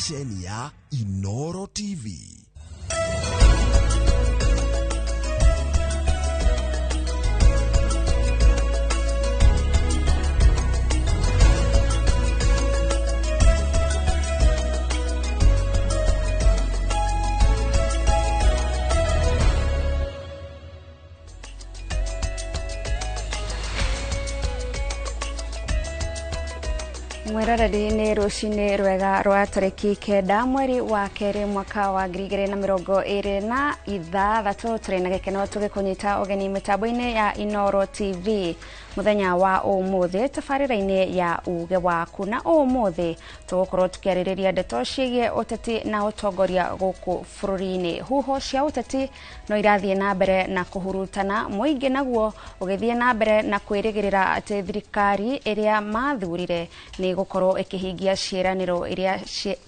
Ceceni ya Inoro TV. Mwiroreri nĩ rũcinĩ rwega rwa tarĩki 9 mweri wa 2 mwaka wa 2026 tũrĩ na gĩkeno tũgĩkũnyita ũgeni mĩtambo-inĩ ya Inoro TV mũthenya wa ũmũthĩ tabarĩra-inĩ ya uge waku. Na ũmũthĩ tũgũkorwo tũkĩarĩrĩria ndeto ciĩgiĩ ũteti na ũtongoria gũkũ bũrũri-inĩ. Huho cia ũteti no irathiĩ na mbere na kũhurutana, mũingĩ naguo ũgĩthiĩ na mbere na kwĩrĩgĩrĩra atĩ thirikari ĩrĩa mathurire nĩ gũkorwo ĩkĩhingia ciĩranĩro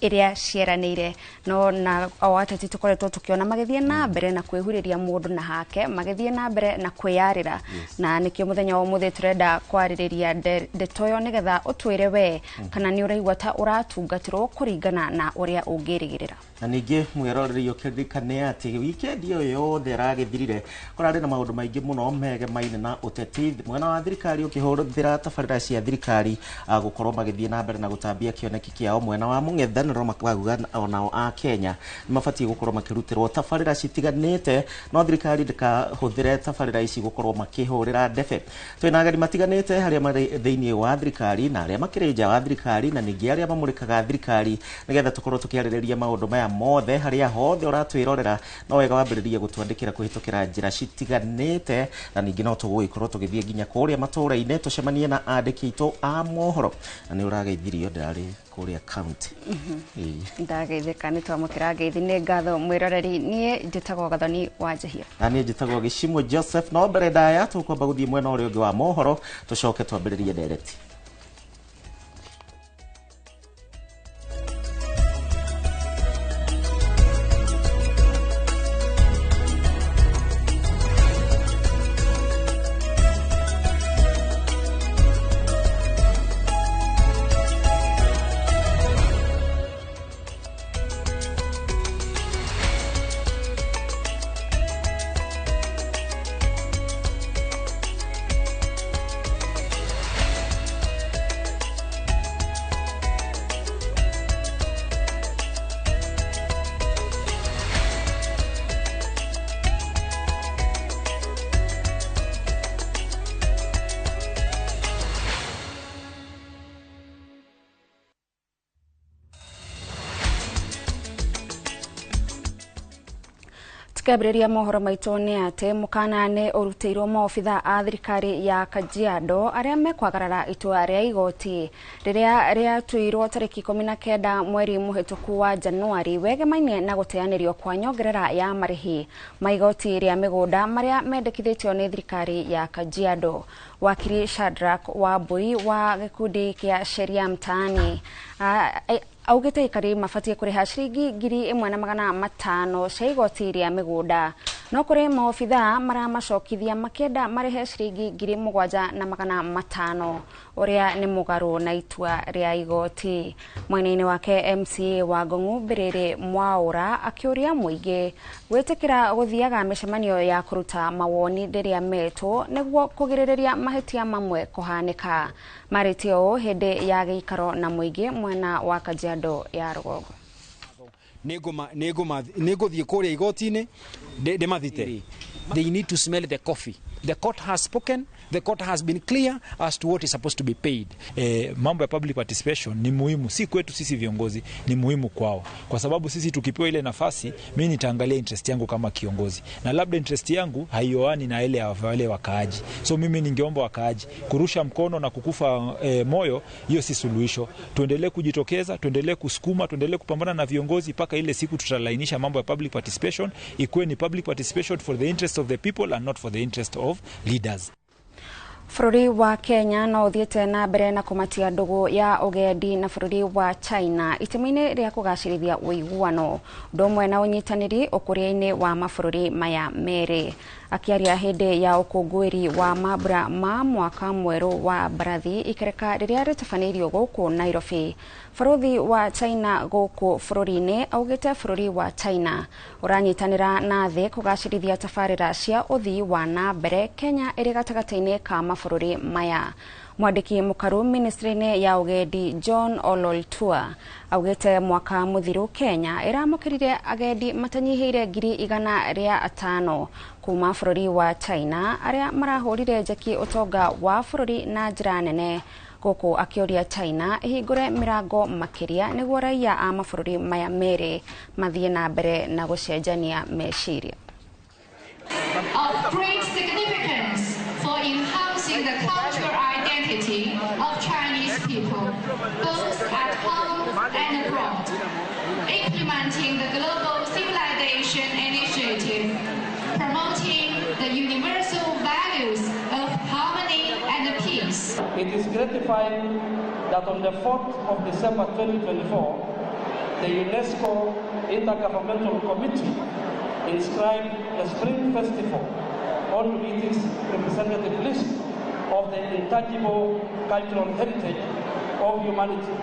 iria cieranĩire. No na o ateti tũkoretwo tũkĩona magĩthiĩ na mbere na kwĩhurĩria mũndũ na hake, magĩthiĩ na mbere na kwĩyarĩra. Na nĩkĩo mũthenya wa ũmũthĩ tũrenda kwarĩrĩria ndeto ĩyo nĩgetha ũtwĩre we kana nĩ ũraigua ta ũratungatĩrwo kũringana na ũrĩa ũngĩrĩgĩrĩra. Na ningĩ mwĩroreri ũkĩririkane atĩ wikendi ĩyo yothe ĩragĩthirire kũrarĩ na maũndũ maingĩ mũno megemaine na ũteti. Mwena wa thirikari ũkĩhũthĩra tabarĩra cia thirikari gũkorwo magĩthiĩ na mbere na gũtambia kĩoneki kĩao. Mwena wa mũng'ethanĩro makauga onao a Kenya nĩ mabatiĩ gũkorwo makĩrutĩrwo tabarĩra citiganĩte, no thirikari ndĩkahũthĩre tabarĩra ici gũkorwo makĩhũrĩra ndebe. Twĩna ageni matiganĩte harĩa marĩ thĩinĩ wa thirikari na arĩa makĩrĩ nja wa thirikari na ningĩ arĩa mamũrĩkaga thirikari, nĩgetha tũkorwo tũkĩarĩrĩria maũndũ maya mothe. Harĩa hothe ũratwĩrorera no wega wambĩrĩrie gũtwandĩkĩra kũhĩtũkĩra njĩra citiganĩte, na ningĩ no tũgũgĩkorwo tũgĩthiĩ nginya kũrĩa matũũra-inĩ tũcemanie na andĩki aitũ a mohoro. Na nĩ ũrageithirio, ndĩrarĩ kũrĩa county. Ndageithĩka, nĩ twamũkĩra ngeithi. Nĩ ngatho mwĩroreri. Niĩ njĩtagwo Gathoni wa Njehia. Na niĩ njĩtagwo Gĩcimũ Joseph. No mbere ndaya tũkwamba gũthiĩ mwena ũrĩa ũngĩ wa mohoro tũcoke twambĩrĩrie ndereti. Tukiambĩrĩria mohoro maitũ nĩ atĩ mũkana nĩ ũrutĩirwo maobitha a thirikari ya Kajiado arĩa mekwagarara itua rĩa igoti rĩrĩa rĩatuirwo tarĩki 19 mweri mũhĩtũku wa Januari wegemaine na gũteanĩrio kwa nyongerera ya marĩhi ma igoti rĩa mĩgũnda marĩa mendekithĩtio nĩ thirikari ya Kajiado. Wakiri Shadrack Wambui wa gĩkundi kĩa Sheria Mtaani augĩte aikari mabatiĩ kũrĩha ciringi 1,500 cia igoti rĩa mĩgũnda, no kũrĩ maobitha maramacokithia makĩenda marĩhe ciringi 7,500 ũrĩa nĩ mũgarũ na itua rĩa igoti. Mwena-inĩ wake MCA wa Ngong'u Mbĩrĩrĩ Mwaũra akĩũria mũingĩ gwĩtĩkĩra gũthiaga mĩcemanio ya kũruta mawoni rĩrĩa metwo nĩguo kũgirĩrĩria mahĩtia mamwe kũhanĩka. Marĩtie ũũ hĩndĩ ya gĩikaro na mũingĩ mwena wa Kajiado ya rũgongo. Nĩngũthiĩ kũrĩa igoti-inĩ ndĩmathite. They need to smell the coffee. The court has spoken. The court has been clear as to what is supposed to be paid. Mambo ya public participation ni muhimu, si kwetu sisi viongozi, ni muhimu kwao. Kwa sababu sisi tukipewa ile nafasi, mimi nitaangalia interest yangu kama kiongozi. Na labda interest yangu haioani na ile ya wale wakaaji. So mimi ningeomba wakaaji kurusha mkono na kukufa moyo, hiyo si suluhisho. Tuendelee kujitokeza, tuendelee kusukuma, tuendelee kupambana na viongozi mpaka ile siku tutalainisha mambo ya public participation, ikuwe ni public participation for the interest of the people and not for the interest of leaders. Bũrũri wa Kenya no ũthiĩte na mbere na kũmatia ndũgũ ya ũgendi na bũrũri wa China itemi-inĩ rĩa kũgacĩrithia ũiguano ũndũ ũmwe na ũnyitanĩri ũkũria-inĩ wa mabũrũri maya merĩ. Akĩaria hĩndĩ ya ũkũngũĩri wa mambura ma mwaka mwerũ wa mbarathi ikereka rĩrĩa rĩtabanĩirio gũkũ Nairobi, barũthi wa China gũkũ bũrũri-inĩ augĩte bũrũri wa China ũranyitanĩra na thĩ kũgacĩrithia tabarĩra cia ũthii wa na mbere Kenya ĩrĩ gatagatĩ-inĩ ka mabũrũri maya. Mwandĩki mũkaru ministry-inĩ ya ũgendi John Ololtua augĩte mwaka mũthiru Kenya ĩramũkĩrire agendi matanyihĩire 500,000 kuma bũrũri wa China arĩa marahũrire njeki ũtonga wa bũrũri na njĩra nene, gũkũ akĩũria China ĩhingũre mĩrango makĩria nĩguo raia a mabũrũri maya merĩ mathiĩ na mbere na gũcenjania meciria. Of great significance for enhancing the cultural identity of Chinese people, both at home and abroad, implementing the Global Civilization Initiative, promoting the universal values of harmony and peace. It is gratifying that on the 4th of December 2024, the UNESCO Intergovernmental Committee inscribed the Spring Festival onto its representative list of the intangible cultural heritage of humanity.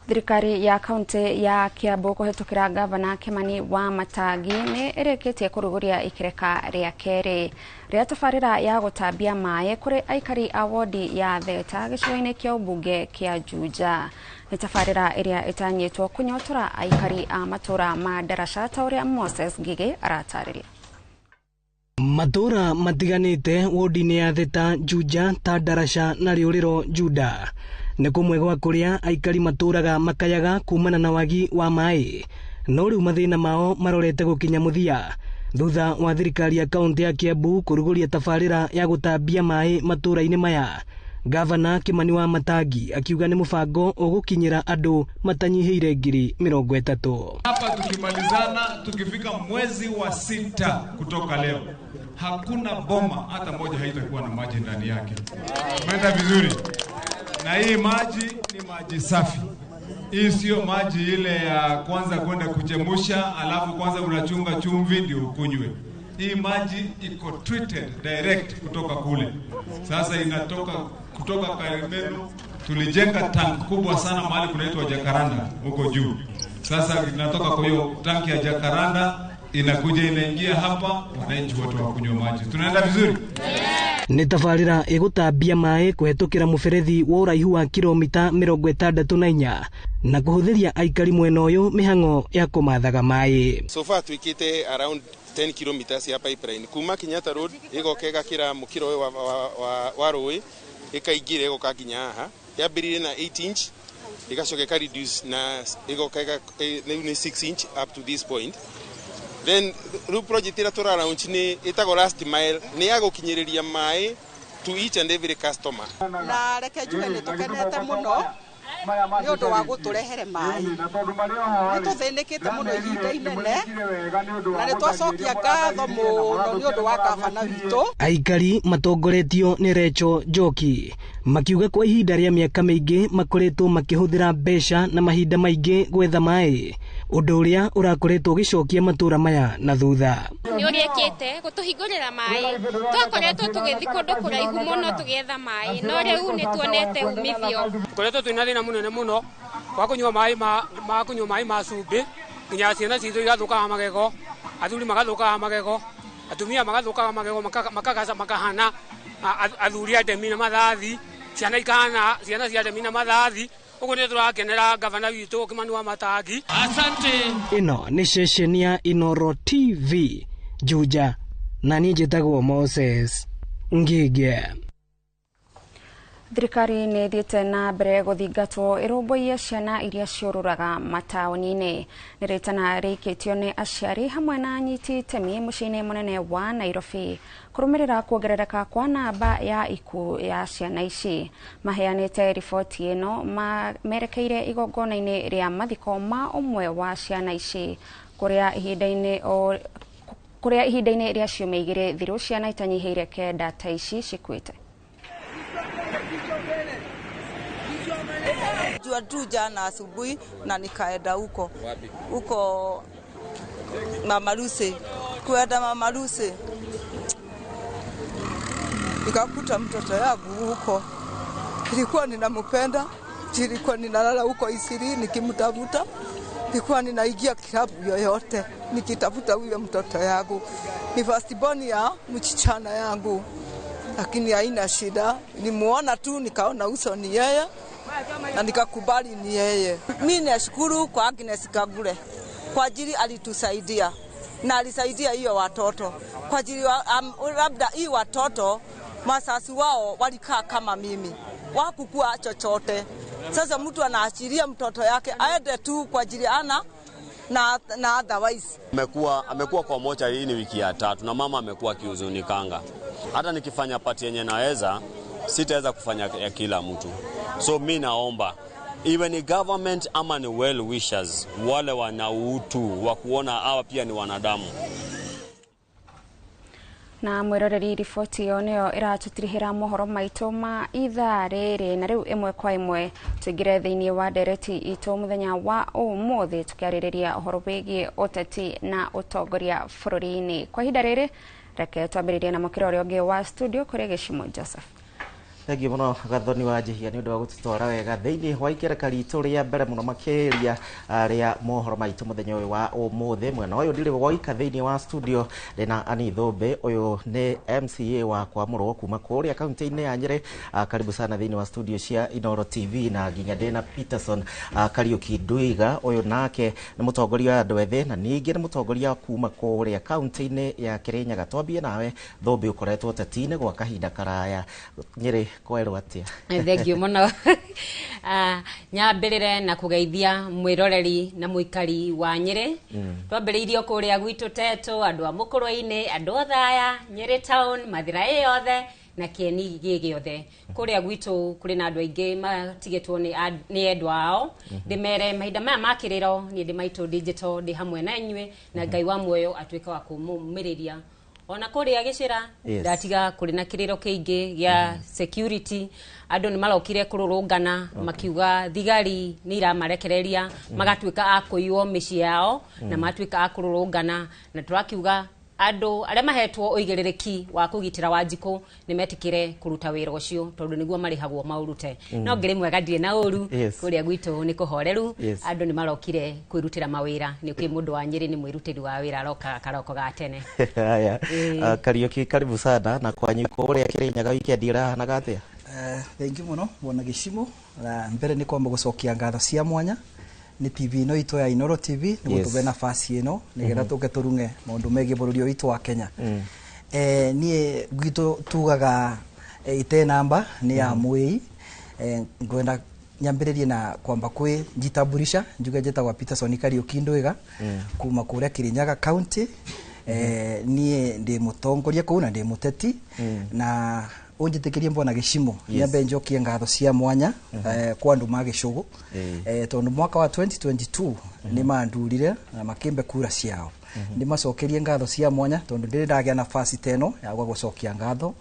Thirikari ya kaunti ya Kiambu kũhĩtũkĩra gavana Kimani wa Matangi nĩ ĩrĩkĩtie kũrugũria ikereka rĩa kerĩ rĩa tabarĩra ya gũtambia maĩ kũrĩ aikari a wodi ya Theta gĩcigo-inĩ kĩa ũmbunge kĩa Juja. Nĩ tabarĩra ĩrĩa ĩtanyĩtwo kũnyotora aikari a matũra ma Ndaraca ta ũrĩa Moses Ngigĩ aratarĩria. Matũra matiganĩte wodi-inĩ ya Theta, Juja, ta Ndaraca na Rĩũrĩro Juda nĩ kũmwe gwa kũrĩa aikari matũraga makayaga kumana na wagi wa maĩ, no rĩu mathĩna mao marorete gũkinya mũthia thutha wa thirikari ya kaunti ya Kiambu kũrugũria tabarĩra ya gũtambia maĩ matũra-inĩ maya. Gavana Kimani wa Matangi akiuga nĩ mũbango ũgũkinyĩra andũ matanyihĩire 30,000. Hapa tukimalizana, tukifika mwezi wa 6 kutoka leo, hakuna boma hata moja haitakuwa na maji ndani yake. Umeenda vizuri. Na hii maji ni maji safi. Hii sio maji ile ya kwanza kwenda kuchemusha alafu kwanza unachunga chumvi ndio ukunywe. Hii maji iko treated direct kutoka kule. Sasa inatoka kutoka Karimenu. Tulijenga tank kubwa sana mahali kunaitwa Jacaranda huko juu. Sasa inatoka kwa hiyo tanki ya Jacaranda inakuja inaingia hapa, wananchi wote wakunywa maji. Tunaenda vizuri? Nĩ tabarĩra ĩgũtambia maĩ kũhetũkĩra mũberethi wa ũraihu wa kilomita 64 na kũhũthĩria aikari mwena ũyũ mĩhang'o ya kũmathaga maĩ. So far twikite around 10 kilometers ya pipeline kuma Kenyatta Road igoka ĩgakĩra mũkĩro ũyũ wa rũĩ ĩkaingĩra ĩgoka nginya haha. Yambĩrĩirie na 8 inch ĩgacoka ĩka reduce na ĩgoka rĩu nĩ 6 inch up to this point. Then rĩu project ĩrĩa tũra launch nĩ ĩtagwo last mile, nĩ ya gũkinyĩrĩria maĩ to each and every customer. Na reke njuge nĩ tũkenete mũno nĩ ũndũ wa gũtũrehere maĩ. Nĩ tũthĩnĩkĩte mũno ihinda inene na nĩ twacokia ngatho mũno nĩ ũndũ wa gavana witũ. Aikari matongoretio nĩ Recho Njoki makiuga kwa ihinda rĩa mĩaka mĩingĩ makoretwo makĩhũthĩra mbeca na mahinda maingĩ gwetha maĩ, ũndũ ũrĩa ũrakoretwo ũgĩcokia matũra maya na thutha. Nĩ ũrĩa ĩkĩte gũtũhingũrĩra maĩ, twakoretwo tũgĩthiĩ kũndũ kũraihu mũno tũgĩetha maĩ, no rĩu nĩ tuonete umithio. Tũkoretwo twĩna thĩna mũnene mũno wa kũnyua maĩ ma kũnyua maĩ ma cumbĩ, nginya ciana citũ igathũkaga magego, athuri magathũkaga magego, atumia magathũkaga magego, makagaca makahana athuri a ndemi na mathathi, ciana ikahana ciana cia ndemi na mathathi. Ũguo nĩ tũrakenera gavana witũ Kimani wa Matangi. Asante. Ĩno nĩ ceceni ya Inoro TV Juja, na niĩ njĩtagwo Moses Ngige. Thirikari nĩ ĩthiĩte na mbere gũthingatwo ĩrũmbũiye ciana iria ciũrũraga mataũni-inĩ. Nĩ rĩtana rĩikĩtio nĩ aciari hamwe na anyiti itemi mũciĩ-inĩ mũnene wa Nairobi kũrũmĩrĩra kuongerereka kwa namba ya ikuũ ya ciana ici. Maheanĩte riboti ĩno merekeire igongona-inĩ rĩa mathiko ma ũmwe wa ciana ici kũrĩa ihinda-inĩ o Kuria ihinda-inĩ rĩa ciumia 2 thiru ciana itanyihĩire 9 ta ici cikuĩte. Jua tu jana asubuhi na nikaenda huko huko Mama Lucy, kuenda Mama Lucy nikakuta mtoto yangu huko. Nilikuwa ninampenda, nilikuwa ninalala huko Isiri nikimtafuta, nilikuwa ninaingia klabu yoyote nikitafuta huyo mtoto yangu. Ni first born ya mchichana yangu, lakini haina shida. Nimuona tu nikaona uso ni yeye na nikakubali ni yeye. Mimi nashukuru kwa Agnes Kagure kwa ajili alitusaidia na alisaidia hiyo watoto kwa ajili labda hii watoto masasi wao walikaa kama mimi, wakukua chochote. Sasa mtu anaachilia mtoto yake aende tu kwa ajili ana na otherwise. Amekuwa kwa mocha, hii ni wiki ya 3 na mama amekuwa akihuzunikanga. Hata nikifanya pati yenye naweza, sitaweza kufanya ya kila mtu. So mi naomba iwe ni government ama ni well wishers, wale wana utu wa kuona hawa pia ni wanadamu. Na mwiroreri riboti ĩyo nĩyo ĩratũtirihĩra mohoro maitũ ma ithaa rĩrĩ, na rĩu ĩmwe kwa ĩmwe tũingĩre thĩinĩ wa ndereti itũ mũthenya wa ũmũthĩ tũkĩarĩrĩria ũhoro wĩgiĩ ũteti na ũtongoria bũrũri-inĩ. Kwa ihinda rĩrĩ reke twambĩrĩrie na mũkĩra ũrĩa ũngĩ wa studio kũrĩ Gĩcimo Joseph. Thengiũ mũno Gathoni wa Njihia nĩ ũndũ wa gũtũtwara wega thĩinĩ wa ikereka ritũ rĩa mbere mũno makĩria rĩa mohoro maitũ mũthenya ũyũ wa ũmũthĩ. Mwena ũyũ ndirĩ woika thĩinĩ wa studio ndĩna Annie Thũmbĩ, ũyũ nĩ MCA wa Kwamũrwo kuma kũrĩa kaunti-inĩ ya Nyĩrĩ. Karibu sana thĩinĩ wa studio cia Inooro TV. Na nginya ndĩna Peterson Kariuki Nduiga, ũyũ nake nĩ mũtongoria wa andũ ethĩ na ningĩ nĩ mũtongoria kuma kũrĩa kaunti-inĩ ya Kĩrĩnyaga. Twambie nawe Thũmbĩ, ũkoretwo ũteti-inĩ gwa kahinda karaya, Nyĩrĩ kwerwo atia? Thengiũ mũno. Nyambĩrĩre na kũgeithia mwĩroreri na mũikari wa Nyĩrĩ. Twambĩrĩirio kũrĩa gwitũ Tetũ, andũ a Mũkũrwe-inĩ, andũ a Othaya, Nyĩrĩ town, Mathira ĩ yothe na kĩeni gĩ gĩothe. Kũrĩa gwitũ kũrĩ na andũ aingĩ matigĩtwo nĩ endwa ao. Ndĩmere mahinda maya ma kĩrĩro, niĩ ndĩ Maitũ Digital, ndĩ hamwe na inyuĩ, na Ngai wa muoyo atuĩke wa kũmũmĩrĩria. Ona kũrĩa gĩcĩra ndatiga kũrĩ na kĩrĩro kĩingĩ gĩa security, andũ nĩ marokire kũrũrũngana makiuga thigari nĩ iramarekereria, magatuĩka a kũiywo mĩciĩ yao na matuĩka a kũrũrũngana, na tũrakiuga andũ arĩa mahetwo ũigĩrĩrĩki wa kũgitĩra Wanjikũ nĩ metikire kũruta wĩra ũcio tondũ nĩguo marĩhagwo maũrute. No ngĩrĩ mwega ndirĩ na ũru, kũrĩa gwitũ nĩ kũhoreru, andũ nĩ marokire kwĩrutĩra mawĩra, nĩ ũkĩ mũndũ wa Nyĩrĩ nĩ mwĩrutĩri wa wĩra aroka karoko ga tene. Haya, Kariuki karibu sana. Na kwanyu kũrĩa Kĩrĩnyaga wikendi ĩrahanaga atĩa? Thengiũ mũno bwana Gĩcimo. Na mbere nĩ kwamba gũcokia ngatho cia mwanya ni TV ino itũ ya Inooro TV nĩ gũtũhe nafasi ĩno nĩgetha tũke tũrung'e maũndũ megiĩ bũrũri ũyũ witũ wa Kenya. Niĩ gwitũ tugaga ite namba nĩ ya mwĩi. Ngwenda nyambĩrĩrie na kwamba kwĩ njitamburisha njuge njĩtagwo Peterson Kariuki Nduiga kuma kũrĩa Kĩrĩnyaga county. Niĩ ndĩ mũtongoria kũu na ndĩ mũteti, na unjitikirie mbona Gĩcimo nyambe njokie ngatho cia mwanya kwa andu ma Gĩcũgũ, tondu mwaka wa 2022 ni mandurire na makimbe kura ciao. Ndimacokerie ngatho cia mwanya tondu ndiri ndagĩa nafasi teno ya gwa gũcokia ngatho.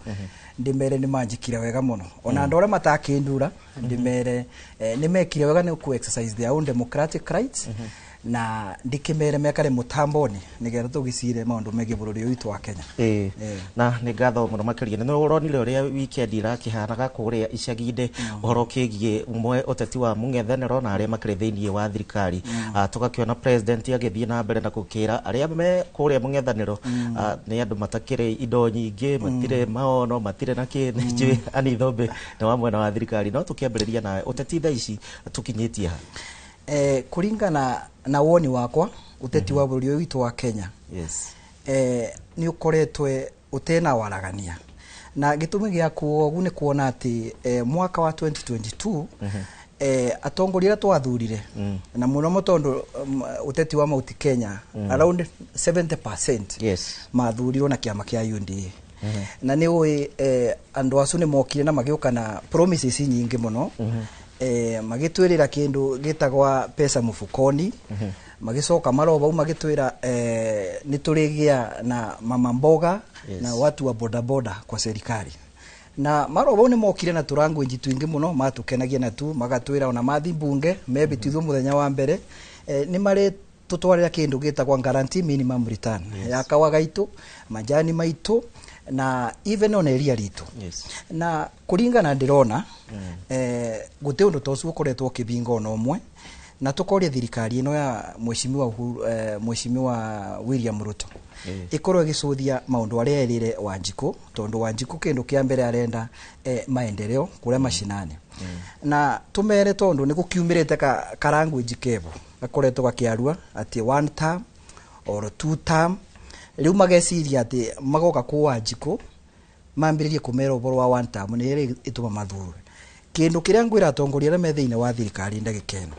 Ndimere ni manjikire wega muno, ona andu aria matakindura ndimere ni mekire wega ni ku exercise their own democratic rights, na ndikimere mekare mutamboni nigetha tugicire maundu megie bururi witu wa Kenya. Na ni ngatho muno makiria. Ni uronire uria weekend irakihanaga kuria icagi-inĩ uhoro kigie umwe uteti wa mung'ethanĩro na aria makĩrĩ thĩinĩ wa thirikari. Tugakiona president agĩthiĩ na mbere na gũkĩra aria me kuria mung'ethanĩro nĩ andũ matakĩrĩ indo nyingĩ, matirĩ maono, matirĩ na kĩ. Nĩ Annie Thũmbĩ nĩ wa mwena wa thirikari, no tũkĩambĩrĩria nawe ũteti thaa ici tũkinyĩtie ha? Kuringana na woni wakwa uteti wa bũrũri ũyũ witũ wa Kenya, ni ukoretwe utena waragania, na gĩtũmi gĩa kuogu nĩ kuona atĩ mwaka wa 2022 atongoria arĩa twathurire na mũno mũno tondũ uteti wa Mount Kenya around 70% mathurirwo na kĩama kĩa UDA. Na nĩ ũĩ andũ acio nĩ mokire na magĩũka na promises nyingĩ mũno, magĩtwĩrĩra kĩndũ gĩtagwa pesa mfukoni, Magicoka maro bau magitwira ni turigia na mama mboga. Yes. Na watu wa bodaboda kwa serikali na maro bau ni mokire na turanguage twingi muno matukenagia na tu magatwira ona mathi mbunge mebitithio muthenya wa mbere ni mari tutwarira kindu gitagwa guarantee minimum return. Yes. Ya kawa gaitu majani maitu na even on area ritu. Yes. Na kuringana ndirona guti undu ta ucio ukoretwo ukibinga ona umwe na tukoria thirikari ino ya mheshimiwa mheshimiwa William Ruto ikorwo igicuthia maundu aria erire Wanjiku tondu Wanjiku kindu kia mbere arenda maendeleo kuria mashinani. Na tumere tondu ni gukiumirite ka language kevo gakoretwo gakiarua ati one term or two term riu mageciria ati magoka ku Wanjiku mambiririe kumera uboro wa one term ni iri ituma mathurwe kindu kiria ngwira atongoria aria me thiini wa thirikari ndagika ino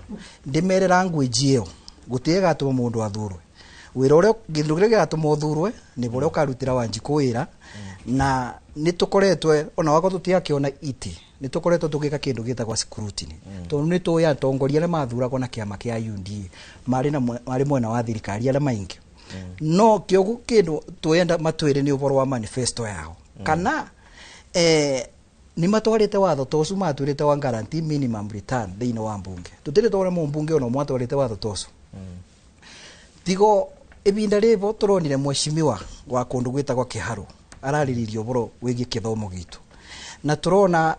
ndimere language iyo gutige gatuma mundu athurwe wira uria kindu kiria gigatuma uthurwe ni buria ukarutira Wanjiku wira. Na nitukoretwe ona wako tutiakiona iti nitukoretwe tugika kindu gitagwa scrutiny tondu nituĩ atongoria aria mathuragwo na kiama kia UDA mari na mari mwena wa thirikari aria maingi no kio kindu twenda matwire ni uboro wa manifesto yao kana ni matwarite watho ta ucio matwirite wa guarantee minimum return thiini wa mbunge tutire twona mumbunge ona ũmwe atwarite watho ta ucio tigo ibinda ribo turonire mheshimiwa wa kundu gwitagwo Kiharu arariririe uboro wigie kithomo gitu na turona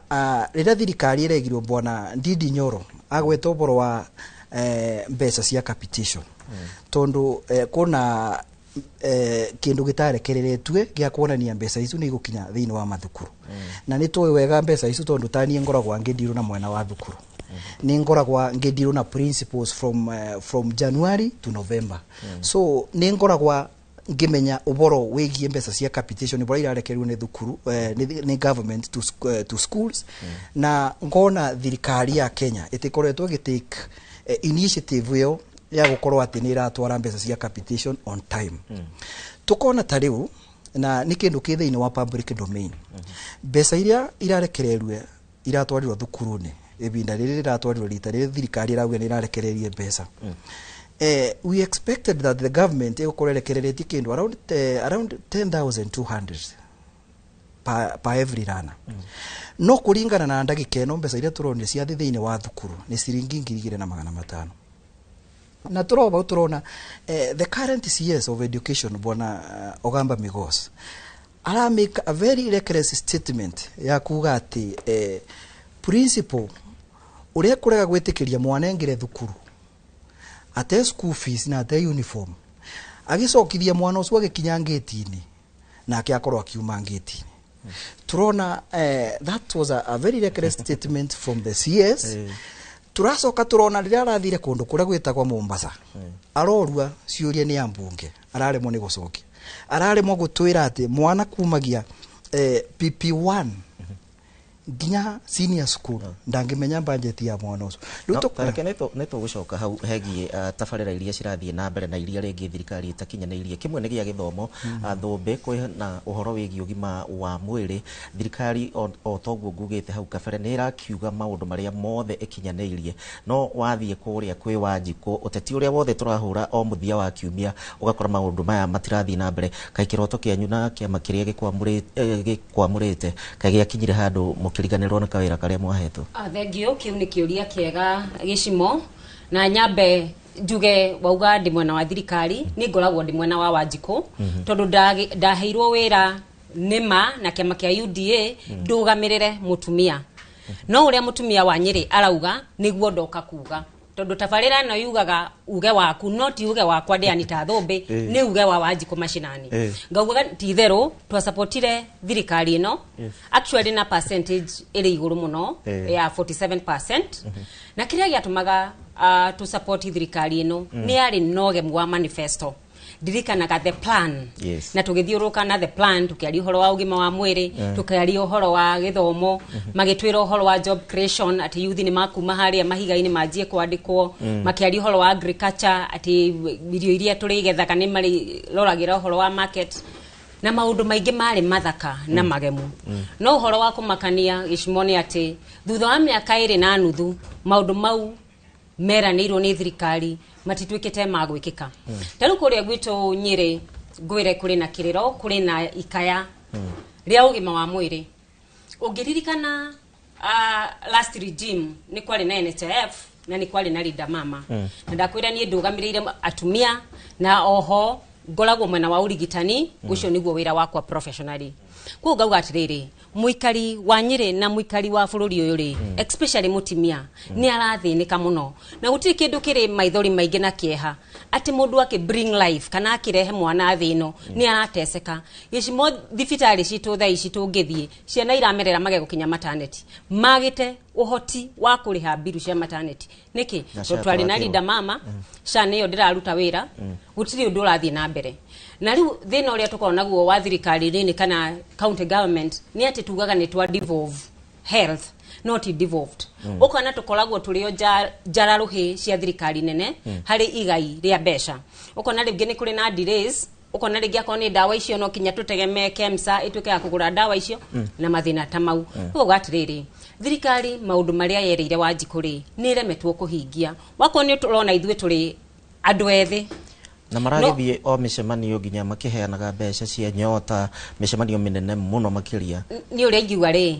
riria thirikari iregirwo bwana Ndindi Nyoro agweta uboro wa mbeca cia capitation tondu kuna kindu gitarekereretue gia kuonania mbeca icu ni igukinya thiini wa mathukuru. Na ni tuĩ wega mbeca icu tondu tanie ngoragwa ngindirwo na mwena wa thukuru ni ngoragwa ngindirwo na principles from January to November. So ni ngoragwa ngimenya uboro wigie mbeca cia capitation bora irarekerwo ni thukuru ni government to schools. Na ngona thirikari ya Kenya itikoretwo igitake initiative iyo ya gukorwo ati ni iratwara mbeca cia capitation on time. Tukona ta riu na ni kindu ki thiini wa public domain mbeca iria irarekererwe iratwarirwo thukuru-ini ibinda riri riratwarirwo rita riri thirikari irauga ni irarekererie mbeca. We expected that the government igukorwo irekereretie kindu around 10,200 per every learner. No kuringana na ndagika ino mbeca iria turonire cia thiini wa thukuru ni ciringi 2,500. Na turoba turona the current CS of education bwana Ogamba Migos ara make a very reckless statement ya kuga ati principal uria kurega gwitikiria mwana engire thukuru ate school fees na ate uniform agicokithia mwana ucio agikinya ngeti-ini nake akorwo akiuma ngeti-ini. Turona that was a very reckless statement from the CS. Turacoka turona riria arathire kundu kuria gwitagwo Mombasa arorua ciuria ni ambunge araremwo ni gucokia araremwo gutwira ati mwana kumagia PP1 nginya senior school ndangimenya budget ya mwana ucio. Reke nĩ tũgũcoka hau hegiĩ tabarĩra iria cirathiĩ na mbere na iria rĩngĩ thirikari ĩtakinyanĩirie kĩmwe nĩ gĩa gĩthomo thũmbĩ kwĩ na ũhoro wĩgiĩ ũgima wa mwĩrĩ thirikari o toguo ngugĩte hau kabere nĩ ĩrakiuga maũndũ marĩa mothe ĩkinyanĩirie no wathiĩ kũrĩa kwĩ Wanjikũ ũteti ũrĩa wothe tũrahũra o mũthia wa kiumia ũgakora maũndũ maya matirathiĩ na mbere kaĩ kĩroto kĩanyu na kĩama kĩrĩa gĩkwamũrĩte kaĩ gĩakinyire handũ mũkĩriganĩrwo nĩ kawĩra karĩa mwahetwo? Thengio kiu nĩ kĩũria kĩega gĩcimo na nyambe njuge wauga ndi mwena wa thirikari ni ngoragwo ndi mwena wa Wanjikũ tondu ndaheirwo wĩra nĩma na kĩama kĩa UDA ndũgamĩrĩre mũtumia no ũrĩa mũtumia wa Nyĩrĩ arauga nĩguo ndoka kuga tondu tabarĩra ĩno yugaga uge waku no ti uge wakwa ndĩani ta thũmbĩ nĩ uge wa Wanjikũ mashinani ngauga ti itherũ twasupportire thirikari ĩno actually na percentage ĩrĩ igũrũ mũno ya 47% na kĩrĩa gĩatũmaga tu support thirikari ĩno nĩ yarĩ na ũgemu wa manifesto ndirikanaga the plan. Yes. Na tugithiuruka na the plan tukiaria uhoro wa ugima wa mwiri, tukiaria uhoro wa githomo, magitwira uhoro wa job creation ati youth ni makuma haria mahiga-ini manjie kwandikwo, makiaria uhoro wa agriculture ati irio iria turigethaga ni mariroragira uhoro wa market na maundu maingi mari mathaka na magemu. No uhoro wa kumakania gicimo ni ati thutha wa miaka 2.5 maundu mau meranĩirwo nĩ thirikari matituĩkĩte ma gwĩkĩka. Ta rĩu kũrĩa gwitũ Nyĩrĩ ngwĩre kũrĩ na kĩrĩro, kũrĩ na ikaya rĩa ũgima wa mwĩrĩ. Ũngĩririkana last regime nĩ kwarĩ na NHIF na nĩ kwarĩ na Linda Mama. Na ndakwĩra niĩ ndũgamĩrĩire atumia na oho ngoragwo mwena wa ũrigitani, ũcio nĩguo wĩra wakwa professionally. Koguo ngauga atĩrĩrĩ, mũikari wa Nyĩrĩ na mũikari wa bũrũri ũyũ rĩ, especially mũtumia, nĩ arathĩnĩka mũno, na gũtirĩ kĩndũ kĩrĩ maithori maingĩ na kĩeha atĩ mũndũ akĩ bring life kana akĩrehe mwana thĩ ĩno nĩ arateseka. Gĩcimo thibitarĩ citũ thaa ici tũngĩthiĩ, ciana iramerera magego kinya maternity, magĩte ũhoti wa kũrĩha mbiru cia maternity. Nĩkĩ? Na SHA Tondũ twarĩ na tũrakĩrwo. Linda Mama, SHA nĩyo ndĩraruta wĩra, gũtirĩ ũndũ ũrathiĩ na mbere. Na rĩu thĩna ũrĩa tũkoragwo naguo wa thirikari nini kana county government nĩ atĩ tugaga nĩ twa devolve health, not devolved. Ũkona tũkoragwo tũrĩ o njararũhĩ cia thirikari nene harĩ igai rĩa mbeca. Ũkona rĩngĩ nĩ kũrĩ na delays, ũkona rĩngĩ akorwo nĩ ndawa icio no kinya tũtegemee KEMSA ĩtuĩke ya kũgũra ndawa icio na mathĩna ta mau. Koguo atĩrĩrĩ, thirikari maũndũ marĩa yerĩire Wanjikũ rĩ nĩ ĩremetwo kũhingia. Wakorwo nĩ tũrona ithuĩ tũrĩ andũ ethĩ na maragĩthiĩ o mĩcemanio nginya makĩheanaga mbeca cia nyota, mĩcemanio mĩnene mũno makĩria. Nĩ ũrĩa ingiuga rĩ,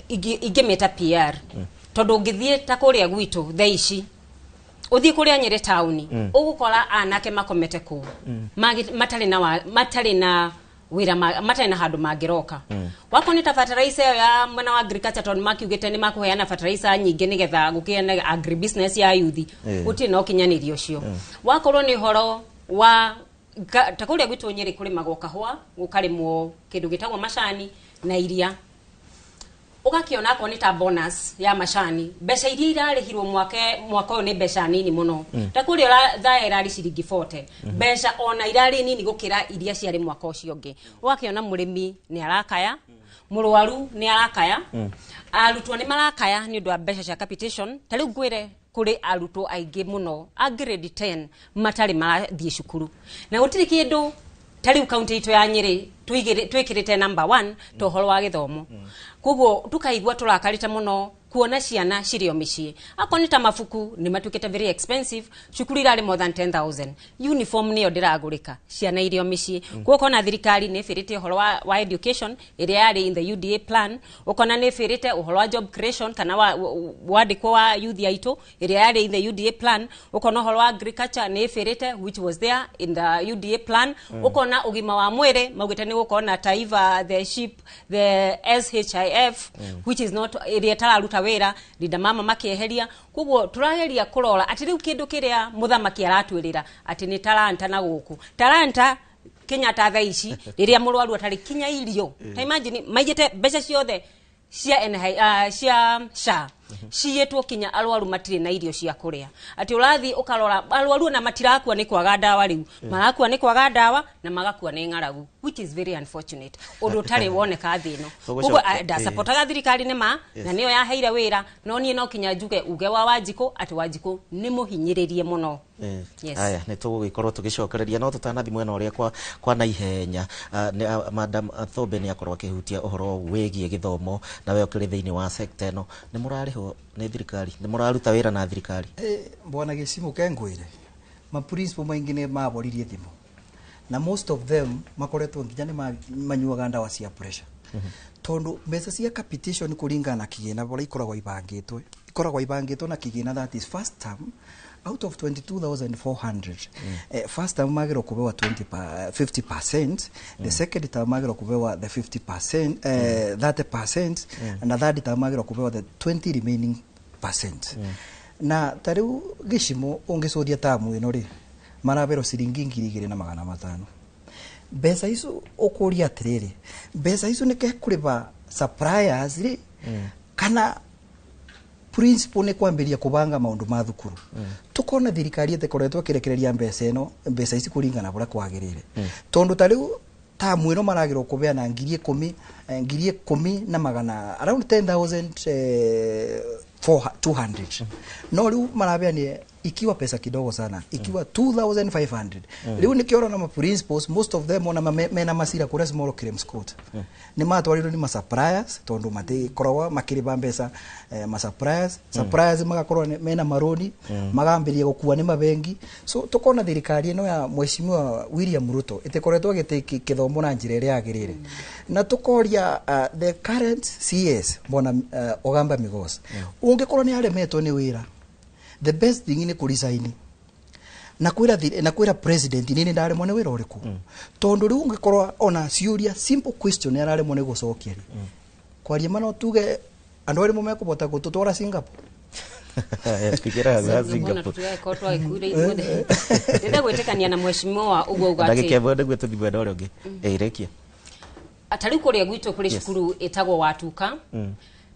ingĩmĩta PR, tondũ ũngĩthiĩ ta kũrĩa gwitũ thaa ici, ũthiĩ kũrĩa Nyĩrĩ taũni, ũgũkora anake makomete kũu, matarĩ na wĩra, matarĩ na handũ mangĩroka. Wakorwo nĩ ta fertilizer ĩyo ya mwena wa agriculture, tondũ makiugĩte nĩ makũheana fertilizer nyingĩ nĩgetha gũkĩe na agribusiness ya yuthi, gũtirĩ na ũkinyanĩria ũcio. Wakorwo nĩ ũhoro wa ta kũrĩa gwitũ Nyĩrĩ kũrĩmagwo kahũa, gũkarĩmwo kĩndũ gĩtagwo macani na iria. Ũgakĩona akorwo nĩ ta bonus ya macani, mbeca iria irarĩhirwo mwaka ũyũ nĩ mbeca nini mũno. Ta kũrĩa thaya ĩrarĩ ciringi 40, mbeca ona irarĩ nini gũkĩra iria ciarĩ mwaka ũcio ũngĩ. Ũgakĩona mũrĩmi nĩ arakaya, mũrwaru nĩ arakaya, arutwo nĩ marakaya nĩ ũndũ wa mbeca cia capitation. Ta rĩu ngwĩre kũrĩ arutwo aingĩ mũno a grade 10 matarĩ marathiĩ cukuru, na gũtirĩ kĩndũ ta rĩu kaunti itũ ya Nyĩrĩ twĩkĩrĩte number 1 ta ũhoro wa gĩthomo. Koguo tukaigua tũrakarĩte mũno kuona ciana cirĩ o mĩciĩ. Akorwo nĩ ta mabuku nĩ matuĩkĩte very expensive, cukuru irarĩ more than 10,000, uniform nĩyo ndĩragũrĩka, ciana irĩ o mĩciĩ. Koguo ũkona thirikari nĩ ĩbĩrĩte ũhoro wa education ĩrĩa yarĩ in the UDA plan, ũkona nĩ ĩbĩrĩte ũhoro wa job creation kana wandĩkwo wa youth aitũ ĩrĩa yarĩ in the UDA plan, ũkona ũhoro wa agriculture nĩ ĩbĩrĩte which was there in the UDA plan, ũkona ũgima wa mwĩrĩ maugĩte nĩ gũkorwo na Taifa, the ship, the SHIF, which is not, ĩrĩa ĩtararuta wĩra, Linda Mama makĩeheria. Koguo tũrageria kũrora atĩ rĩu kĩndũ kĩrĩa mũthamaki aratwĩrĩra atĩ nĩ taranta na gũkũ taranta Kenyatta thaa ici rĩrĩa mũrwaru atarĩ kinya irio. Ta imagine maigĩte mbeca ciothe cia NHI, cia SHA ciyĩtwo kinya arwaru matirĩ na irio cia kũrĩa, atĩ ũrathiĩ ũkarora arwaru ona matirakua nĩ kwaga ndawa, rĩu marakua nĩ kwaga ndawa na magakua nĩ ng'aragu, which is very unfortunate, ũndũ ũtarĩ woneka thĩ ĩno. Koguo ndasapotaga thirikari nĩ ma na nĩyo yaheire wĩra, no niĩ no kinya njuge uge wa Wanjikũ atĩ Wanjikũ nĩ mũhinyĩrĩrie mũno. Yes. Aya nĩ tũgũgĩkorwo tũgĩcokereria, no tũtanathi mwena ũrĩa kwa naihenya, Madam Thũmbĩ nĩ akorwo akĩhutia ũhoro wĩgiĩ gĩthomo, na we ũkĩrĩ thĩinĩ wa sector ĩno, nĩ mũrarĩhwo nĩ thirikari, nĩ mũraruta wĩra na thirikari? Bwana Gĩcimũ, kengwĩre ma principal maingĩ nĩ maboririe thimũ na most of them makoretwo nginya nĩ manyuaga ndawa cia pressure, tondu mbeca cia capitation kũringana na kĩgĩna ũrĩa ikoragwo ibangĩtwo na kĩgĩna, that is first term out of 22,400, first term magĩrwo kubewa 20 pa, 50%, the second term magĩrwo kubewa the 50%, 30%, na third term magĩrwo kubewa the 20 remaining percent. Na ta rĩu gĩcimo ũngĩcũthia tamu ĩno rĩ, maraberwo ciringi 2,500. Mbeca icio ũkũria atĩrĩrĩ, mbeca icio nĩ kekũrĩba suppliers rĩ, kana principal nĩ kwambĩria kũbanga maũndũ ma thukuru? Tukona thirikari ĩtĩkoretwo ĩkĩrekereria mbeca ĩno, mbeca ici kũringana ũrĩa kwagĩrĩire, tondũ ta rĩu tamu ĩno maragĩrwo kũbeana 10,000, 10,100, around 10,200, no rĩu marabeanie Ikiwa pesa kidogo sana, ikiwa 2500. Riu nikiora na ma principals, most of them ona mena macira kuria small claims court. Ni matwarirwo ni ma suppliers tondu matikoragwa makiriba mbeca, ma suppliers suppliers magakorwo mena maroni, magambiria gukua ni mabengi. So tukona thirikari ino ya Mheshimiwa William Ruto itikoretwo gitiki kithomo na njira iria yagirire. Na tukoria the current CS Bwana Ogamba Migos, ungikorwo ni aremetwo ni wira, the best thing ni kuresign na kwira na kwira president nini ndaremwo ni wira uriku, tondu riu ungikorwo ona ciuria simple question araremwo ni gucokia ri, kwaria mana tuge andu arimo mekubota gututwara Singapore. Fikira za Singapore. Ndĩrenda gwĩtĩkania na mheshimiwa ũguo uga atĩ ndagĩka ĩmwe nĩguo tũthiĩ mwena ũrĩa ũngĩ. Ĩrĩkia. Ta rĩu kũrĩa gwitũ kũrĩ cukuru ĩtagwo Watuka,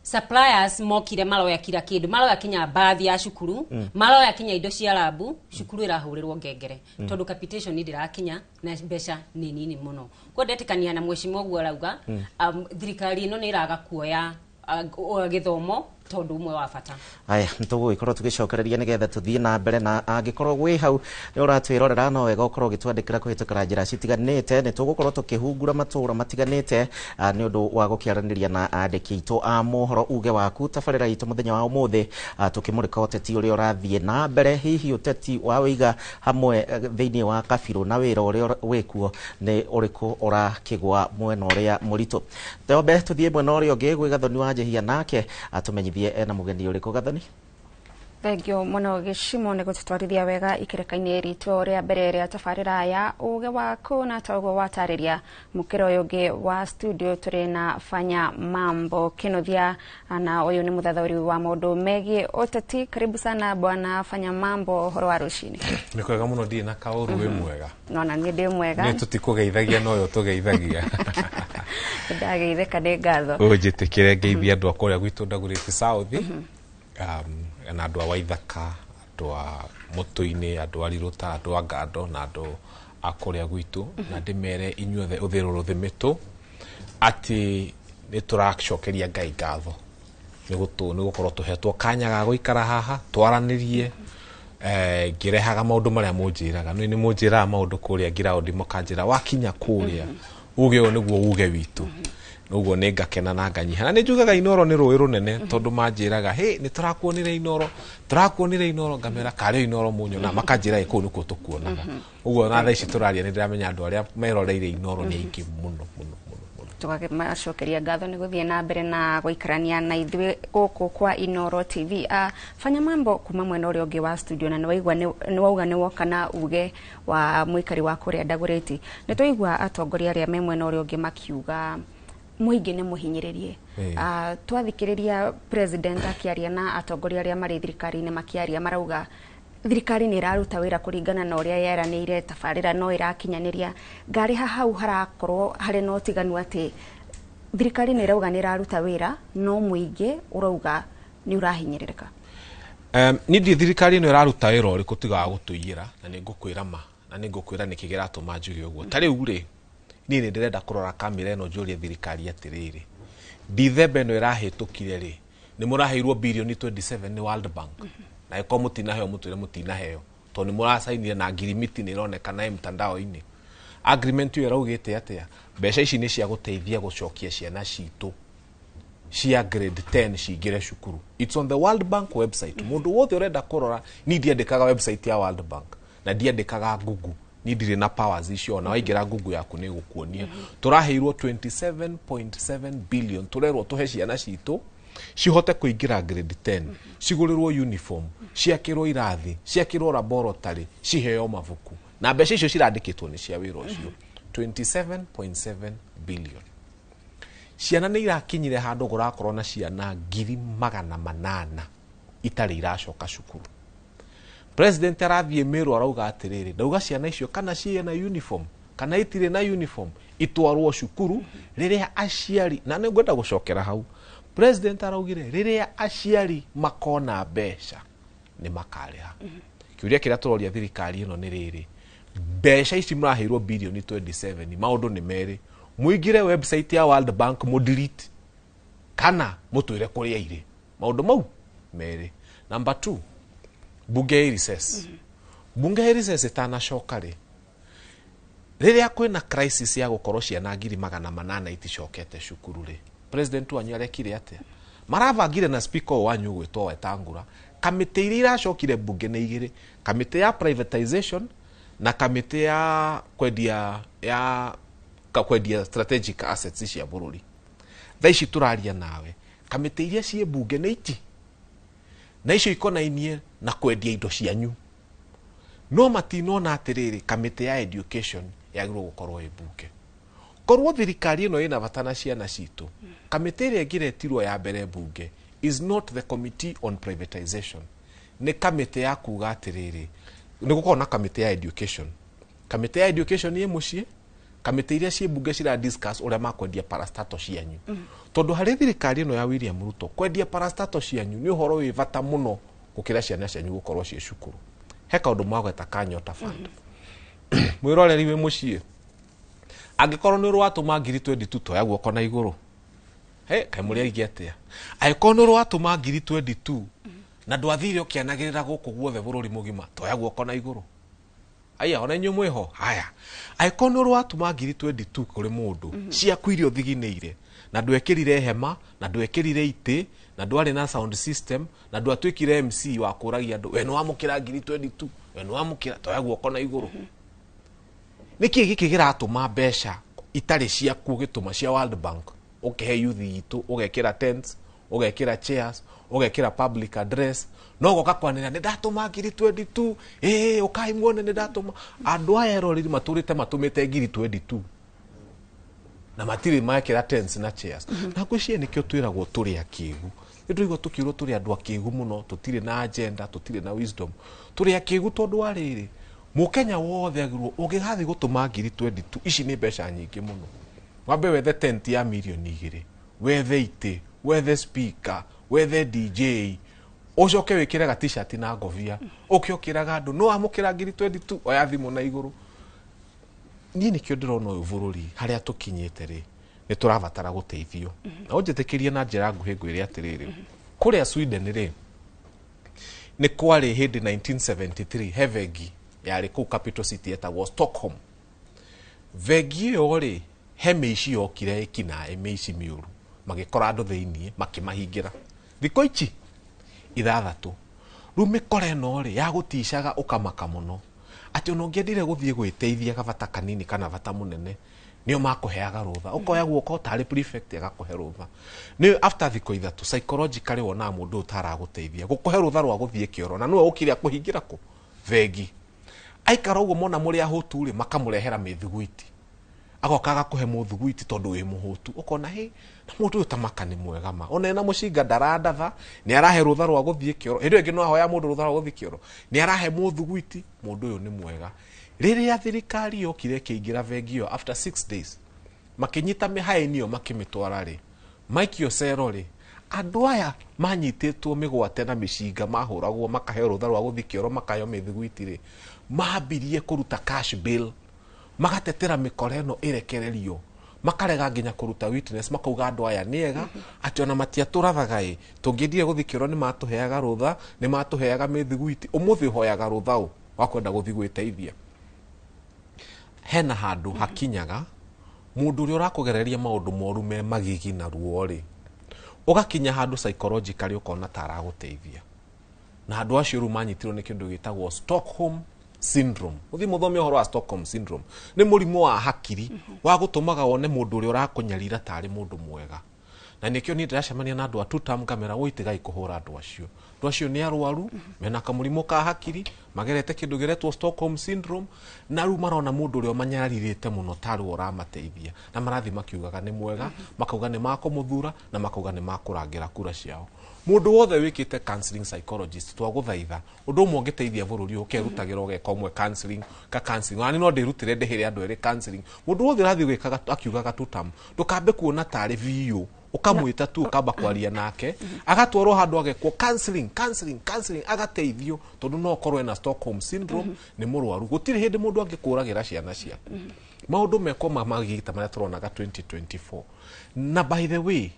suppliers mokire maroya kira kindu, maroya kinya bathi ya cukuru, maroya kinya indo cia rabu, cukuru irahurirwo ngengere, tondu capitation ndirakinya na mbeca ni nini muno. Kwa ndetikania na mheshimiwa uguo arauga, thirikari ino ni iraga kuoya githomo tondu umwe wa bata. Aya, nitũgũgĩkorwo tũgĩcokereria nĩgetha tũthiĩ na mbere, na angĩkorwo gwĩ hau nĩ ũratwĩrorera no wega ũkorwo ũgĩtwandĩkĩra kũhĩtũkĩra njĩra citiganĩte. Nĩ tũgũkorwo tũkĩhungura matũra matiganĩte nĩ ũndũ wa gũkĩaranĩria na andĩki aitũ a mohoro uge waku tabarĩra itũ mũthenya wa ũmũthĩ, tũkĩmũrĩka ũteti ũrĩa ũrathiĩ na mbere, hihi ũteti wa wĩiga hamwe thĩinĩ wa kabirũ na wĩra ũrĩa wĩkuo nĩ ũrĩkũ ũrakĩgwa mwena ũrĩa mũritũ. Twambe tũthiĩ mwena ũrĩa ũngĩ gwĩ Gathoni wa Njehia, nake atũmenyithie ena mugeni uriku. Gathoni. Thengio muno Gĩcimo nĩ gũtũtwarithia wega ikĩrĩka-inĩ ritũ rĩa mbere rĩa tabarĩra ya uge waku, na toguo watarĩria mũkĩra ũyũ ũngĩ wa studio tũrĩ na Fanya Mambo Kinuthia, na ũyũ nĩ mũthathaũri wa maũndũ megiĩ ũteti. Karibu sana bwana Fanya Mambo, ũhoro wa rũcinĩ? Nĩ kwega mũno, ndirĩ na kaũru. Wĩ mwega? Nona niĩ ndĩ mwega. Nĩ tũtikũgeithagia no ũyũ tũgeithagia. Ndageithĩka, nĩ ngatho. Ũnjĩtĩkĩre ngeithie andũ a kũrĩa gwitũ Ndagũrĩti South, na andũ a Waithaka, andũ a Mũtũ-inĩ, andũ a Riruta, andũ a Ngando na andũ a kũrĩa gwitũ, na ndĩmere inyuothe ũthĩrũrũ thĩmĩtũ atĩ nĩ tũracokeria Ngai ngatho nĩ gũkorwo tũhetwo kanya ga gũikara haha twaranĩrie, ngĩrehaga maũndũ marĩa mũnjĩraga. Nĩ mũnjĩraga maũndũ kũrĩa ngiraũndi, mũkanjĩra wakinya kũrĩa uge ũyũ nĩguo uge witũ, ũguo nĩ ngakena na nganyiha. Na nĩ njugaga Inooro nĩ rũĩ rũnene, tondũ manjĩraga hĩ nĩ tũrakuonire Inooro, tũrakuonire Inooro, ngamera karĩ Inooro mũnyona, makanjĩra kũu nĩkuo tũkuonaga. Ũguo na thaa ici tũraria nĩ ndĩramenya andũ arĩa meroreire Inooro nĩ aingĩ mũno mũno mũno. Tũgakĩmacokeria ngatho nĩ gũthiĩ na mbere na gũikarania na ithuĩ gũkũ kwa Inooro TV. Fanya Mambo kuma mwena ũrĩa ũngĩ wa studio, na nĩ wauga nĩ woka na uge wa mũikari wa kũrĩa Ndagũrĩti. Nĩ twaigua atongoria arĩa me mwena ũrĩa ũngĩ makiuga mũingĩ nĩ mũhinyĩrĩrie. Twathikĩrĩria president akĩaria na atongoria arĩa marĩ thirikari-inĩ makĩaria, marauga thirikari nĩ ĩraruta wĩra kũringana na ũrĩa yeranĩire, tabarĩra no ĩrakinyanĩria. Ngarĩ hau harakorwo harĩ na ũtiganu atĩ thirikari nĩ ĩrauga nĩ ĩraruta wĩra no mũingĩ ũrauga nĩ ũrahinyĩrĩrĩka. Niĩ ndiĩ thirikari ĩno ĩraruta wĩra ũrĩkũ tiga wa gũtũiyĩra, na nĩ ngũkwĩra ma, na nĩ ngũkwĩra nĩkĩ kĩratũma njuge ũguo. Ta rĩu rĩ, niĩ nĩ ndĩrenda kũrora kamera ĩno njũrie thirikari atĩrĩrĩ, Dithemba ĩno ĩrahĩtũkire rĩ, nĩ mũraheirwo birioni 27 nĩ World Bank, na ĩkorwo mũtinaheo mũtwĩre mũtinaheo, tondũ nĩ mũracainire na ngirimiti nĩ ĩronekana ĩ mtandao-inĩ. Agreement ĩyo ĩraugĩte atĩa? Mbeca ici nĩ cia gũteithia gũcokia ciana citũ cia grade 10 cingĩre cukuru. It's on the World Bank website. Mũndũ wothe ũrenda kũrora, niĩ ndiandĩkaga website ya World Bank na ndiandĩkaga Google, niĩ ndirĩ na powers icio, na waingĩra Google yaku nĩ ĩgũkuonia. Tũraheirwo 27.7 billion, tũrerwo tũhe ciana citũ cihote kũingĩra grade 10, cigũrĩrwo uniform, ciakĩrwo irathi, ciakĩrwo laboratory, ciheo mabuku, na mbeca icio cirandĩkĩtwo nĩ cia wĩra ũcio 27.7 billion. Ciana nĩ irakinyire handũ kũrakorwo na ciana 800,000 itarĩ iracoka cukuru. President arathiĩ Meru arauga atĩrĩrĩ, ndauga ciana icio kana ciĩ na uniform kana itirĩ na uniform itwarwo cukuru rĩrĩa aciari, na nĩ ngwenda gũcokera hau, President araugire rĩrĩa aciari makona mbeca nĩ makarĩha. Kĩũria kĩrĩa tũroria thirikari ĩno nĩ rĩrĩ, mbeca ici mũraheirwo birioni 27, maũndũ nĩ merĩ, mũingĩre website ya World Bank mũdelete kana mũtwĩre kũrĩa irĩ, maũndũ mau merĩ. Number 2, Bunge ĩ recess, bunge ĩ recess ĩtanacoka rĩ, rĩrĩa kwĩna crisis ya gũkorwo ciana 800,000 iticokete cukuru rĩ, president wanyu arekire atĩa? Marabangire na speaker ũyũ wanyu ũgwĩtwo Wetangula kamĩtĩ iria iracokire bunge nĩ igĩrĩ, kamĩtĩ ya privatization na kamĩtĩ ya kwendia, ya kwendia strategic assets cia bũrũri. Thaa ici tũraria nawe, kamĩtĩ iria ciĩ bunge nĩ iti na icio ikonainie na kwendia indo cianyu, no matinona atĩrĩrĩ, kamĩtĩ ya education yagĩrĩirwo gũkorwo ĩ bunge. Korwo thirikari ĩno ĩna bata na ciana citũ, kamĩtĩ ĩrĩa ĩngĩretirwo ya mbere bunge is not the committee on privatization, nĩ kamĩtĩ ya kuga atĩrĩrĩ, nĩ gũkorwo na kamĩtĩ ya education. Kamĩtĩ ya education ĩ mũciĩ, kamĩtĩ iria ciĩ bunge cira discuss ũrĩa makwendia parastato cianyu, tondũ harĩ thirikari ĩno ya William Ruto, kwendia parastato cianyu nĩ ũhoro wĩ bata mũno gũkĩra ciana cianyu gũkorwo ciĩ cukuru. He kaũndũ mwagweta ka Nyota Fund. Mwĩroreri wĩ mũciĩ, angĩkorwo nĩ ũrĩ ngiri 22, toya guoko na igũrũ. He kaĩ mũrĩ aingĩ atĩa? Angĩkorwo nĩ ũrĩ ngiri 22 na ndwathire ũkĩanagĩrĩra gũkũ guothe bũrũri mũgima, toya guoko na igũrũ. Aya, ona inyuĩ mwĩho. Haya, angĩkorwo nĩ ũrĩ ngiri 22 kũrĩ mũndũ ciaku iria ũthiginĩire, na ndwekĩrire hema, na ndwekĩrire itĩ, na ndwarĩ na sound system, na ndwatuĩkire MC wa kũragia andũ, we nĩ wamũkĩra ngiri 22, we nĩ wamũkĩra, toya guoko na igũrũ. Nĩkĩ gĩkĩ kĩratũma mbeca itarĩ ciaku ũgĩtũma cia World Bank, ũkĩhe youth itũ, ũgekĩra tents, ũgekĩra chairs, ũgekĩra public address, no goka kwanĩrĩra nĩ ndatũma ngiri 22, ĩĩ ũkai muone nĩ ndatũma. Andũ aya eroreri matũrĩte matũmĩte ngiri 22 na matirĩ mekĩra tents na chairs. Na ngwĩciria nĩkĩo twĩragwo tũrĩ akĩgu. Nĩ tũigua tũkĩrwo tũrĩ andũ akĩgu mũno, tũtirĩ na agenda, tũtirĩ na wisdom, tũrĩ akĩgu tondũ wa rĩrĩ, mũkenya wothe agĩrwo ũngĩgathiĩ gũtũma ngiri 22, ici nĩ mbeca nyingĩ mũno, wambe wethe tent ya mirioni 2, wethe itĩ, wethe speaker, wethe DJ, ũcoke wĩkĩre ga t-shirt na ngobia, ũke ũkĩraga andũ no amũkĩra ngiri 22, oya thimũ na igũrũ. Niĩ nĩkĩo ndĩrona ũyũ bũrũri harĩa tũkinyĩte rĩ, nĩ tũrabatara gũteithio. Na ũnjĩtĩkĩrie na njĩra nguhĩ ngwĩre atĩrĩrĩ, kũrĩa Sweden rĩ, nĩ kwarĩ hĩndĩ 1973 he bengi yarĩ kũu capital city yetagwo Stockholm. Bengi ĩyo rĩ, he mĩici yokire ĩkinaĩ, mĩici mĩũru, magĩkora andũ thĩiniĩ makĩmahingĩra thikũ ici 6. Rĩu mĩkora ĩno rĩ, ya gũticaga ũkamaka mũno atĩ ona ũngĩendire gũthiĩ gwĩteithia gabata kanini kana bata mũnene, nĩo makũheaga rũtha, ũkoya guoko tarĩ prefect agakũhe rũtha. Nĩ after thikũ 3 psychologically wonaga mũndũ ũyũ taragũteithia, gũkũhe rũtha rwa gũthiĩ kĩoro, na nĩwe ũkire akũhingĩra kũ bengi. Aikara ũguo mona mũrĩ ahũtu rĩ, makamũrehera mĩthuguiti, agoka agakũhe mũthuguiti tondũ wĩ mũhũtu, ũkona hĩ, na mũndũ ũyũ tamaka nĩ mwega ma, ona ena mũcinga ndarandatha, nĩ arahe rũtha rwa gũthiĩ kĩoro. Hĩndĩ ĩyo ĩngĩ no ahoya mũndũ rũtha rwa gũthiĩ kĩoro, nĩ arahe mũthuguiti, mũndũ ũyũ nĩ mwega. Rĩrĩa thirikari yokire ĩkĩingĩra bengi ĩyo after 6 days, makĩnyita mĩhaĩni ĩyo makĩmĩtwara rĩ, maikio cero rĩ, andũ aya manyitĩtwo mĩgwate na mĩcinga, mahũragwo makaheo rũtha rwa gũthiĩ kĩoro, makaheo mĩthuguiti rĩ, mambirie kũruta cash bail, magatetera mĩkora ĩno ĩrekererio, makarega nginya kũruta witness, makauga andũ aya nĩ ega, atĩ ona matiatũrathaga ĩ, tũngĩendire gũthiĩ kĩoro nĩ matũheaga rũtha, nĩ matũheaga mĩthuguiti, ũmũthĩ ũhoyaga rũtha ũ wa kwenda gũthiĩ gwĩteithia. Hena handũ hakinyaga mũndũ ũrĩa ũrakũgereria maũndũ moru me magigi na ruo rĩ, ũgakinya handũ psychologically ũkona ta aragũteithia. Na andũ acio rĩu manyitirwo nĩ kĩndũ gĩtagwo Stockholm syndrome. Ũthiĩ mũthome ũhoro wa Stockholm syndrome. Nĩ mũrimũ wa hakiri wa gũtũmaga wone mũndũ ũrĩa ũrakũnyarira tarĩ mũndũ mwega. Na nĩkĩo niĩ ndĩracemania na andũ a two-term ngamera, woi tigai kũhũra andũ acio. Andũ acio nĩ arwaru, mena kamũrimũ ka hakiri, magerete kĩndũ gĩretwo Stockholm syndrome, na rĩu marona mũndũ ũrĩa ũmanyarirĩte mũno tarĩ we ũramateithia. Na marathiĩ makiugaga nĩ mwega, makauga nĩ makũmũthura, na makauga nĩ makũrangĩra kura ciao. Mũndũ wothe wĩkĩte counseling psychologist, twagũthaitha, ũndũ ũmwe ũngĩteithia bũrũri ũyũ, ũkerutagĩra ũgeka ũmwe counseling, ka counseling. Ona niĩ no ndĩrutĩre ndĩhĩre andũ erĩ counseling. Mũndũ wothe ũrathiĩ gwĩkaga akiugaga two-term, ndũkambe kuona tarĩ biũ, ũkamwĩta tu ũkamba kwaria nake, agatwarwo handũ agekwo counseling, counseling, counseling, agateithio, tondũ no okorwo ena Stockholm syndrome, nĩ mũrwaru. Gũtirĩ hĩndĩ mũndũ angĩkũragĩra ciana ciaku. Maũndũ mekwo magita marĩa tũronaga 2024. Na by the way,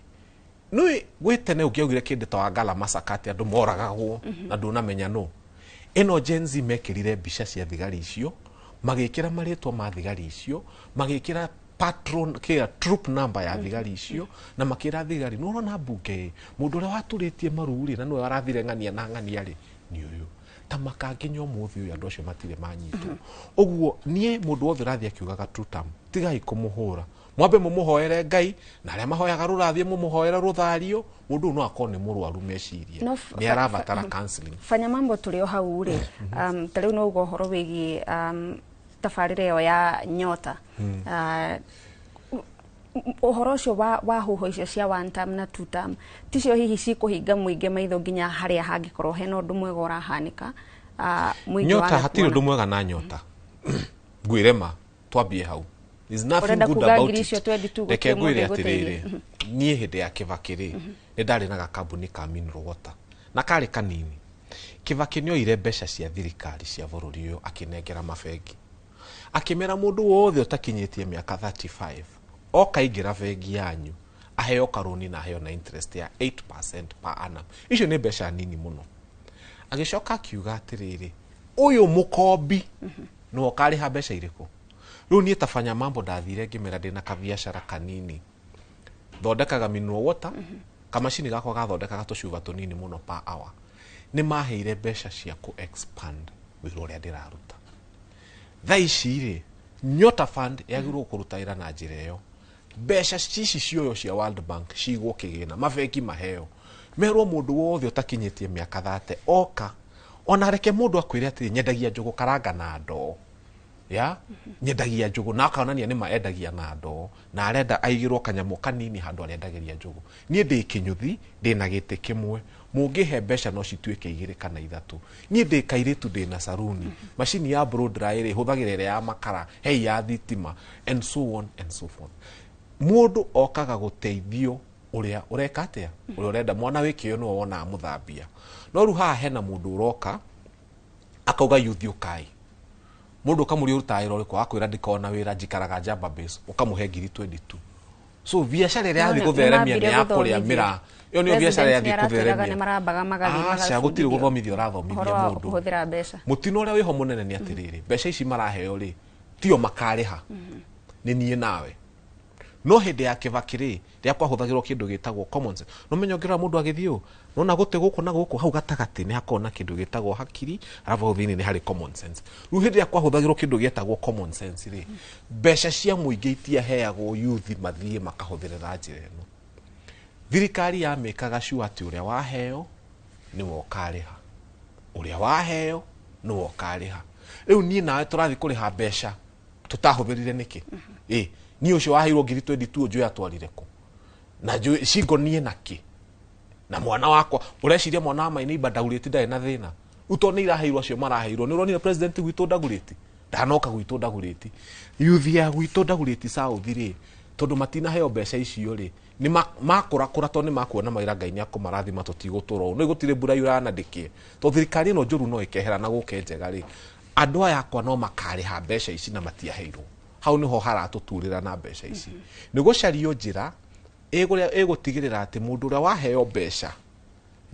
nĩ gwĩ tene ũngĩaugire kĩndũ ta Wangala Massacre atĩ andũ moragagwo na ndũnamenya nũ. Ĩno Gen Z mekĩrire mbica cia thigari icio, magĩkĩra marĩtwa ma thigari icio, magĩkĩra patron kĩa troop number ya thigari icio, na makĩra thigari nĩ ũrona mbunge ĩ mũndũ ũrĩa waturĩtie maru rĩ, na nĩwe warathire ng'ania na ng'ania rĩ, nĩ ũyũ. Ta makanginya ũmũthĩ ũyũ andũ acio matirĩ manyitwo. Ũguo niĩ mũndũ wothe ũrathiĩ akiugaga two term, tigai kũmũhũra, mwambe mũmũhoere Ngai, na arĩa mahoyaga rũrathiĩ mũmũhoere rũthario. Mũndũ ũyũ no akorwo nĩ mũrwaru meciria, nĩ arabatara counseling. Fanya Mambo, tũrĩ o hau rĩ, ta rĩu no uga ũhoro wĩgiĩ tabarĩra ĩyo ya Nyota, ũhoro ũcio wa huho icio cia one term na two term, ticio hihi cikũhinga mũingĩ maitho nginya harĩa hangĩkorwo hena ũndũ mwega ũrahanĩka, mũingĩ Nyota wage hatirĩ ũndũ kuona. mwega na Nyota, ngwĩre ma, twambie hau. There's nothing Ũrenda good kuga about ngiri it. icio 22 Reke gũtirĩ ngwĩre mũndũ atĩrĩrĩ, ĩgũteithia. Niĩ hĩndĩ ya Kibaki rĩ, nĩ ndarĩ na gakambuni ka mineral water na karĩ kanini. Kibaki nĩ oire mbeca cia thirikari cia bũrũri ũyũ, akĩnengera mabengi, akĩmera mũndũ wothe ũtakinyĩtie mĩaka 35 oka ingĩra bengi yanyu aheo karũni na aheo na interest ya 8% per annum. Icio nĩ mbeca nini mũno. Agĩcoka akiuga atĩrĩrĩ, ũyũ mũkombi nĩwe ũkarĩha mbeca irĩkũ. Rĩu niĩ ta Fanya Mambo ndathire ngĩmera ndĩna kabiacara kanini thondekaga mineral water, kamacini gakwa gathondekaga tũcuba tũnini mũno per hour. Nĩ maheire mbeca cia kũ expand wĩra ũrĩa ndĩraruta thaa ici rĩ. Nyota Fund yagĩrĩirwo kũruta wĩra na njĩra ĩyo. Mbeca ici cioyo cia World Bank cigwo kĩgĩna, mabengi maheo, merwo mũndũ wothe ũtakinyĩtie mĩaka 30 oka, ona reke mũndũ akwĩre atĩrĩ, nyendagia njũgũ karanga na ndoo ya nyendagia njũgũ, na akonania nĩ ma endagia na ndoo, na arenda aigĩrwo kanyamũ kanini handũ arendagĩria njũgũ. Niĩ ndĩ kĩnyũthi, ndĩna gĩtĩ kĩmwe, mũngĩhe mbeca no cituĩke igĩrĩ kana ithatũ. Niĩ ndĩ kairĩtu, ndĩna saruni, macini ya blow dry rĩ, hũthagĩra ĩrĩa ya makara, hei ya thitima, and so on and so forth. Mũndũ okaga gũteithio ũrĩa ũreka atĩa, ũrĩa ũrenda. Mwana wĩ kĩo nĩwe wonaga mũthambia. No rĩu haha hena mũndũ ũroka akauga yuthi ũkai. Mũndũ ũkamũria ũrutaga wĩra ũrĩkũ, akwĩra ndikoragwo na wĩra, njikaraga Jamba Base, ũkamũhe ngiri 22. So biacara ĩrĩa yathiĩ gũtheremia nĩ ya kũrĩa mĩraa. Ĩyo nĩyo biacara yathiĩ kũtheremia. Nĩ marambaga magathiĩ. Aca, gũtirĩ gũthomithia ũrathomithia ũhoro wa mũndũ. kũhũthĩra mbeca. Mũtino ũrĩa wĩho mũnene nĩ atĩrĩrĩ, mbeca ici maraheo rĩ, tio makarĩha, nĩ niĩ nawe. No hĩndĩ ya Kibaki rĩ, rĩrĩa kwahũthagĩrwo kĩndũ gĩtagwo common sense, no menya ũngĩrora mũndũ agĩthiĩ ũũ, nona gũtĩ gũkũ na gũkũ hau gatagatĩ nĩ hakoragwo na kĩndũ gĩtagwo hakiri, arabu hau thĩinĩ nĩ harĩ common sense. Rĩu hĩndĩ ĩrĩa kwahũthagĩrwo kĩndũ gĩetagwo common sense rĩ, mbeca cia mũingĩ itiaheagwo yuthi mathiĩ makahũthĩre na njĩra ĩno. Thirikari yamĩkaga sure atĩ ũrĩa waheo nĩwe ũkarĩha, ũrĩa waheo nĩwe ũkarĩha. Rĩu niĩ nawe tũrathiĩ kũrĩha mbeca tũtahũthĩrire nĩkĩ? Ĩ niĩ ũcio waheirwo ngiri 22 njũĩ atwarire kũ, na njũĩ cingonie na kĩ? Na mwana wakwa, ũreciria mwana wa my neighbor ndagurĩti ndarĩ na thĩna? Rĩu tondũ nĩ iraheirwo acio maraheirwo, nĩ ũronire president gwitũ ndagurĩti ndanoka gwitũ ndagurĩti yuthi ya gwitũ ndagurĩti south rĩ, tondũ matinaheo mbeca icio rĩ, nĩ makũrakũra, tondũ nĩ makuona mawĩra Ngai nĩ akũmarathima, tũtigũtũra ũũ, nĩ gũtirĩ mbura yuraga na ndĩkĩe, tondũ thirikari ĩno njũru no ĩkehera na gũke njega rĩ, andũ aya akwa no makarĩha mbeca ici na matiaheirwo. Hau nĩho haratũturĩra na mbeca ici. Nĩ gũcario njĩra ĩgũtigĩrĩra atĩ mũndũ ũrĩa waheo mbeca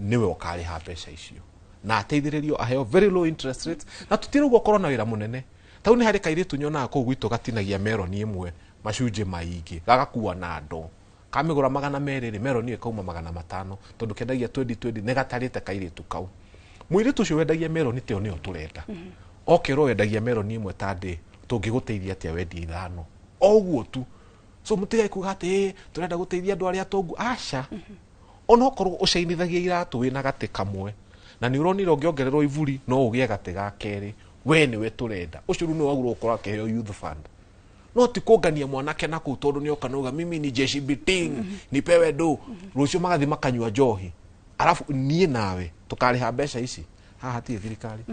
nĩwe ũkarĩha mbeca icio, na ateithĩrĩrio aheo very low interest rates, na tũtirauga ũkorwo na wĩra mũnene. Tau nĩ harĩ kairĩtu nyonaga kũu gwitũ gatinagia meroni ĩmwe macunjĩ maingĩ, gagakua na ndoo, kamĩgũra 200 rĩ, meroni ĩyo ĩkauma 500, tondũ kendagia 20 20, nĩ gatarĩte kairĩtu kau. Mũirĩtu ũcio wendagia meroni teo nĩyo tũrenda. Okerwo wendagia meroni ĩmwe ta ndĩ, tũngĩgũteithia atĩa wendie ithano? O ũguo tu. So mũtigae kuga atĩ "Ĩ, tũrenda gũteithia andũ arĩa atongu." Aca, onokorwo ũcainithagia iratũ wĩna gatĩ kamwe, na nĩ ũronire ũngĩongererwo iburi no ũgĩe gatĩ ga kerĩ, we nĩwe tũrenda. Ũcio rĩu nĩwe wagĩrĩirwo gũkorwo akĩheo youth fund, no ti kũngania mwanake na kũu tondũ nĩoka nauga mimi ni jeshi biting, nipewe do. Rũciũ magathiĩ makanyua njohi, arabu niĩ nawe tũkarĩha mbeca ici. Haha hatirĩ thirikari.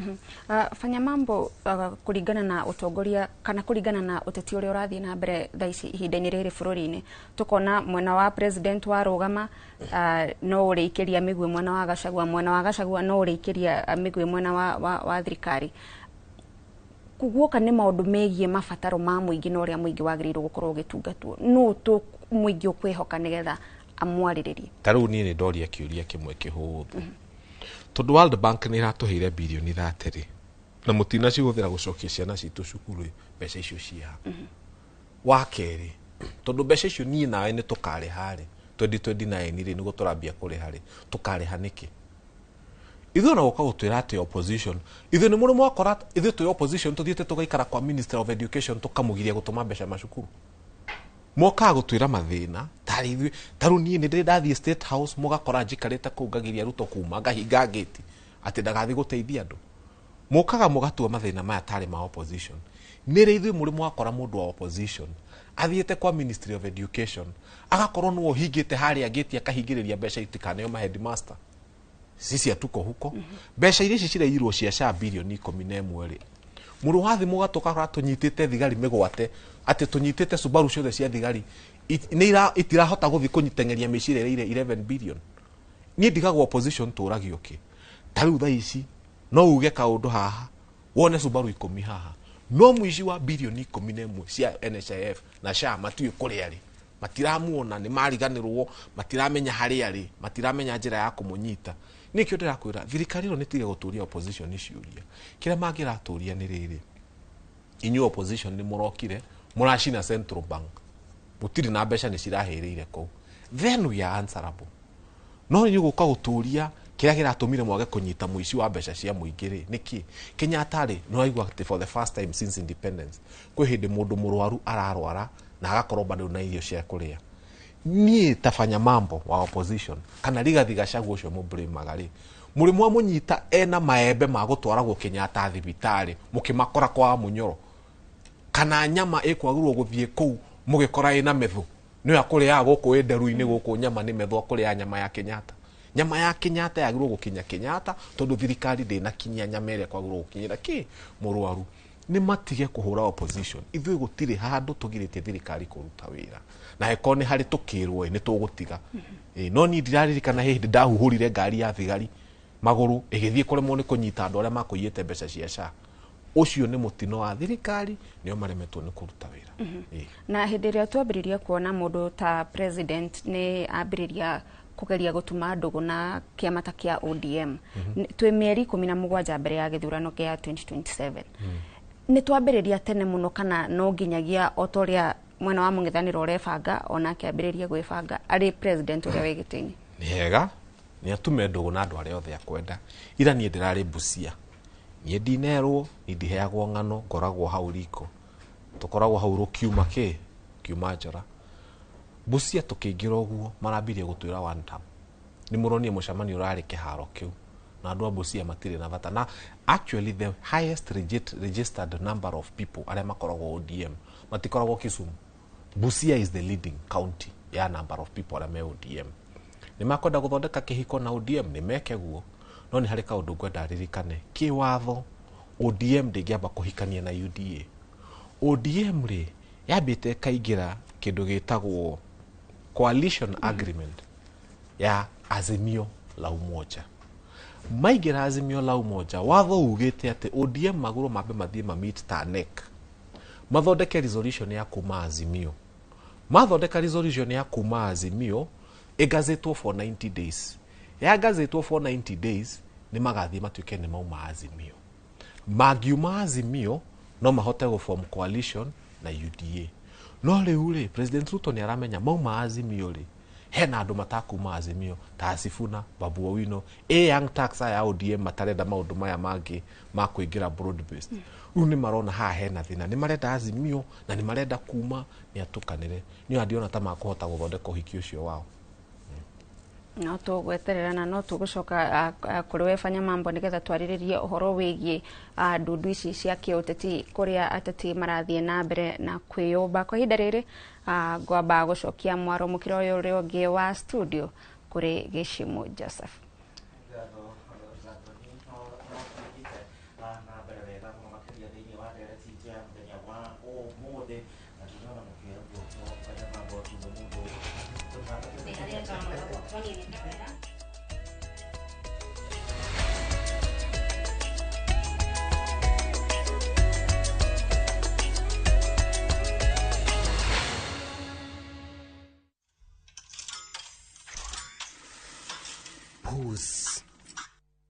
Fanya Mambo, kũringana na ũtongoria kana kũringana na ũteti ũrĩa ũrathiĩ na mbere thaa ici ihinda-inĩ rĩrĩ bũrũri-inĩ, tũkona mwena wa president warũgama, no ũrĩikĩria mĩguĩ mwena wa Gachagua, mwena wa Gachagua no ũrĩikĩria mĩguĩ mwena wa thirikari. Guoka nĩ maũndũ megiĩ mabataro ma mũingĩ na ũrĩa mũingĩ wagĩrĩirwo gũkorwo ũgĩtungatwo, nũ tũ mũingĩ ũkwĩhoka nĩgetha amwarĩrĩrie? Ta rĩu niĩ nĩ ndoria kĩũria kĩmwe kĩhũthũ. Tondũ World Bank nĩ ĩratũheire birioni 30 rĩ, na mũtinacihũthĩra gũcokia ciana citũ cukuru rĩ, mbeca icio ciĩha? Wa kerĩ, tondũ mbeca icio niĩ nawe nĩ tũkarĩha rĩ, 2029 rĩ, nĩguo tũrambia kũrĩha rĩ, tũkarĩha nĩkĩ? Ithuĩ ona gũka gũtwĩra atĩ opposition, ithuĩ nĩ mũrĩ mwakora ithuĩ twĩ opposition tũthiĩte tũgaikara kwa Minister of Education tũkamũgiria gũtũma mbeca macukuru? Mokaga gũtwĩra mathĩna tarĩ ithuĩ. Tarĩu niĩ nĩ ndĩrĩ ndathiĩ State House, mũgakora njikarĩte kũu ngagiria Ruto kuma, ngahinga ngĩti atĩ ndagathiĩ gũteithia andũ. Mokaga mũgatua mathĩna maya tarĩ ma opposition. Nĩ rĩ ithuĩ mũrĩ mwakora mũndũ wa opposition athiĩte kwa Ministry of Education, agakorwo nĩwe ũhingĩte harĩa ngĩti, akahingĩrĩria mbeca itikaneo ma headmaster? Sisi hatuko huko. Mbeca iria ici cireirwo cia SHA birioni 11 rĩ, mũrũ wa thĩ, mũgatũkora tũnyitĩte thigari mĩgwate, atĩ tũnyitĩte Subaru ciothe cia thigari itirahota gũthiĩ kũnyiteng'eria mĩciĩ ĩrĩa ĩrĩ 11 billion. Niĩ ndigagwo opposition tũragio kĩ. Ta rĩu thaa ici no uge kaũndũ haha wone Subaru 10 haha, no mũici wa birioni 11 cia NHIF na SHA matiũĩ kũrĩa rĩ, matiramuona, nĩ mariganĩrwo, matiramenya harĩa rĩ, matiramenya njĩra ya kũmũnyita. Nĩkĩo ndĩrakwĩra thirikari ĩno nĩtige gũtũria opposition ciũria. Kĩrĩa mangĩratũria nĩ rĩrĩ: inyuĩ opposition nĩ mũrokire mũracina Central Bank, mũtirĩ na mbeca, nĩ cirahĩrĩire kũu, then we are answerable. No inyuĩ gũka gũtũria kĩrĩa kĩratũmire mwage kũnyita mũici wa mbeca cia mũingĩ rĩ, nĩkĩ? Kenyatta rĩ, nĩ waigua atĩ for the first time since independence kwĩ hĩndĩ mũndũ mũrwaru ararwara na agakorwo bado na irio cia kũrĩa. Niĩ tabanya mambo wa opposition kana Rigathi Gachagua ũcio mũblĩmaga rĩ, mũrĩ mwamũnyita ena maembe ma gũtwaragwo Kenyatta thibitarĩ mũkĩmakora kwa Munyoro, kana nyama ĩkwagĩrĩrwo gũthiĩ kũu mũgĩkora ĩna methũ? Nĩyo akũrĩaga gũkũ ĩ nderu-inĩ gũkũ, nyama nĩ methũ, akũrĩa nyama ya Kenyatta. Nyama ya Kenyatta yagĩrĩirwo gũkinya Kenyatta, tondũ thirikari ndĩnakinyia nyama ĩrĩa kwagĩrĩirwo gũkinyĩra kĩ mũrwaru. Nĩ matige kũhũra opposition. Ithuĩ gũtirĩ handũ tũgirĩtie thirikari kũruta wĩra, na ĩkorwo nĩ harĩ tũkĩrwo ĩ, nĩ tũgũtiga. Ĩ, no niĩ ndiraririkana hĩndĩ ndahuhũrire ngari ya thigari magũrũ ĩgĩthiĩ kũremwo nĩ kũnyita andũ arĩa makũiyĩte mbeca cia SHA. Ũcio nĩ mũtino wa thirikari, nĩo maremetwo nĩ kũruta wĩra. Ĩ. Na hĩndĩ ĩrĩa twambĩrĩria kuona mũndũ ta president nĩ ambĩrĩria kũgeria gũtuma ndũgũ na kĩama ta kĩa ODM, twĩ mĩeri 17 mbere ya gĩthurano kĩa 2027, nĩ twambĩrĩria tene mũno kana no nginyagia o ta ũrĩa mwena wa mũng'ethanĩro ũrebanga onake ambĩrĩrie gwĩbanga arĩ president ũrĩa wĩ gĩtĩ-inĩ? Nĩ hega nĩ atume ndũgũ na andũ arĩa othe akwenda. Ira niĩ ndĩrarĩ Busia, niĩ ndinerwo, niĩ ndiheagwo ng'ano, ngoragwo hau riko, tũkoragwo hau rũkiuma kĩ kiuma njora. Busia tũkĩingĩra ũguo marambirie gũtwĩra one term. Nĩ mũronire mũcemanio ũrarĩ kĩharo kĩu, na andũ a Busia matirĩ na bata na actually the highest registered number of people arĩa makoragwo ODM matikoragwo Kisumu. Busia is the leading county ya number of people arĩa me ODM. Nĩ makwenda gũthondeka kĩhiko na ODM, nĩ meke guo, no nĩ harĩ kaũndũ ngwenda ririkane. Kĩwatho ODM ndĩngĩamba kũhikania na UDA. ODM rĩ, yambĩte ĩkaingĩra kĩndũ gĩtagwo coalition agreement ya Azimio la Umoja. Maingĩra Azimio la Umoja, watho ugĩte atĩ ODM magũrũ mambe mathiĩ ma meet ta NEC, mathondeke resolution ya kuma Azimio. Mathondeka resolution ya kuma Azimio, ĩgazetwo for 90 days. Yagazetwo for 90 days, nĩ magathiĩ matuĩke nĩ mauma Azimio. Mangiuma Azimio no mahote gũform coalition na UDA. No rĩu rĩ, President Ruto nĩ aramenya mauma Azimio rĩ, hena andũ matakuma Azimio ta Sifuna, Babu Owino, a young tax aya ODM matarenda maũndũ maya mangĩ ma kũingĩra broad based. Rĩu nĩ marona haha hena thĩna, nĩ marenda Azimio na nĩ marenda kuma, nĩ atukanĩre. Nĩ andiona ta makũhota gũthondeka ũhiki ũcio wao. No tũgweterera na no tũgũcoka kũrĩ we Fanya Mambo nĩgetha twarĩrĩrie ũhoro wĩgiĩ ndundu ici cia kĩũteti kũrĩa ateti marathiĩ na mbere na kwĩyũmba. Kwa ihinda rĩrĩ ngwamba gũcokia mwaro mũkĩra ũyũ ũrĩa ũngĩ wa studio kũrĩ Gĩcimu Joseph. Pause.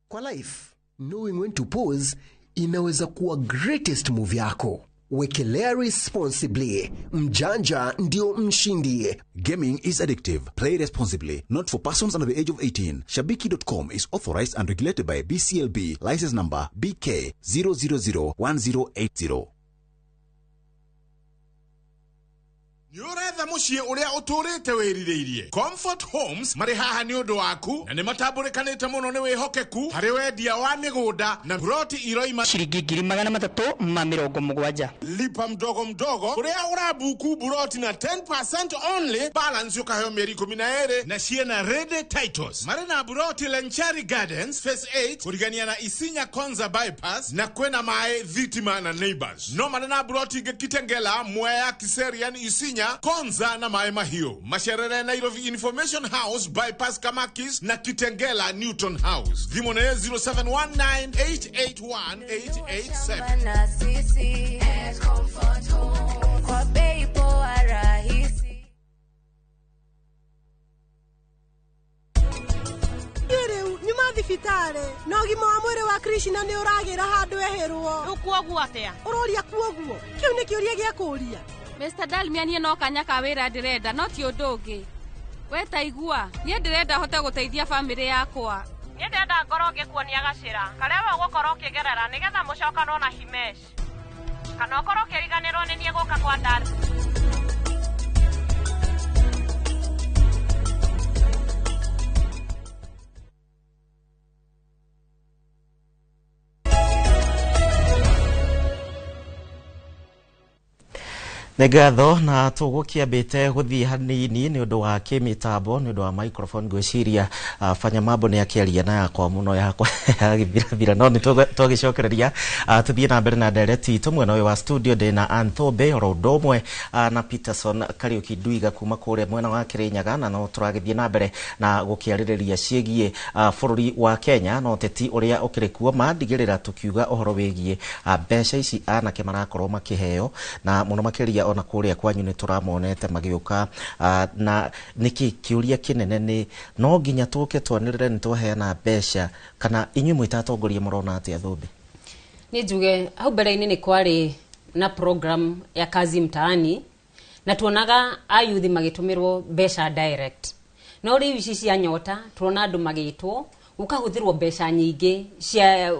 Kwa life, knowing when to pause inaweza kuwa greatest move yako. Wekelea responsibly. Mjanja ndio mshindi. Gaming is addictive. Play responsibly. Not for persons under the age of 18. Shabiki.com is authorized and regulated by BCLB. License number BK 0001080. Nĩ ũretha mũciĩ ũrĩa ũtũrĩte wĩrirĩirie. Comfort Homes marĩ haha nĩ ũndũ waku na nĩ matambũrĩkanĩte mũno nĩ wĩhokeku harĩ wendia wa mĩgũnda na ploti iroima ciringi 370,000. Lipa mdogo mdogo ũrĩa ũrabuku buroti na 10% only, balance ũkaheo mĩeri 12 na ciena ready titles. Marĩ na buroti Lenchari Gardens Phase 8 kũrigania na Isinya Konza bypass na kwĩna maĩ, thitima na neighbors. No marĩ na buroti ingĩ Kitengela, Mwea, Kiserian, Isinya, Konza na Maĩ Mahiũ. Macerere Nairobi Information House bypass Kamakis na Kitengela Newton House. Thimũ nĩ 0719881887. Na sisi Comfort Home kwa bei poa rahisi. Rĩu nyuma thibitarĩ na ũgima wa mwĩrĩ wa Krishna nĩ ũragĩra handũ ehĩrwo. Rĩu kuoguo atĩa? Ũroria kuoguo? Kĩu nĩ kĩũria gĩa kũũria. Mr. Dalmia niĩ no kanya ka wĩra ndĩrenda no ti ũndũ ũngĩ. We ta igua, niĩ ndĩrenda hote gũteithia bamĩrĩ yakwa. Niĩ ndĩrenda ngorwo ngĩkuonia gacĩra karĩa we ũgũkorwo ũkĩgerera nĩgetha mũcokanwo na Himesh, kana ũkorwo ũkĩriganĩrwo nĩ niĩ gũka kwa Dar. Nĩ ngatho na tũgũkĩambĩte gũthiĩ hanini nĩ ũndũ wa kĩmĩtambo nĩ ũndũ wa microphone ngwĩciria fanya mambo nĩ akĩaria na yakwa mũno yakwa yagĩthirathira no nĩ twagĩcokereria tũthiĩ na mbere na ndereti itũ. Mwena ũyũ wa studio ndĩ na Ann Thũmbĩ oro ũndũ ũmwe na Peterson Kariũki Ndwiga kuma kũrĩa mwena wa Kĩrĩnyaga, na no tũragĩthiĩ na mbere na gũkĩarĩrĩria ciĩgiĩ bũrũri wa Kenya na ũteti ũrĩa ũkĩrĩ kuo. Mandigĩrĩra tũkiuga ũhoro wĩgiĩ mbeca ici anake marakorwo makĩheo na mũno makĩria ona kũrĩa kwanyu nĩ tũramonete magĩũka na nĩkĩ kĩũria kĩnene nĩ no nginya tũke twanĩrĩre nĩ twaheana mbeca kana inyuĩ mwĩ ta atongoria mũrona atĩa Thũmbĩ? Nĩ njuge hau mbere-inĩ nĩ kwarĩ na program ya Kazi Mtaani na tuonaga ayuthi magĩtũmĩrwo mbeca direct, no rĩu ici cia Nyota tuona andũ magĩtwo gũkahũthĩrwo mbeca nyingĩ cia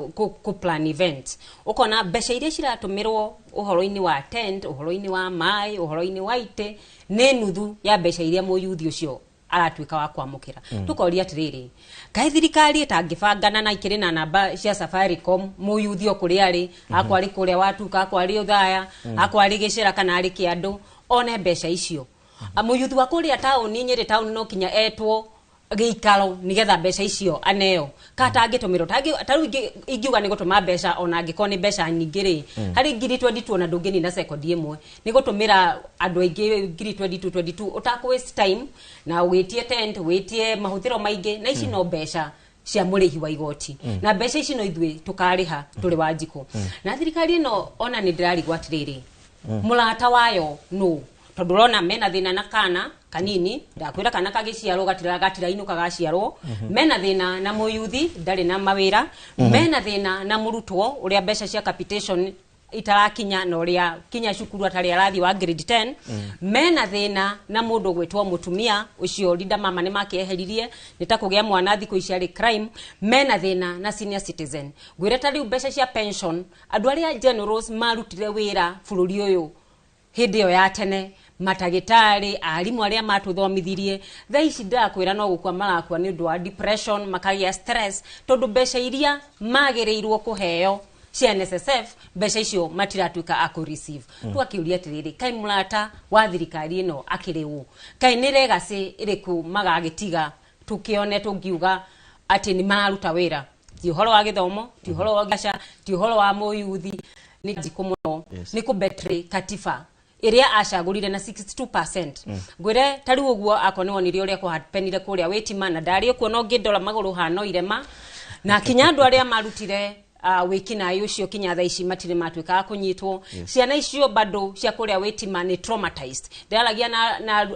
ku plan event. Ũkona mbeca iria ciratũmĩrwo ũhoro-inĩ wa tent, ũhoro-inĩ wa maĩ, ũhoro-inĩ wa itĩ nĩ nuthu ya mbeca iria mũyuthi ũcio aratuĩka wa kwamũkĩra. Tũkoria atĩrĩrĩ, kaĩ thirikari ĩtangĩbangana na ikĩrĩ na namba cia Safaricom mũyuthi o kũrĩa arĩ, akwa arĩ kũrĩa Watuka, akwa arĩ Othaya, akwa arĩ Gĩcĩra kana arĩ Kĩandũ, one mbeca icio. Mũyuthi wa kũrĩa taũni Nyĩrĩ taũni no kinya etwo gĩikaro nĩgetha mbeca icio aneo ka tangĩtũmĩrwo ta rĩu ingiuga nĩ gũtũma mbeca ona angĩkorwo nĩ mbeca nyingĩ rĩ, harĩ 22,000 ona ndũngĩnina sekondi ĩmwe nĩ gũtũmĩra andũ aingĩ 22,000 22 ũtakũ waste time na wĩtie tent, wĩtie mahũthĩro maingĩ, na ici no mbeca cia mũrĩhi wa igoti na mbeca ici no ithuĩ tũkarĩha tũrĩ wa njikũ. Na thirikari ĩno ona nĩ ndĩrarigwo atĩrĩrĩ, mũrata wayo nũ? Tondũ ũrona mena thĩna na kana kanini, ndakwĩra kana kagĩciarwo gatirainũka gaciarwo, mena thĩna na mũyuthi ndarĩ na mawĩra, mena thĩna na mũrutwo ũrĩa mbeca cia capitation itarakinya na ũrĩa kinya cukuru atarĩ arathiĩ wa grade 10, mena thĩna na mũndũ gwĩtwo mũtumia ũcio Linda Mama nĩ makĩeheririe nĩ ta kũgĩa mwana thikũ ici arĩ crime, mena thĩna na senior citizen. Ngwĩre ta rĩu mbeca cia pension andũ arĩa generals marutire wĩra bũrũri ũyũ hĩndĩ ĩyo ya tene, matagĩtarĩ, arimũ arĩa matũthomithirie, thaa ici ndakwĩra no gũkua marakua nĩ ũndũ wa depression, makagĩa stress tondũ mbeca iria magĩrĩirwo kũheo cia NSSF mbeca icio matiratuĩka a kũ receive. Tũgakĩũria atĩrĩrĩ, kaĩ mũrata wa thirikari ĩno akĩrĩ ũ? Kaĩ nĩ legacy ĩrĩkũ magagĩtiga tũkĩone tũngiuga atĩ nĩ mararuta wĩra? Ti ũhoro wa gĩthomo, ti ũhoro wa mbeca, ti ũhoro wa mũyuthi, nĩ njikũ mũno, nĩ kũ betray katiba ĩrĩa acagũrire na 62%. Ngwĩre ta rĩu ũguo akorwo nĩ wonire ũrĩa kũhapenire kũrĩa Wĩtima na ndarĩ kuo no ngĩndora magũrũ hano irema na kinya andũ arĩa marutire Wĩkinaĩ ũcio kinya thaa ici matirĩ matuĩka a kũnyitwo. Ciana icio bado cia kũrĩa wĩtima nĩ traumatized. Ndĩraragia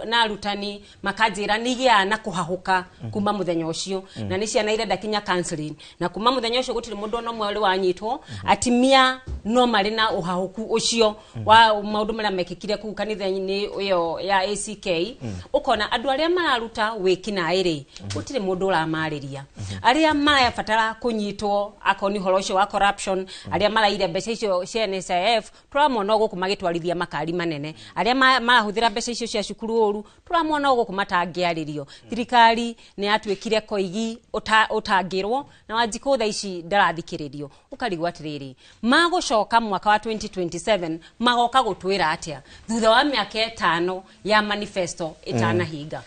na arutani makanjĩra nĩ igĩaga na kũhahũka kuma mũthenya ũcio, na nĩ ciana irenda kinya counseling, na kuma mũthenya ũcio gũtirĩ mũndũ ona ũmwe ũrĩ wanyitwo. Atimia no marĩ na ũhahũku ũcio wa maũndũ marĩa mekĩkire kũu kanitha-inĩ ĩyo ya ACK. Ũkona andũ arĩa mararuta wĩkinaĩ rĩ, gũtirĩ mũndũ ũramarĩria. Arĩa marabatara kũnyitwo akorwo nĩ ũhoro ũcio wa corruption, arĩa maraire mbeca icio cia NSIF, tũramona o gũkũ magĩtwarithia makari manene. Arĩa marahũthĩra mbeca icio cia cukuru ũru, tũramona o gũkũ matangĩarĩrio. Thirikari nĩ yatuĩkire koigi ũtangĩrwo na Wanjikũ thaa ici ndarathikĩrĩrio. Ũkarigwo atĩrĩrĩ, magũcoka mwaka wa 2027 magoka gũtwĩra atĩa thutha wa mĩaka 5 ya manifesto ĩtanahinga?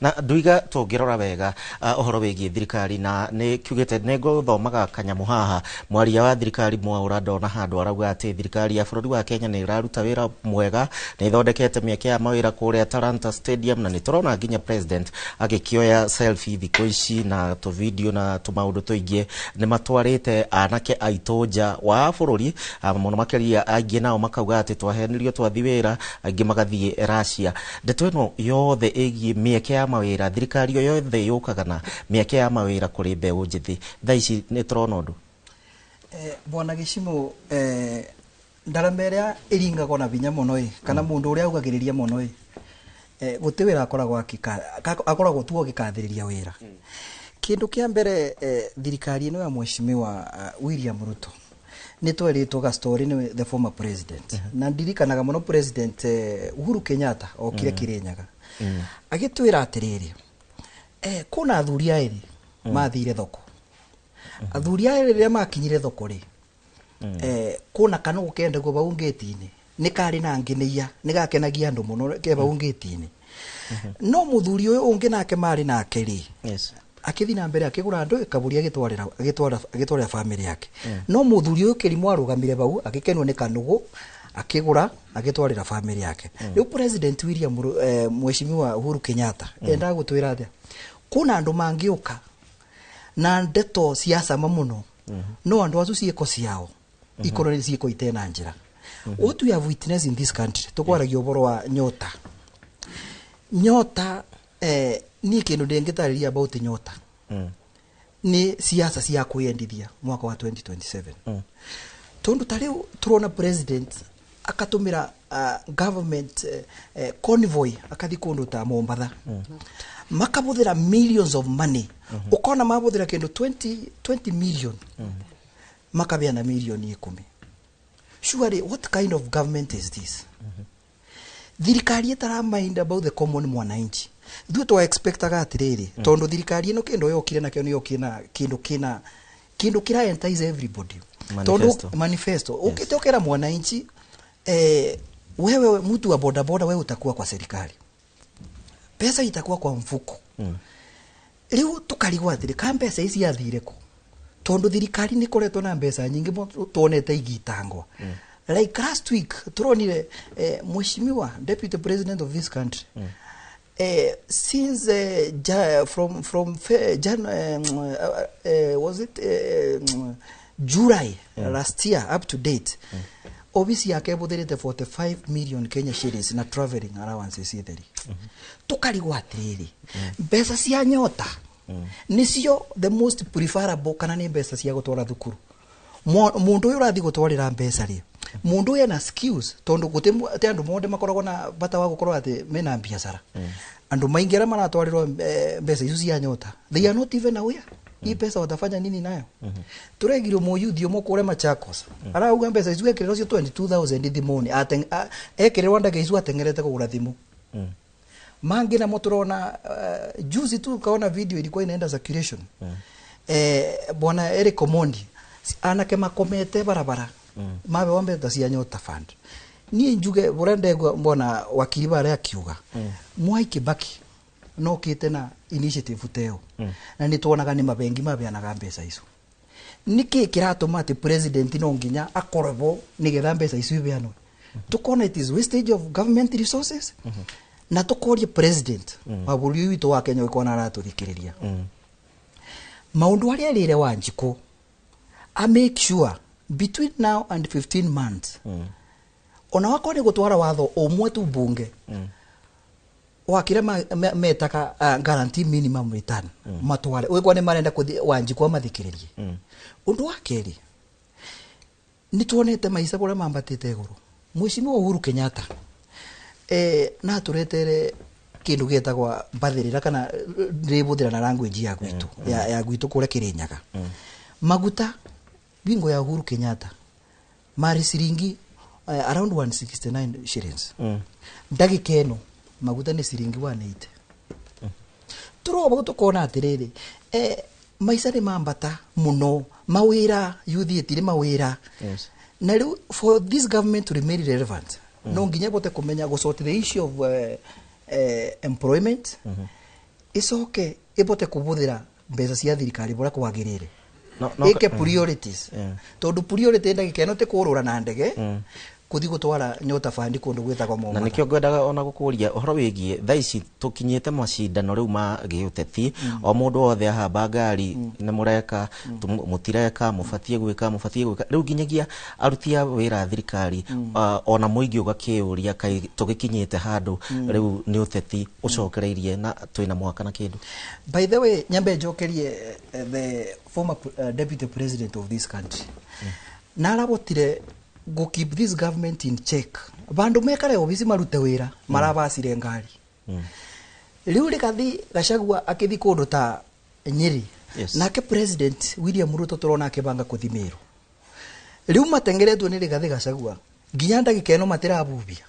Na nduiga tũngĩrora wega ũhoro wĩgiĩ thirikari na nĩ kiugĩte nĩ ngũthomaga kanyamũ haha, mwaria wa thirikari Mwaũra ndona handũ arauga atĩ thirikari ya bũrũri wa Kenya nĩ ĩraruta wĩra mwega, nĩ ĩthondekete mĩeke ya mawĩra kũrĩa Talanta Stadium, na nĩ tũrona nginya president agĩkĩoya selfie thikũ ici na tũvideo na tũmaũndũ tũingĩ. Nĩ matwarĩte anake aitũ nja wa bũrũri, mũno makĩria aingĩ nao makauga atĩ twahenirio twathi wĩra, angĩ magathiĩ Russia. Ndeto ĩno yothe ĩgiĩ mĩeke ya mawĩra, thirikari yo yothe yũkaga na mĩeke ya mawĩra kũrĩ mbeũ njĩthĩ, thaa ici nĩ tũrona ũndũ? Bwana Gĩcimũ, ndarama ĩrĩa ĩringagwo na binya mũno ĩ, kana mũndũ ũrĩa augagĩrĩria mũno ĩ, gũtĩ wĩra akoragwo akoragwo tu agĩkathĩrĩria wĩra. Kĩndũ kĩa mbere, thirikari ĩno ya mheshimiwa William Ruto, nĩ twerĩtwo ga story nĩ the former president, na ndirikanaga mũno President Uhuru Kenyatta okire Kirinyaga agĩtwĩra atĩrĩrĩ, kwĩna athuri erĩ mathire thoko. Athuri aya rĩrĩa makinyire thoko rĩ, kwĩna kanũgũ kendagwo bau ngĩti-inĩ, nĩ karĩ na ngineia, nĩ gakenagia andũ mũno ke bau ngĩti-inĩ. No mũthuri ũyũ ũngĩ nake marĩ nake rĩ, akĩthiĩ na mbere akĩgũra andũ kaburi, agĩtwarĩra family yake. No mũthuri ũyũ kĩrimũ arũgamire bau agĩkenwo nĩ kanũgũ, akĩgũra agĩtwarĩra family yake. Rĩu President William Mheshimiwa Uhuru Kenyatta endaga gũtwĩra atĩa? Kwĩna andũ mangĩũka na ndeto cia cama mũno, no andũ acio ciĩko ciao ikorwo nĩ ciĩko itena njĩra. What we have witnessed in this country, tũkwaragia ũhoro wa Nyota. Nyota, niĩ kĩndũ ndĩngĩtarĩria about Nyota nĩ siasa cia kwĩyendithia mwaka wa 2027, tondũ ta rĩu tũrona president akatũmĩra government convoy akathi kũndũ ta Mombatha, makabũthĩra millions of money. Ũkona mabũthĩra kĩndũ 20 million, makabeana milioni 10. Surely, what kind of government is this? Thirikari ĩtara mind about the common mwananchi. Ithuĩ twa expectaga atĩrĩrĩ, tondũ thirikari ĩno kĩndũ yokire nakĩo nĩ yokire na kĩndũ kĩna kĩndũ kĩra entice everybody. Manifesto. Tondũ manifesto ukite ukera mwananchi, wewe mtu wa bodaboda, wewe utakuwa kwa serikali, pesa itakuwa kwa mfuko. Riu tukarigwo atĩrĩ, ka mbeca ici yathire kũ? Tondũ thirikari nĩ ĩkoretwo na mbeca nyingĩ mũno tuonete igitangwa. Like last week turonire mheshimiwa deputy president of this country, since ja, from fe, Jan, was it July last year up to date, ofisi yake ĩbũthĩrĩte 45 million Kenya shillings na traveling allowances itheri. Tukarigwo atĩrĩrĩ, mbeca cia Nyota nĩcio the most preferable kana nĩ mbeca cia gũtwara thukuru? Mũndũ ũyũ ũrathiĩ gũtwarĩra mbeca rĩ, mũndũ ũyũ ena skills? Tondũ gũtĩ ti andũ mothe makoragwo na bata wa gũkorwo atĩ mena biacara. Andũ maingĩ arĩa maratwarĩrwo mbeca icio cia Nyota, they are not even aware hii pesa watafanya nini nayo. Turegirwo mũyuthi ũmwe kũrĩa Machakos arauga mbeca icio ekĩrĩrwo cio 22,000 thimũ-inĩ, ekĩrĩrwo ndege icio ateng'erete kũgũra thimũ. Mangĩ namo tũrona, juzi tu kaona video ilikuwa inaenda circulation, bwana Eric Omondi, anake makomete barabara mabewa mbeca cia Nyota Fund. Niĩ njuge ũrĩa ndegwa mbona wakiri barĩa akiuga, Mwai Kibaki nokĩte na initiative teo, na nĩ tuonaga nĩ mabengi mabeanaga mbeca icio. Nĩkĩ kĩratũma atĩ president no nginya akorwo bo nĩgetha mbeca icio ibeanwe? Tukona it is wastage of government resources, na tukorie president wa bũrũri witũ wa Kenya ũkorwo aratũthikĩrĩria, maũndũ arĩa erĩire Wanjikũ A make sure between now and 15 months, ona wakorwo nĩ gũtwara watho ũmwe tu bunge wa kĩrĩa metaga guarantee minimum return, matware ũgĩkorwo nĩ marenda kũthi Wanjikũ amathikĩrĩrie. Ũndũ wa kerĩ, nĩ tuonete maica kũrĩa mambatĩte igũrũ. Mheshimiwa Uhuru Kenyatta na atũretere kĩndũ gĩtagwa mbathĩrĩra, kana ndĩbũthĩra na language ya gwitũ, ya gwitũ kũrĩa Kĩrĩnyaga. Maguta bingo ya Uhuru Kenyatta marĩ ciringi around 169 shillings. Ndagĩka ĩno maguta nĩ ciringi 180. Tũroba tũkona atĩrĩrĩ, maica nĩ mambata mũno, mawĩra, youth ĩtirĩ mawĩra. Na rĩu for this government to remain relevant, no nginya bote kũmenya gũ sort the issue of employment, icoke ibote kũbũthĩra mbeca cia thirikari bũrĩa kwagĩrĩire. No, ĩke priorities, tondũ priority ndagĩka ĩno ti kũrũra na ndege kũthi gũtwara Nyota Fund kũndũ gwĩtagwo Na Mombatha. Nĩkĩo ngwendaga ona gũkũria ũhoro wĩgiĩ thaa ici tũkinyĩte macindano rĩu ma gĩũteti. O mũndũ wothe ahamba ngari, nĩ mũreka, mũtireka, mũbatiĩ gwĩka, mũbatiĩ gwĩka. Rĩu nginyagia aruti a wĩra a thirikari, ona mũingĩ ũgakĩũria, kaĩ tũgĩkinyĩte handũ rĩu nĩ ũteti ũcokereirie na twĩna mwaka na kĩndũ? By the way, nyambe njokerie the former deputy president of this country, na arabotire go keep this government in check. Bandu mekare obici marute wira, marabacire ngari. Riu Rigathi Gachagua akithi kundu ta Nyeri, nake President William Ruto turona akibanga kuthi Meru. Riu matengeretwo ni Rigathi Gachagua nginya ndagika ĩno matirabubia.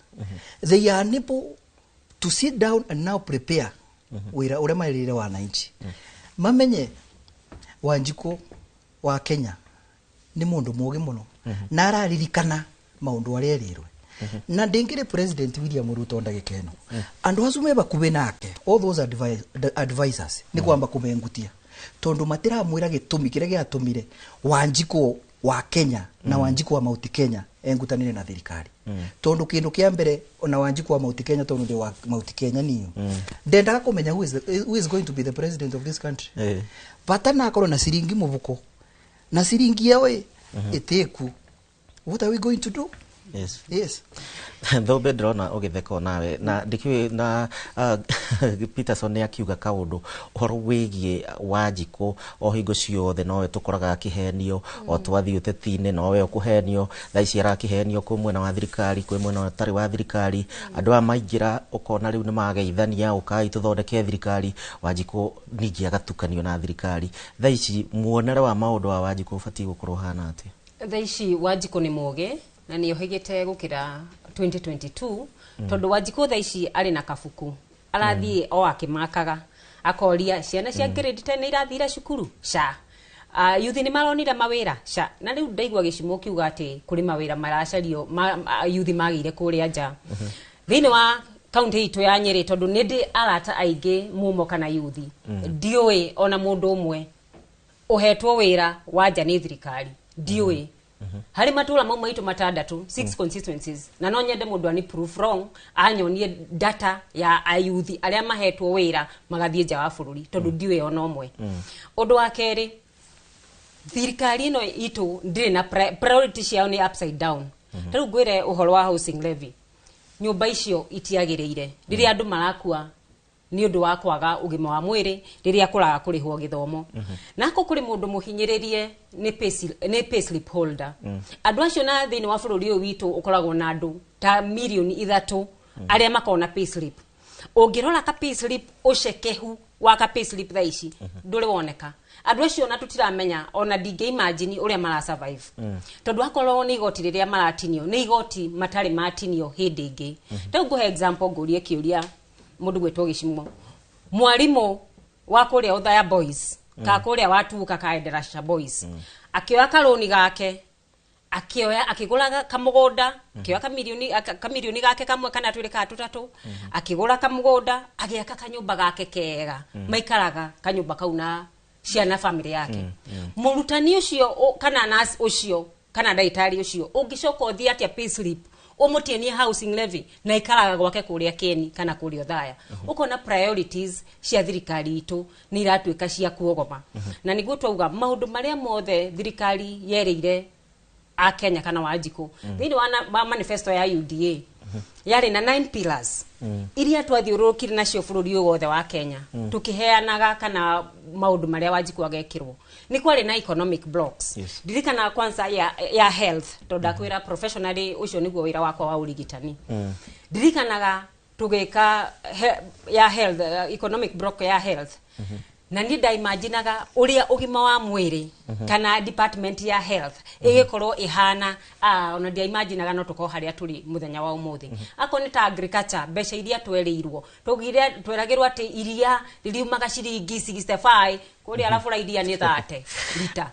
They are unable to sit down and now prepare wira uria marĩrĩire wananchi. Mamenye Wanjikũ wa Kenya nĩ mũndũ mũgĩ mũno na araririkana maũndũ arĩa erĩrwe. Na ndĩngĩrĩ President William Ruto ndagĩka ĩno, andũ acio me bakuhĩ nake, all those advisors, nĩ kwamba kũmengutia, tondũ matiramwĩra gĩtũmi kĩrĩa gĩatũmire Wanjikũ wa Kenya na Wanjikũ wa Mount Kenya engutanĩre na thirikari. Tondũ kĩndũ kĩa mbere, ona Wanjikũ wa Mount Kenya, tondũ ndĩ wa Mount Kenya niyo, ndendaga kũmenya who is going to be the president of this country. Bata na akorwo na ciringi mũbuko na ciringi ĩyo ĩ ĩtĩku, what are we going to do? Yes. Thombe, ndĩrona ũgĩtheka onawe na ndikĩũĩ na Peterson nĩ akiuga kaũndũ ũhoro wĩgiĩ Wanjikũ. O hingo ciothe nowe tũkoraga akĩhenio, o twathiĩ ũteti-inĩ nowe ũkũhenio. Thaa ici arakĩhenio kwĩ mwena wa thirikari, kwĩ mwena ũtarĩ wa thirikari. Andũ aya maingĩra, ũkona rĩu nĩ mageithania, ũkai tũthondeke thirikari. Wanjikũ ningĩ agatukanio na thirikari. Thaa ici muonere wa maũndũ wa Wanjikũ ũbatiĩ gũkorwo ũhana atĩa? Thaa ici Wanjikũ nĩ mũgĩ na nĩ ohĩgĩte gũkĩra 2022, tondũ Wanjikũ thaa ici arĩ na kabuku arathiĩ o akĩmakaga, akoria ciana cia grade 10 nĩ irathire cukuru ca, yuthi nĩ maronire mawĩra ca. Na rĩu ndaigua gĩcimo kiuga atĩ kũrĩ mawĩra maracario yuthi magĩire kũrĩa nja thĩinĩ wa kaunti itũ ya Nyĩrĩ, tondũ nĩ ndĩ arata aingĩ mumo kana yuthi, ndiũĩ ona mũndũ ũmwe ũhetwo wĩra wa nja nĩ thirikari, ndiũĩ. Harĩ matũra mau maitũ matandatũ, six constituencies, na no nyende mũndũ ani proof wrong, anyonie data ya ayuthi arĩa mahetwo wĩra magathiĩ nja wa bũrũri, tondũ ndiũĩ ona ũmwe. Ũndũ wa kerĩ, thirikari ĩno itũ ndĩrĩ na priority ciao nĩ upside down. Ta rĩu ngwĩre ũhoro wa housing levy, nyũmba icio itiagĩrĩire rĩrĩa andũ marakua nĩ ũndũ wa kwaga ũgima wa mwĩrĩ, rĩrĩa kũraga kũrĩhwo gĩthomo. Nako kũrĩ mũndũ mũhinyĩrĩrie nĩ payslip holder, andũ acio. Na thĩinĩ wa bũrũri ũyũ witũ ũkoragwo na andũ ta mirioni 3 arĩa makoragwo na payslip. Ũngĩrora ka payslip, ũcekehu wa ka payslip thaa ici ndũrĩ woneka. Andũ acio ona tũtiramenya, ona ndingĩ imagine ũrĩa mara survive, tondũ akorwo nĩ igoti rĩrĩa maratinio nĩ igoti matarĩ matinio hĩndĩ ĩngĩ. Rĩu ngũhe example, ngũrie kĩũria mũndũ gwĩtwo Gĩcimo, mwarimũ wa kũrĩa Othaya Boys ka kũrĩa watuka ka Endarasha Boys, akĩoya karũni gake, akĩoya akĩgũra kamũgũnda, akĩoya kamirioni gake kamwe kana twĩrĩ kana tũtatũ, akĩgũra kamũgũnda, agĩaka kanyũmba gake kega, maikaraga kanyũmba kau na ciana, family yake. Mũrutani ũcio kana nurse ũcio kana ndagĩtarĩ ũcio, ũngĩcoka ũthiĩ atĩa payslip? Ũmũtinie housing levy na ikaraga gwake kũrĩa Keni kana kũrĩa Othaya. Ũkona priorities cia thirikari itũ nĩ iratuĩka cia kuogoma. Na nĩguo twauga maũndũ marĩa mothe thirikari yerĩire a Kenya kana Wanjikũ thĩinĩ wa manifesto ya UDA yarĩ na 9 pillars iria twathiũrũrũkire nacio bũrũri ũyũ wothe wa Kenya, tukiheanaga kana maũndũ marĩa Wanjikũ agekĩrwo. Nĩ kwarĩ na economic blocks. Ndirikana kwanza ya health, tondũ ndakwĩra professionally ũcio nĩguo wĩra wakwa wa ũrigitani. Ndirikanaga tũgĩka ya health, economic block ya health, na niĩ ndaimaginaga ũrĩa ũgima wa mwĩrĩ kana department ya health ĩgĩkorwo ĩhana. Ona ndiaimaginaga no tũkorwo harĩa tũrĩ mũthenya wa ũmũthĩ. Akorwo nĩ ta agriculture, mbeca iria twerĩirwo, tũgire tweragĩrwo atĩ iria rĩriumaga ciringi 65 kũrĩa arabũra iria nĩ 30 lita.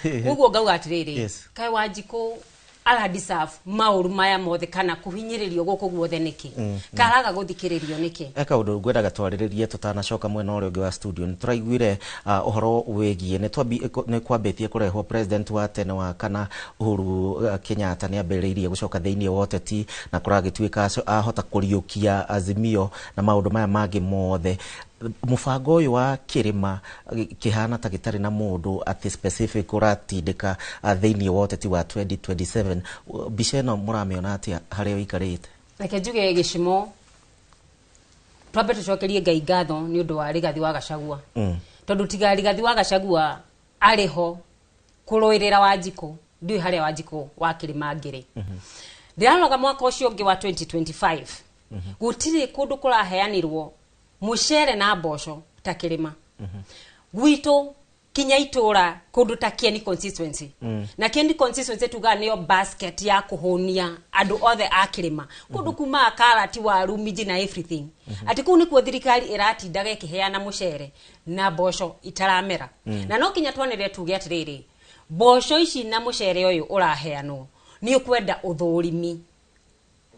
Ũguo ngauga atĩrĩrĩ, kaĩ Wanjikũ ara deserve maũru maya mothe kana kũhinyĩrĩrio gũkũ guothe nĩkĩ? Karaga gũthikĩrĩrio nĩkĩ? He kaũndũ ngwendaga twarĩrĩrie tũtanacoka mwena ũrĩa ũngĩ wa studio. Nĩ tũraiguire ũhoro wĩgiĩ nĩ kwambĩtie kũrehwo president wa tene wa kana Uhuru Kenyatta nĩ ambĩrĩirie gũcoka thĩinĩ wa ũteti na kũragĩtuĩka ahota kũriũkia Azimio na maũndũ maya mangĩ mothe. Mũbango ũyũ wa kĩrĩma kĩhana ta gĩtarĩ na mũndũ atĩ specific ũratindĩka thĩinĩ wa ũteti wa 2027, mbica ĩno mũramĩona atĩa harĩa ũikarĩte? Reke njuge gĩcimo, twambe tũcokerie Ngai ngatho nĩ ũndũ wa Rigathi wa Gachagua, tondũ tiga Rigathi wa Gachagua arĩ ho kũrũĩrĩra Wanjikũ, ndiũĩ harĩa Wanjikũ wa kĩrĩma ngĩrĩ. Ndĩraroga mwaka ũcio ũngĩ wa 2025, gũtirĩ kũndũ kũraheanirwo mũcere na mboco ta kĩrĩma gwitũ, kinya itũra kũndũ ta Kieni constituency. Na Kieni constituency tugaga nĩyo basket ya kũhũnia andũ othe a kĩrĩma, kũndũ kumaga karati, waru, minji na everything. Atĩ kũu nĩkuo thirikari ĩratindaga ĩkĩheana mũcere na mboco itaramera. Na no kinya twanĩrĩre tuge atĩrĩrĩ, mboco ici na mũcere ũyũ ũraheanwo nĩ ũkwenda ũthũrimi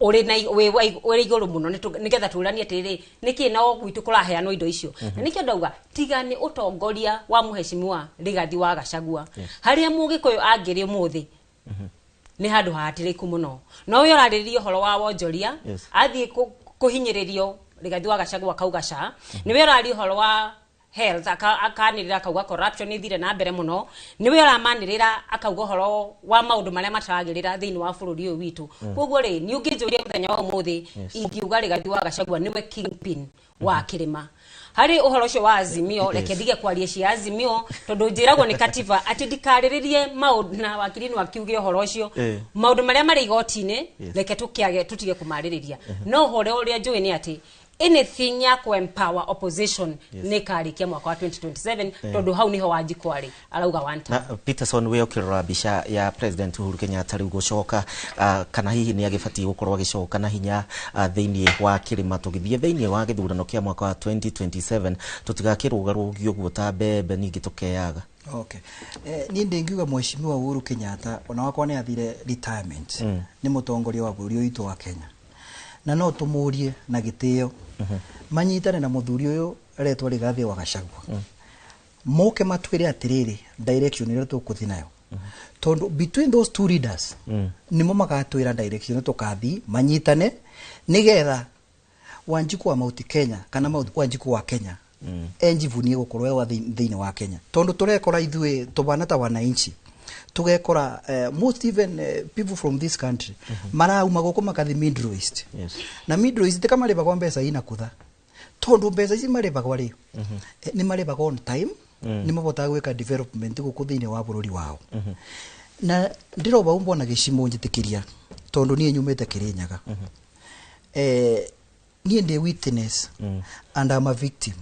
ũrĩ na ũrĩ igũrũ mũno nĩgetha tũranie atĩrĩrĩ, nĩkĩ no gwitũ kũraheanwo indo icio? Na nĩkĩo ndauga tiga nĩ ũtongoria wa mũheshimiwa Rigathi wa Gachagua, harĩa mũgĩkũyũ angĩrĩ ũmũthĩ nĩ handũ hahatĩrĩku mũno. No we ũrarĩrĩria ũhoro wa wonjoria, athiĩ kũhinyĩrĩrio Rigathi wa Gachagua akauga ca. Nĩwe ũraria ũhoro wa health, akanĩrĩra akauga corruption ĩthire na mbere mũno. Nĩwe ũramanĩrĩra akauga ũhoro wa maũndũ marĩa mataragĩrĩra thĩinĩ wa bũrũri ũyũ witũ. Koguo rĩ, nĩ ũngĩnjũria mũthenya wa ũmũthĩ, ingiuga Rigathi wa Gachagua nĩwe kingpin wa kĩrĩma harĩ ũhoro ũcio wa Azimio. Reke ndige kwaria cia Azimio, tondũ njĩragwo nĩ katiba atĩ ndikarĩrĩrie maũndũ na wakiri no akiuge ũhoro ũcio. Maũndũ marĩa marĩ igoti-inĩ, reke tũkĩage tũtige kũmarĩrĩria. No ũhoro ũrĩa njũĩ nĩ atĩ anything ya ku-empower opposition nĩ ĩkarĩkia mwaka wa 2027, tondũ hau niho Wanjikũ arĩ arauga one term. Na Peterson, we ũkĩrora mbica ya President Uhuru Kenyatta rĩu gũcoka, kana hihi nĩ agĩbatiĩ gũkorwo agĩcoka na hinya thĩinĩ wa kĩrĩma tũgĩthiĩ thĩinĩ wa gĩthurano kĩa mwaka wa 2027, tũtigakĩrũgarũgio ũguo ta mbembe ningĩ tũkeyaga? Okay. Niĩ ndingiuga mheshimiwa Uhuru Kenyatta ona wakwa nĩ athire retirement, nĩ mũtongoria wa bũrũri ũyũ witũ wa Kenya, na no tũmũrie na gĩtĩo manyitane na mũthuri ũyũ aretwo Rigathi wa Gachagua, moke matwĩre atĩrĩrĩ, direction ĩrĩa tũkũthi nayo, tondũ between those two leaders nĩmo magatwĩra direction ĩrĩa tũkathi, manyitane nĩgetha Wanjikũ wa Mount Kenya kana Wanjikũ wa Kenya enjivunie gũkorwo e wa thĩinĩ wa Kenya, tondũ tũrekora ithuĩ tũbana ta wananchi tugekora most even people from this country marauma gũkũ makathi Middle East, na Middle East tikamarĩbagwo mbeca ina kutha, tondũ mbeca ici marĩbagwo rĩ, nĩ marĩbagwo on time, nĩ mabotaga gwĩka development gũkũ thĩinĩ wa bũrũri wao. Na ndĩroba mbona gĩcimo njĩtĩkĩria, tondũ niĩ nyumĩte Kĩrĩnyaga, niĩ ndĩ witness and I'm a victim,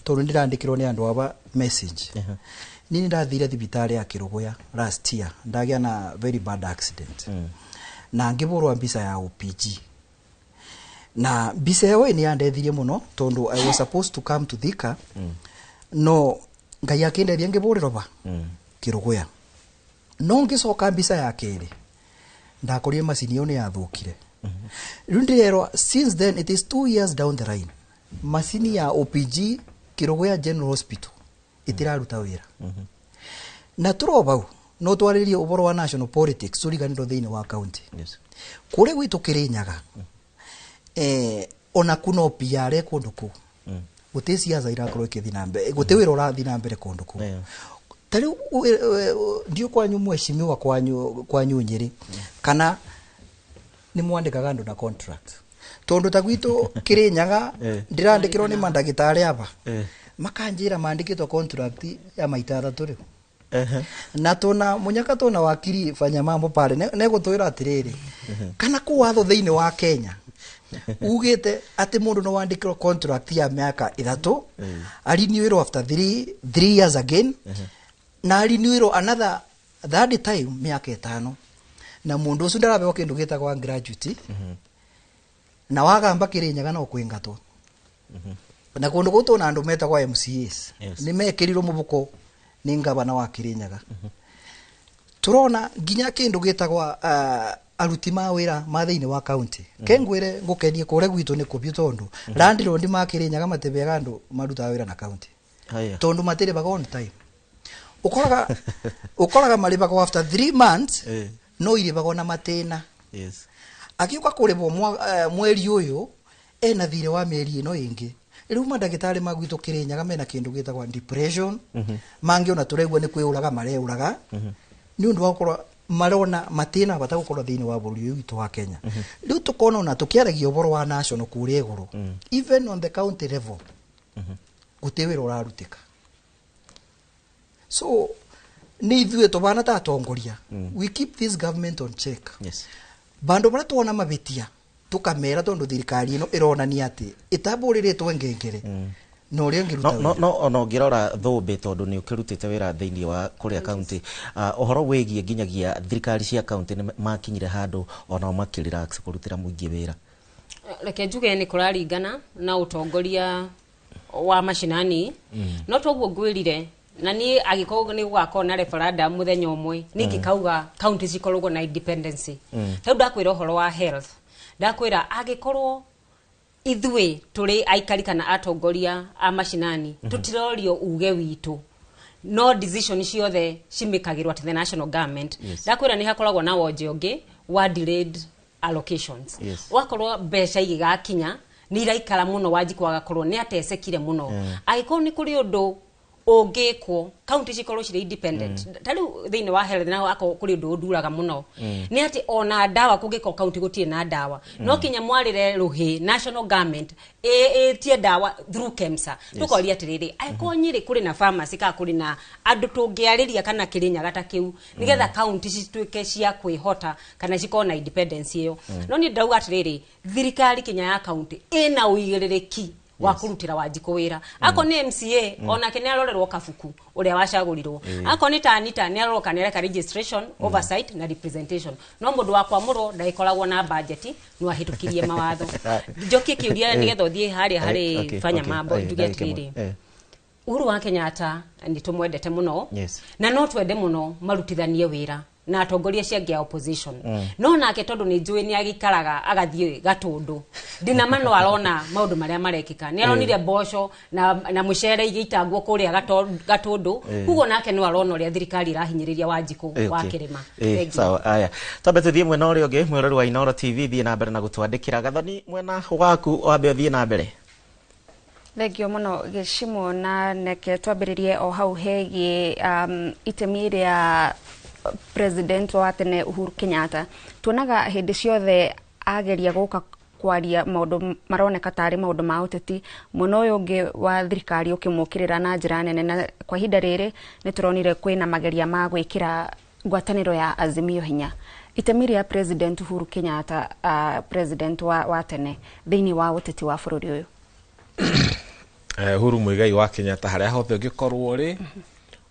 tondũ ndĩrandĩkĩrwo nĩ andũ aba message. Niĩ nĩndathire thibitarĩ ya Kĩrũgũya last year, ndagĩa na very bad accident na ngĩbũrwo mbica ya OPG, na mbica ĩyo nĩ yandethirie mũno, tondũ I was supposed to come to Thika, no Ngai akĩndeithia ngĩbũrĩrwo ba Kĩrũgũya. No ngĩcoka mbica ya kerĩ, ndakorire macini ĩyo nĩ yathũkire. Rĩu ndĩrerwo since then it is 2 years down the line, macini ya OPG Kĩrũgũya General Hospital ĩtiraruta wĩra. Na tũro bau no twarĩrie ũhoro wa national politics, tũriganĩrwo thĩinĩ wa county. Kũrĩa gwitũ Kĩrĩnyaga, ona kuno PR kũndũ kũu gũtĩ ciaca irakorwo ikĩthiĩ na mbere, gũtĩ wĩra ũrathiĩ na mbere kũndũ kũu. Ta rĩu ndiũ kwanyu mheshimiwa, kwanyu Nyĩrĩ, kana nĩ mwandĩkaga andũ na contract? Tondũ ta gwitũ Kĩrĩnyaga ndĩrandĩkĩrwo nĩ mandagĩtarĩ aba, makanjĩra mandĩkĩtwo contract ya maita 3 rĩu, na tuna munyaka tuna wakiri fanya mambo pale negũtwĩra atĩrĩrĩ, kana kũ watho thĩinĩ wa Kenya ugĩte atĩ mũndũ no wandĩkĩrwo contract ya mĩaka 3, arinewĩrwo after 3 years again, na arinewĩrwo another third time mĩaka 5, na mũndũ ũcio ndarabeo kĩndũ gĩtagwo gratuity, na wagamba Kĩrĩnyaga no kwĩngatwo. Na kũndũ kũu tũna andũ metagwo MCAs nĩ mekĩrirwo mũbuko nĩ ngavana wa Kĩrĩnyaga. Tũrona nginya kĩndũ gĩtagwo aruti ma wĩra ma thĩinĩ wa county. Kengwĩre ngũkenie kũrĩa gwitũ nĩ kũbiũ, tondũ landlord ma Kĩrĩnyaga matĩbeaga andũ marutaga wĩra na county, tondũ matĩrĩbaga on time. Ũkoraga marĩbagwo after 3 months, no irĩbagwo na matĩna. Agĩũka kũrĩbwo mweri ũyũ, ena thirĩ wa mĩeri ĩno ĩngĩ. Rĩu mandagĩtarĩ ma gwitũ Kĩrĩnyaga mena kĩndũ gĩtagwo depression, mangĩ ona tũraigua nĩ kwĩũraga mareũraga, nĩ ũndũ wa gũkorwo marona matĩna bata gũkorwo thĩinĩ wa bũrũri ũyũ witũ wa Kenya. Rĩu tũkona ona tũkĩaragia ũhoro wa national kũrĩa igũrũ, even on the county level gũtĩ wĩra ũrarutĩka. So nĩ ithuĩ tũbana ta atongoria, we keep this government on check. Bandũ barĩa tuona mabĩtia tũkamera, tondũ thirikari ĩno ĩronania atĩ ĩtambũrĩrĩtwo ngengere na ũrĩa ĩngĩruta No wĩra. No ona ũngĩrora thũmbĩ, tondũ nĩ ũkĩrutĩte wĩra thĩinĩ wa kũrĩa county, ũhoro wĩgiĩ nginyagia thirikari cia county nĩ makinyire handũ onao makĩrelax kũrutĩra mũingĩ wĩra? Reke njuge nĩ kũraringana na ũtongoria wa macinani. No toguo ngwĩrire, na niĩ angĩkorwo nĩ gũgakorwo na referendum mũthenya ũmwe, niĩ ngĩkauga county cikoragwo na independence. Rĩu ndakwĩra ũhoro wa health, ndakwĩra angĩkorwo ithuĩ tũrĩ aikari kana atongoria a macinani tũtirorio uge witũ, no decision ciothe cimĩkagĩrwo at the national government. Ndakwĩra nĩ hakoragwo na wonje ũngĩ wa delayed allocations. Wakorwo mbeca igĩgakinya nĩ iraikara mũno, Wanjikũ agakorwo nĩ atecekire mũno. Angĩkorwo nĩ kũrĩ ũndũ ũngĩkwo county cikorwo cirĩ independent, ta rĩu thĩinĩ wa health, na akorwo kũrĩ ũndũ ũnduraga mũno nĩ atĩ ona ndawa, kũngĩkorwo county gũtirĩ na ndawa, no kinya mwarĩre rũhĩ national government ĩtie ndawa through KEMSA. Tũkoria atĩrĩrĩ, angĩkorwo Nyĩrĩ kũrĩ na pharmacy kana kũrĩ na andũ tũngĩarĩria kana Kĩrĩnyaga ta kĩu, nĩgetha county cituĩke cia kwĩhota kana cikorwo na independence ĩyo. No niĩ ndauga atĩrĩrĩ, thirikari kinya ya county ĩna ũigĩrĩrĩki wa kũrutĩra Wanjikũ wĩra. Akorwo nĩ MCA, onake nĩ arorerwo kabuku ũrĩa wacagũrirwo. Akorwo nĩ tanita, nĩ arorwo kana areka registration, oversight na representation. No mũndũ wa kwamũrwo ndagĩkoragwo na budget, no ahĩtũkirie mawatho. Njokie kĩũria nĩgetha ũthiĩ harĩa harĩ fanya mambo. Njuge Ndagĩka ĩmwe. atĩrĩrĩ, Uhuru wa Kenyatta nĩ tũmwendete mũno, na no twende mũno marutithanie wĩra na atongoria cia angĩ a opposition. No nake tondũ nĩ njũĩ nĩ agĩikaraga agathiĩ gatũndũ, ndina ma no arona maũndũ marĩa marekĩka. Nĩ aronire mboco na mũcere igĩitangwo kũrĩa gatũndũ. Koguo nake no arona ũrĩa thirikari ĩrahinyĩrĩria Wanjikũ wa kĩrĩma. Thank you. Sawa, aya twambe tũthiĩ mwena ũrĩa ũngĩ. Mwĩrori wa Inooro TV, thiĩ na mbere na gũtwandĩkĩra. Gathoni, mwena waku wambe ũthiĩ na mbere. Thengio mũno Gĩcimo, na neke twambĩrĩrie o hau hegiĩ itemi rĩa president wa tene Uhuru Kenyatta. Tuonaga hĩndĩ ciothe ageria gũka kwaria maũndũ maroneka tarĩ maũndũ ma ũteti, mwena ũyũ ũngĩ wa thirikari ũkĩmũkĩrĩra na njĩra nene, na kwa ihinda rĩrĩ nĩ tũronire kwĩna mageria ma gwĩkĩra ngwatanĩro ya Azimio hinya. Itemi rĩa president Uhuru Kenyatta, president wa tene, thĩinĩ wa ũteti wa bũrũri ũyũ? Uhuru Muigai wa Kenyatta, harĩa hothe ũngĩkorwo rĩ,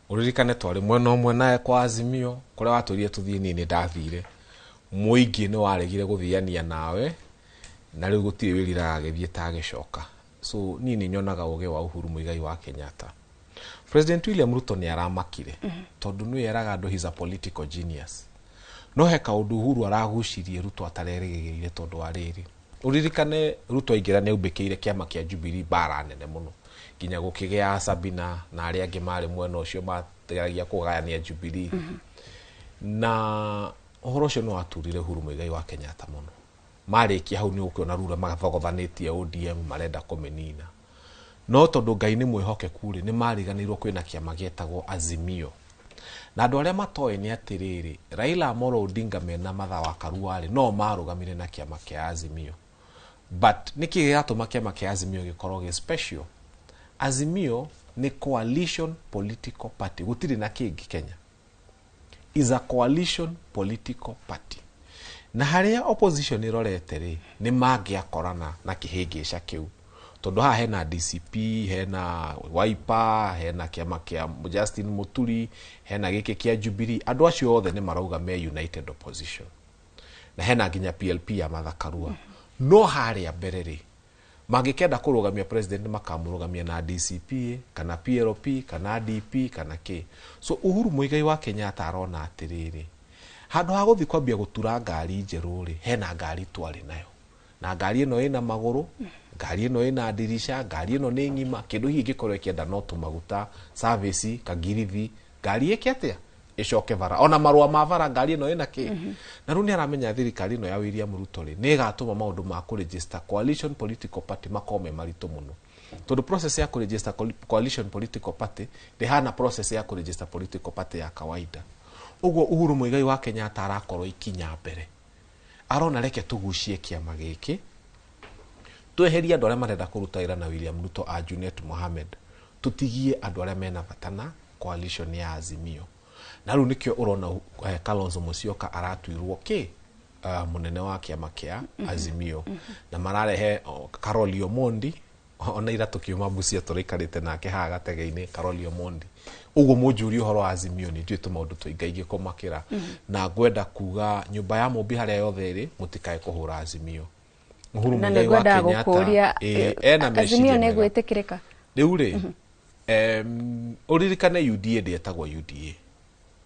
ũririkane twarĩ mwena ũmwe naye kwa Azimio, kũrĩa watwĩrire tũthiĩ, niĩ nĩ ndathire. Mũingĩ nĩ waregire gũthiania nawe, na rĩu gũtirĩ wĩriraga agĩthiĩ ta agĩcoka. So niĩ nĩ nyonaga ũgĩ wa Uhuru Muigai wa Kenyatta. President William Ruto nĩ aramakire, tondũ nĩ eraga andũ he's a political genius, no he kaũndũ Uhuru aragucirie Ruto atarerĩgĩrĩire, tondũ wa rĩrĩ, ũririkane Ruto aingĩra nĩ aumbĩkĩire kĩama kĩa Jubilee mbara nene mũno, nginya gũkĩgĩa Sabina na arĩa angĩ marĩ mwena ũcio mageragia kũgayania Jubilee. Na Ũhoro ũcio nĩ waturire Uhuru Muigai wa Kenyatta mũno. Marĩkia hau nĩ ũkĩona rura mathogothanĩtie ODM marenda kũmĩnina. No tondũ Ngai nĩ mwĩhokeku rĩ, nĩ mariganĩirwo kwĩna kĩama gĩetagwo Azimio. Na andũ arĩa matoĩ nĩ atĩrĩrĩ, Raila Amolo Odinga mena Martha wa Karua rĩ, no marũgamire na kĩama kĩa Azimio. But nĩkĩ gĩratũma kĩama kĩa Azimio gĩkorwo gĩ special? Azimio nĩ coalition political party, gũtirĩ na kĩngĩ Kenya. Is a coalition political party. Na harĩa opposition ĩrorete rĩ, nĩ mangĩakorana na kĩhĩngĩca kĩu. Tondũ haha hena DCP, hena Wiper, hena kĩama kĩa Justin Muturi, hena gĩkĩ kĩa Jubilee. Andũ acio othe nĩ marauga me united opposition. Na hena nginya PLP ya Martha Karua. No harĩa mbere rĩ, mangĩkenda kũrũgamia president makamũrũgamia na DCP kana PLP kana DP kana K. So Uhuru Muigai wa Kenyatta arona atĩrĩrĩ, handũ ha gũthiĩ kwambia gũtura ngari njerũ rĩ, hena ngari twarĩ nayo. Na ngari ĩno ĩna magũrũ, ngari ĩno ĩna ndirisha, ngari ĩno nĩ ng'ima, kĩndũ hihi ĩngĩkorwo ĩkĩenda no tũmaguta, service, kagirithi, ngari ĩke atĩa? Ĩcoke bara. Ona marũa ma bara ngari ĩno ĩna kĩ? Na rĩu nĩ aramenya thirikari ĩno ya William Ruto rĩ, nĩ ĩgatũma maũndũ ma kũregister coalition political party makorwo me maritũ mũno. Tondũ process ya kũregister coalition political party ndĩhana process ya kũregister political party ya kawaida. Ũguo Uhuru Muigai wa Kenyatta arakorwo ikinya mbere. Arona reke tũgucie kĩama gĩkĩ, tweherie andũ arĩa marenda kũruta wĩra na William Ruto a Junet Mohamed, tũtigie andũ arĩa mena bata na coalition ya Azimio. Na rĩu nĩkĩo ũrona Kalonzo Musyoka aratuirwo kĩ mũnene wa kĩama kĩa Azimio. Na mararehe Carol Omondi, ona ira tũkiuma Busia tũraikarĩte nake haha gatege-inĩ Carol Omondi. Ũguo mũnjũrie ũhoro wa Azimio nĩ njũĩ tũmaũndũ tũingaingĩ kũmakĩra. Na ngwenda kuga nyũmba ya Mũmbi harĩa yothe ĩrĩ mũtikae kũhũra Azimio. Uhuru Na Muigai wa nĩngwendaga Kenyatta, gũkũria, ena Azimio meciria nĩ mega. gwĩtĩkĩrĩka? Rĩu rĩ, ũririkane UDA ndĩetagwo UDA.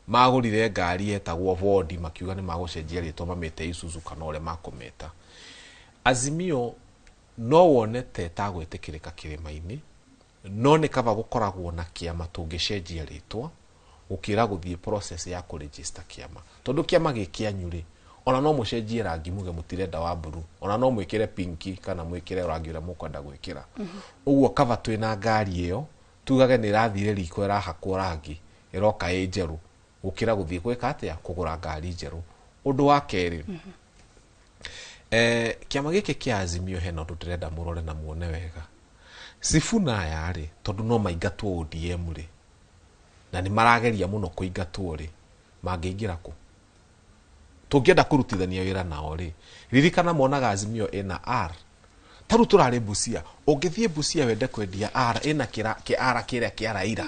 Magũrire ngari yetagwo Vondi makiuga nĩ magũcenjia rĩtwa mamĩte Isuzu kana ũrĩa makũmĩta. Azimio no wone ta ĩtagwĩtĩkĩrĩka kĩrĩma-inĩ, no nĩ kaba gũkoragwo na kĩama tũngĩcenjia rĩtwa gũkĩra gũthiĩ process ya kũregister kĩama. Tondũ kĩama gĩ kĩanyu rĩ, ona no mũcenjie rangi muge mũtirenda wa blue, ona no mwĩkĩre pinki kana mwĩkĩre rangi ũrĩa mũkwenda gwĩkĩra. Ũguo kaba twĩna ngari ĩyo, tugage nĩ ĩrathire riko ĩrahakwo rangi, ĩroka ĩ njerũ, gũkĩra gũthiĩ gwĩka atĩa, kũgũra ngari njerũ. Ũndũ wa kerĩ, kĩama gĩkĩ kĩa Azimio hena ũndũ ndĩrenda mũrore na muone wega. Sifuna aya rĩ, tondũ no maingatwo ODM rĩ, na nĩ marageria mũno kũingatwo rĩ, mangĩingĩra kũ? Tũngĩenda kũrutithania wĩra nao rĩ, ririkana monaga Azimio ĩna R. Ta rĩu tũrarĩ Busia, ũngĩthiĩ Busia wende kwendia R ĩna kĩ R kĩrĩa kĩa Raila.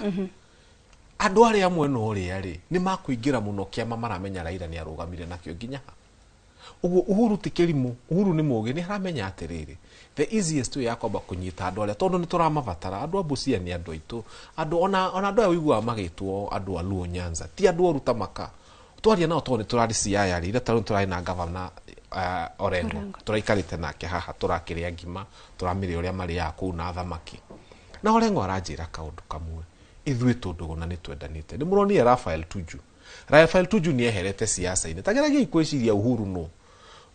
Andũ arĩa mwena ũrĩa rĩ, nĩ makũingĩra mũno kĩama maramenya Raila nĩ arũgamire nakĩo nginya ha. Ũguo Uhuru ti kĩrimũ, Uhuru nĩ mũũgĩ, nĩ aramenya atĩrĩrĩ, the easiest way ya kwamba kũnyita andũ arĩa, tondũ nĩ tũramabatara, andũ a Busia nĩ andũ aitũ, andũ ona andũ aya ũiguaga magĩtwo andũ a Luo Nyanza, ti andũ oru ta maka. Twaria nao tondũ nĩ tũrarĩ Siaya rĩ, ira tarĩu tũrarĩ na gavana Orengo, tũraikarĩte nake haha, tũrakĩrĩa ngima, tũramĩrĩa ũrĩa marĩaga kũu na thamaki. Na Orengo aranjĩra kaũndũ kamwe, ithuĩ tũndũgũ na nĩ twendanĩte. Nĩ mũronire Raphael Tuju. Raphael Tuju nĩ eherete siasa-inĩ. Ta geragiai gwĩciria Uhuru nũ.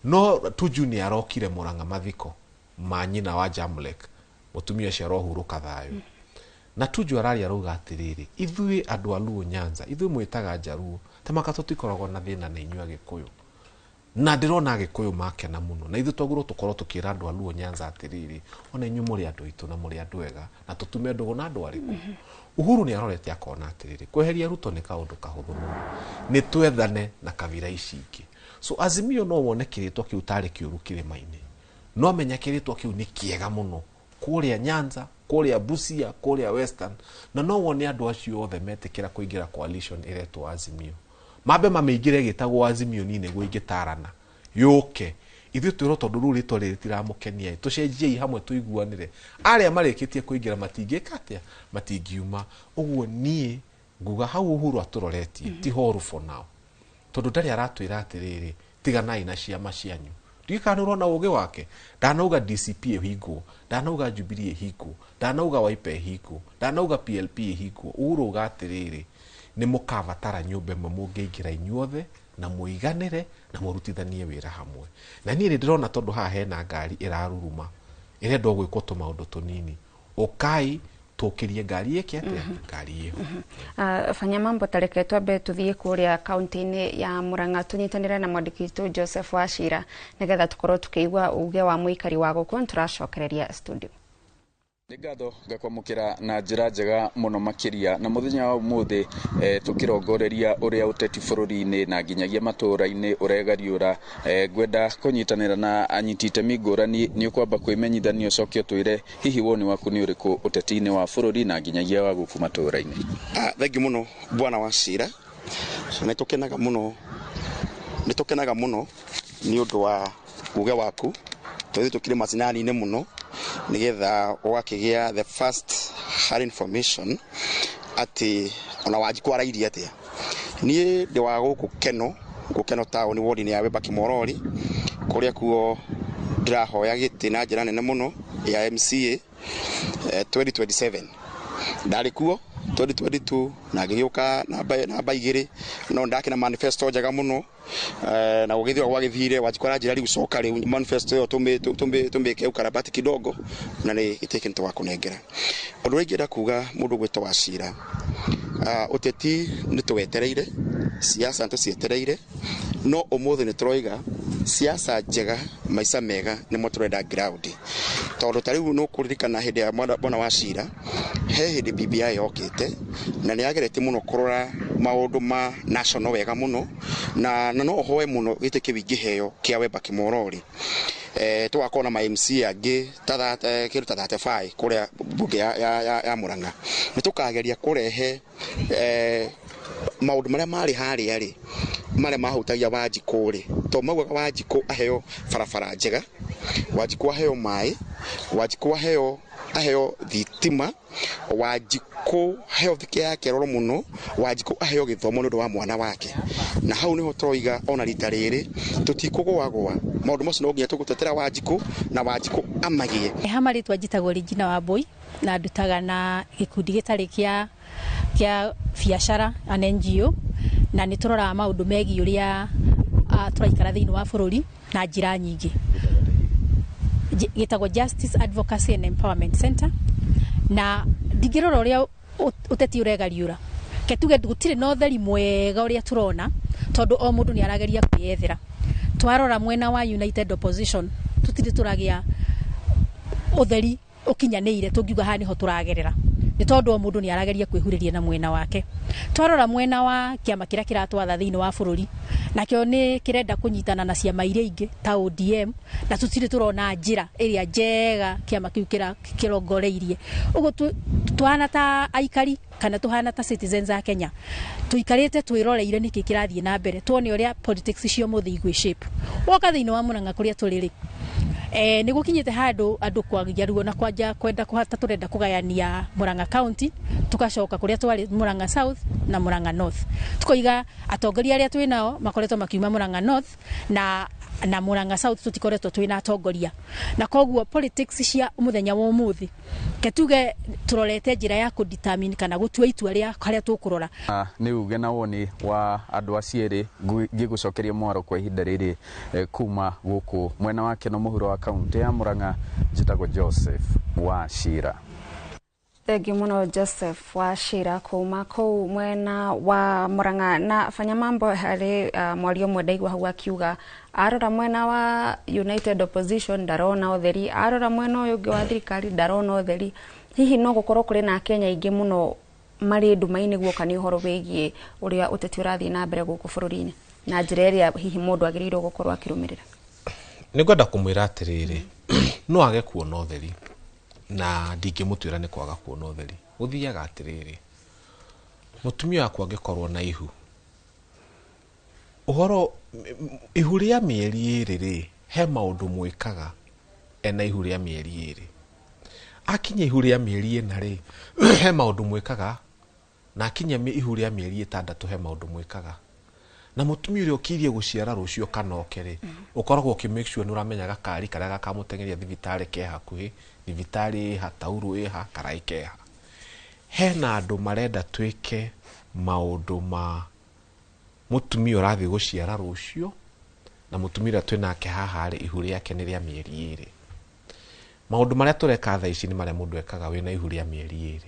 No Tuju nĩ arokire Murang'a mathiko ma nyina wa Jamlek, mũtumia ũcio arohurũka thayũ. Na Tuju araria arauga atĩrĩrĩ, ithuĩ andũ a Luo Nyanza, ithuĩ mwĩtaga Njaruo, ta maka tũtikoragwo na thĩna na inyuĩ Agĩkũyũ. Na ndĩrona Agĩkũyũ makena mũno. Na ithuĩ twagĩrĩirwo tũkorwo tũkĩra andũ a Luo Nyanza atĩrĩrĩ, ona inyuĩ mũrĩ andũ aitũ na mũrĩ andũ ega, na tũtume ndũgũ na andũ arĩkũ. Uhuru nĩ arorete akona atĩrĩrĩ, kweheria Ruto nĩ kaũndũ kahũthũ mũno. Nĩ twethane na kabira ici ingĩ. So Azimio no wone kĩrĩtwa kĩu tarĩ kĩũru kĩrĩma-inĩ. No menya kĩrĩtwa kĩu nĩ kĩega mũno kũrĩa Nyanza, kũrĩa Busia, kũrĩa Western, na no wone andũ acio othe metĩkĩra kũingĩra coalition ĩretwo Azimio. Mambe mamĩingĩre ĩgĩtagwo Azimio ni nĩguo ĩngĩtarana yũke. Ithuĩ twĩrwo tondũ rĩu rĩtwa rĩrĩ rĩtiramũkenia, tũcenjiei hamwe tũiguanĩre. Arĩa marĩkĩtie kũingĩra matingĩka atĩa? Matingiuma. Ũguo niĩ nguga hau Uhuru atũroretie, ti horu for now. Tondũ ndarĩ aratwĩra atĩrĩrĩ, tiganai na ciama cianyu. Ndiũĩ kana nĩ ũrona ũgĩ wake. Ndanauga DCP ĩhingwo, ndanauga Jubilee ĩhingwo, ndanauga Wiper ĩhingwo, ndanauga PLP ĩhingwo. Uhuru auga atĩrĩrĩ, nĩ mũkabatara nyũmba ĩmwe mũngĩingĩra inyuothe Na mũiganĩre na mũrutithanie wĩra hamwe. Na niĩ nĩ ndĩrona tondũ haha hena ngari ĩraruruma ĩrenda o gwĩkwo tũmaũndũ tũnini, ũkai tũkĩrie ngari ĩke atĩa, ngari ĩyo. Fanya mambo, tareke twambe tuthiĩ kũrĩa kaunti-inĩ ya Murang'a tũnyitanĩre na mwandĩki witũ Joseph Wachira nĩgetha tũkorwo tũkĩigua uge wa mũikari wa gũkũ. Nĩtũracokereria studio. Nĩ ngatho ngakwamũkĩra na njĩra njega mũno makĩria na mũthenya wa ũmũthĩ tũkĩrongoreria ũrĩa ũteti bũrũri-inĩ na nginyagia matũũra-inĩ ũregariũra. Ngwenda kũnyitanĩra na anyiti itemi ngũrani. Nĩ ũkwamba kwĩmenyithania ũcoke ũtwĩre hihi woni waku nĩ ũrĩkũ ũteti-inĩ wa bũrũri na nginyagia wa gũkũ matũũra-inĩ. Thengiũ mũno bwana Wachira, nĩ tũkenaga mũno, nĩ tũkenaga mũno nĩ ũndũ wa uge waku tondũ tũkĩrĩ macinani-inĩ mũno nĩgetha ũgakĩgĩa the first hand information atĩ ona Wanjikũ arairie atĩa. Niĩ ndĩ wa gũkũ Keno, gũkũ Keno taũni ward-inĩ ya Wemba Kimorori, kũrĩa kuo ndĩrahoya gĩtĩ na njĩra nene mũno ya MCA 2027. Ndarĩ kuo 2022 na ngĩgĩũka namba 2, no ndakĩna manifesto njega mũno na gũgĩthiĩ gwagĩthire Wanjikũ aranjĩra rĩu coka rĩu manifesto ĩyo tũmĩke ukarabati kidogo na nĩ gĩtĩ gĩkĩ nĩtũgakũnengera. Ũndũ ũrĩa ingĩenda kuga mũndũ ũgwĩtwo Wachira, ũteti nĩ tũwetereire, siasa nĩ tũcietereire, no ũmũthĩ nĩ tũroiga siasa njega, maica mega nĩmo tũrenda ground. Tondũ ta rĩu nĩ ũkũririkana hĩndĩ ya bwana Wachira, he hĩndĩ BBI yokĩte na nĩ yageretie mũno kũrora maũndũ ma national wega mũno, na no hoe mũno gĩtĩ kĩu ingĩheo kĩa Wemba Kimorori. Tũgakorwo na ma MC angĩ ta kĩndũ ta 35 kũrĩa mbunge ya Murang'a. Nĩ tũkageria kũrehe maũndũ marĩa marĩ harĩa rĩ, marĩa mahutagia Wanjikũ rĩ, to maugaga Wanjikũ aheo barabara njega, Wanjikũ aheo maĩ, Wanjikũ aheo thitima, Wanjikũ aheo thike yake roro mũno, Wanjikũ aheo gĩthomo nĩ ũndũ wa mwana wake. Na hau nĩho tũroiga ona rita rĩrĩ tũtikũgũagũa maũndũ macio, no nginya tũgũtetera Wanjikũ na Wanjikũ amagie. Ha marĩtwa njĩtagwo Regina Wambui na ndutaga na gĩkundi gĩtarĩ kĩa biacara, an NGO, na nĩ tũroraga maũndũ megiĩ ũrĩa tũraikara thĩinĩ wa bũrũri na njĩra nyingĩ. Gĩtagwo Justice Advocacy and Empowerment Center, na ndingĩrora ũrĩa ũteti ũregariũra, ke tuge gũtirĩ na ũtheri mwega ũrĩa tũrona tondũ o mũndũ nĩ arageria kwĩyethera. Twarora mwena wa United Opposition tũtirĩ tũragĩa ũtheri ũkinyanĩire tũngiuga haha nĩho tũragerera, nĩ tondũ o mũndũ nĩ arageria kwĩhurĩria na mwena wake. Twarora mwena wa kĩama kĩrĩa kĩratwatha thĩinĩ wa bũrũri, nakĩo nĩ kĩrenda kũnyitana na ciama iria ingĩ ta ODM, na tũtirĩ tũrona njĩra ĩrĩa njega kĩama kĩu kĩrongoreirie. Ũguo tũhana ta aikari kana tũhana ta citizens a Kenya tũikarĩte twĩroreire nĩkĩ kĩrathiĩ na mbere, tuone ũrĩa politics cia ũmũthĩ igwĩ shape. Woka thĩinĩ wa Murang'a kũrĩa tũrĩ rĩ, nĩ gũkinyĩte handũ andũ kwagia ruo na kwanja kwenda kũhata tũrenda kũgayania Murang'a County, tugacoka kũrĩa twarĩ Murang'a South na Murang'a North. Tukoiga atongoria arĩa twĩ nao makoretwo makiuma Murang'a North na Murang'a South, tũtikoretwo twĩ na atongoria, na koguo politics cia mũthenya wa ũmũthĩ ke tuge tũrorete njĩra ya kũ determine kana gũtua itua rĩa harĩa tũkũrora. Nĩ uge na woni wa andũ acio erĩ ngĩgũcokeria mwaro kwa ihinda rĩrĩ kuma gũkũ mwena wa Keno mũhuro wa kaunti ya Murang'a. Njĩtagwo Joseph Wachira. Thengiũ mũno Joseph Wachira kuma kũu mwena wa Murang'a. Na fanya mambo harĩ mwario ũmwe ndaigua hau akiuga arora mwena wa United Opposition ndarona ũtheri, arora mwena ũyũ ũngĩ wa thirikari ndarona ũtheri. Hihi no gũkorwo kũrĩ na Akenya aingĩ mũno marĩ nduma-inĩ guoka nĩ ũhoro wĩgiĩ ũrĩa ũteti ũrathiĩ na mbere gũkũ bũrũri-inĩ na njĩra ĩrĩa hihi mũndũ agĩrĩirwo gũkorwo akĩrũmĩrĩra? Nĩ ngwenda kũmwĩra atĩrĩrĩ, no age kuona ũtheri na ndingĩmũtuĩra nĩ kwaga kuona ũtheri. Gũthiaga atĩrĩrĩ, mũtumia wakwa angĩkorwo na ihu, ũhoro ihu rĩa mĩeri 2 rĩ, he maũndũ mwĩkaga ena ihu rĩa mĩeri 2. Akinya ihu rĩa mĩeri 4 rĩ, he maũndũ mwĩkaga, na akinya ihu rĩa mĩeri 6 he maũndũ mwĩkaga. Na mũtumia ũrĩa ũkirie gũciara rũciũ kana oke rĩ, ũkoragwo ũkĩ make sure nĩ ũramenya gakari karĩa gakamũteng'eria thibitarĩ ke hakuhĩ, thibitarĩ ĩha, taurũ ĩha, karaĩ keha. Hena andũ marenda twĩke maũndũ ma Mũtumia ũrathiĩ gũciara rũciũ na mũtumia ũrĩa twĩnake haha rĩ, ihu rĩake nĩ rĩa mĩeri 2. Maũndũ marĩa tũreka thaa ici nĩ marĩa mũndũ ekaga wĩna ihu rĩa mĩeri 2.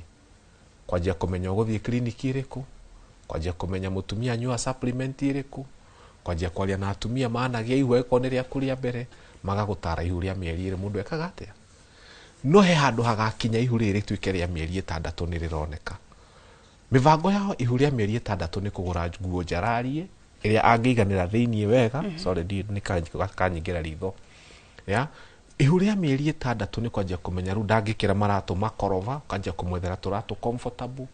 Kwanjia kũmenya ũgũthiĩ kiriniki ĩrĩkũ, kwanjia kũmenya mũtumia anyua supplement ĩrĩkũ, kwanjia kwaria na atumia managia ihu angĩkorwo nĩ rĩaku rĩa mbere, magagũtara ihu rĩa mĩeri 2 mũndũ ekaga atĩa. No he handũ hagakinya ihu rĩrĩ rĩtuĩke rĩa mĩeri 6 nĩ rĩroneka. Mĩbango yao ihu rĩa mĩeri 6 nĩ kũgũra nguo njararie ĩrĩa angĩiganĩra thĩiniĩ wega. Sorry, nĩ kanyingĩra ritho. Ya ihu rĩa mĩeri 6 nĩ kwanjia kũmenya rĩu ndangĩkĩra maratũ makorova, ũkanjia kũmwethera tũratũ comfortable.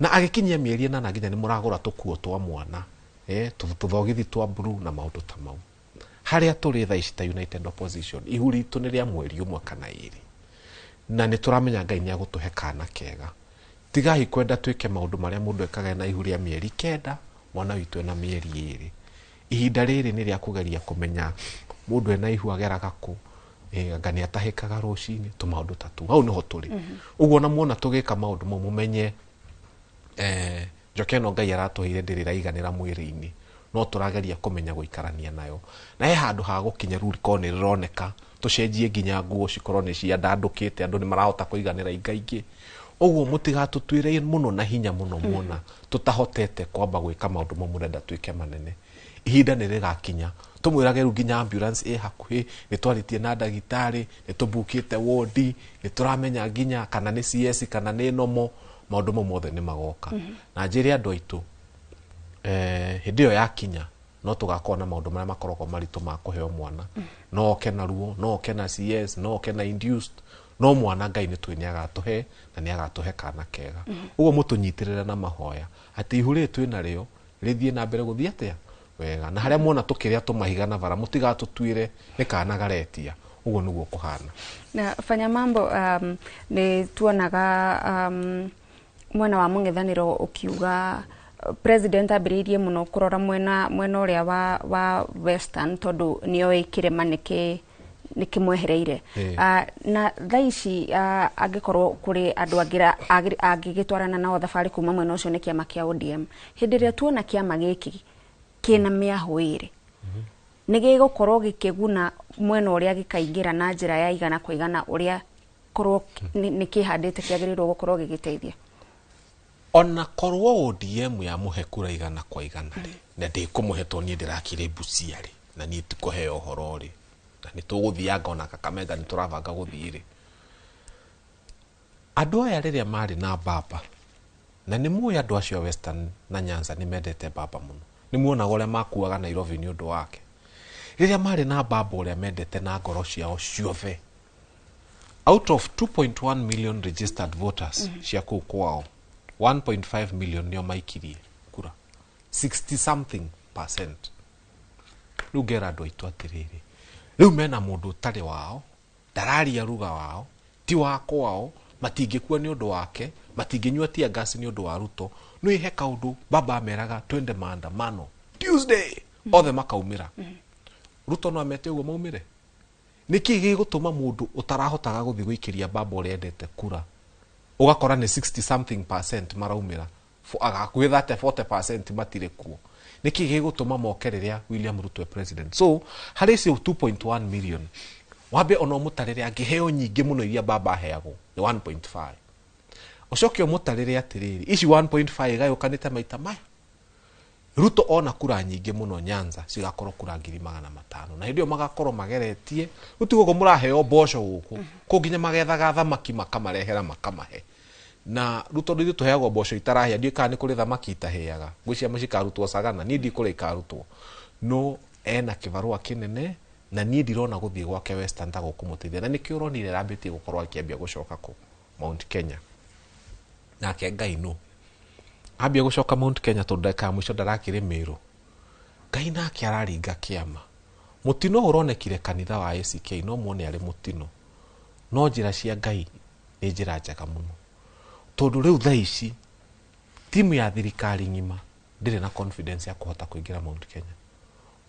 Na agĩkinyia mĩeri 8 nginya nĩ mũragũra tũkuo twa mwana, tũthogithi twa blue na maũndũ ta mau. Harĩa tũrĩ thaa ici ta United Opposition, ihu ritũ nĩ rĩa mweri 1 kana 2. Na nĩ tũramenya Ngai nĩ agũtũhe kana kega. Tigai kwenda twĩke maũndũ marĩa mũndũ ekaga na ihu rĩa mĩeri 9, mwana witũ ena mĩeri 2. Ihinda rĩrĩ nĩ rĩa kũgeria kũmenya mũndũ ena ihu ageraga kũ, anga nĩ atahĩkaga rũcinĩ, tũmaũndũ ta tũu. Hau nĩho tũrĩ. Ũguo ona muona tũgĩka maũndũ mau mũmenye njoke ĩno Ngai aratũheire ndĩrĩ ĩraiganĩra mwĩrĩ-inĩ, no tũrageria kũmenya gũikarania nayo. Na he handũ ha gũkinya rĩu rĩkorwo nĩ rĩroneka, tũcenjie nginya nguo cikorwo nĩ ciandandũkĩte, andũ nĩ marahota kũiganĩra ingaingĩ. Ũguo mũtigatũtuĩre mũno na hinya mũno muona tũtahotete kwamba gwĩka maũndũ mau mũrenda twĩke manene. Ihinda nĩ rĩgakinya tũmwĩrage rĩu nginya ambulance ĩ hakuhĩ, nĩ twarĩtie na ndagĩtarĩ, nĩ tũbukĩte wodi, nĩ tũramenya nginya kana nĩ CS kana nĩ nomo, maũndũ mau mothe nĩ magoka. Na njĩre andũ aitũ, hĩndĩ ĩyo yakinya no tũgakorwo na maũndũ marĩa makoragwo maritũ ma kũheo mwana. No oke na ruo, no oke na CS, no oke na induced, no mwana Ngai nĩ tũĩ nĩ agatũhe na nĩ agatũhe kana kega. Ũguo mũtũnyitĩrĩre na mahoya atĩ ihu rĩrĩ twĩ narĩo rĩthiĩ na mbere gũthiĩ atĩa wega. Na harĩa muona tũkĩrĩa tũmahiga na bara mũtigatũtuĩre nĩ kana garetia. Ũguo nĩguo kũhana. Na fanya mambo nĩ tuonaga mwena wa mũng'ethanĩro ũkiuga president ambĩrĩirie mũno kũrora mwena ũrĩa wa Western tondũ nĩoĩ kĩrĩma nĩ kĩmwehereire. Na thaa ici angĩkorwo kũrĩ andũ angĩ angĩgĩtwarana nao thabarĩ kuma mwena ũcio nĩ kĩama kĩa ODM. Hĩndĩ ĩrĩa tuona kĩama gĩkĩ kĩna mĩahũ ĩrĩ, nĩ gĩgũkorwo gĩkĩguna mwena ũrĩa gĩkaingĩra na njĩra ya igana kwa igana ũrĩa korwo nĩ kĩhandĩte kĩagĩrĩirwo gũkorwo gĩgĩteithia. Ona korwo ODM ya mũhe kura igana kwa igana rĩ, na ndĩkũmũhe tondũ niĩ ndĩrakire Busia rĩ, na niĩ tikũheo ũhoro rĩ, na nĩ tũgũthianga ona Kakamega nĩ tũrabanga gũthiĩ rĩ. Andũ aya rĩrĩa marĩ na baba, na nĩ mũĩ andũ acio a Western na Nyanza nĩ mendete baba mũno, nĩ muonaga ũrĩa makuaga Nairobi nĩ ũndũ wake. Rĩrĩa marĩ na baba ũrĩa mendete na ngoro ciao ciothe, out of 2.1 million registered voters cia kũu kwao, 1.5 million nĩo maikirie kura, 60 something percent. Rĩu ngera andũ aitũ atĩrĩrĩ, rĩu mena mũndũ ũtarĩ wao, ndararia ruga wao, ti wa kwao, matingĩkua nĩ ũndũ wake, matingĩnyua tear gas nĩ ũndũ wa Ruto. No ihe kaũndũ baba ameraga twende maandamano Tuesday, othe makaumĩra. Ruto no amete ũguo maumĩre. Nĩkĩ gĩgũtũma mũndũ ũtarahotaga gũthiĩ gũikĩria baba ũrĩa endete kura, ũgakora nĩ 60 something percent maraumĩra, hakuhĩ 30 40% matirĩ kuo. Nĩkĩ gĩgũtũma moke rĩrĩa William Ruto e president? So harĩ icio 2.1 million, wambe ona ũmũtarĩre angĩheo nyingĩ mũno iria baba aheagwo nĩ 1.5. Ũcoke ũmũtarĩre atĩrĩrĩ, ici 1.5 igayũkanĩte maita maya. Ruto ona kura nyingĩ mũno Nyanza cigakorwo kura 500,000, na hĩndĩ ĩyo magakorwo mageretie rĩu ti gũkũ mũraheo mboco gũkũ, kũu nginya magethaga thamaki makamarehera makamahe. Na Ruto ithuĩ tũheagwo mboco itarahĩa, ndiũĩ kana nĩ kũrĩ thamaki itahĩaga, ngwĩciria cikarutwo Sagana, niĩ ndikũrĩa ikarutwo. No ena kĩbarũa kĩnene na niĩ ndirona gũthiĩ gwake Western ta gũkũmũteithia, na nĩkĩo ũronire arambĩtie gũkorwo akĩambia gũcoka kũ Mount Kenya. Nake Ngai nũ ambia gũcoka Mount Kenya tondũ ndagĩka ya mũico ndarakĩrĩ Meru. Ngai nake araringa kĩama. Mũtino ũronekire kanitha wa ACK, no muone arĩ mũtino, no njĩra cia Ngai nĩ njĩra njega mũno, tondũ rĩu thaa ici timu ya thirikari ng'ima ndĩrĩ na confidence ya kũhota kũingĩra Mount Kenya.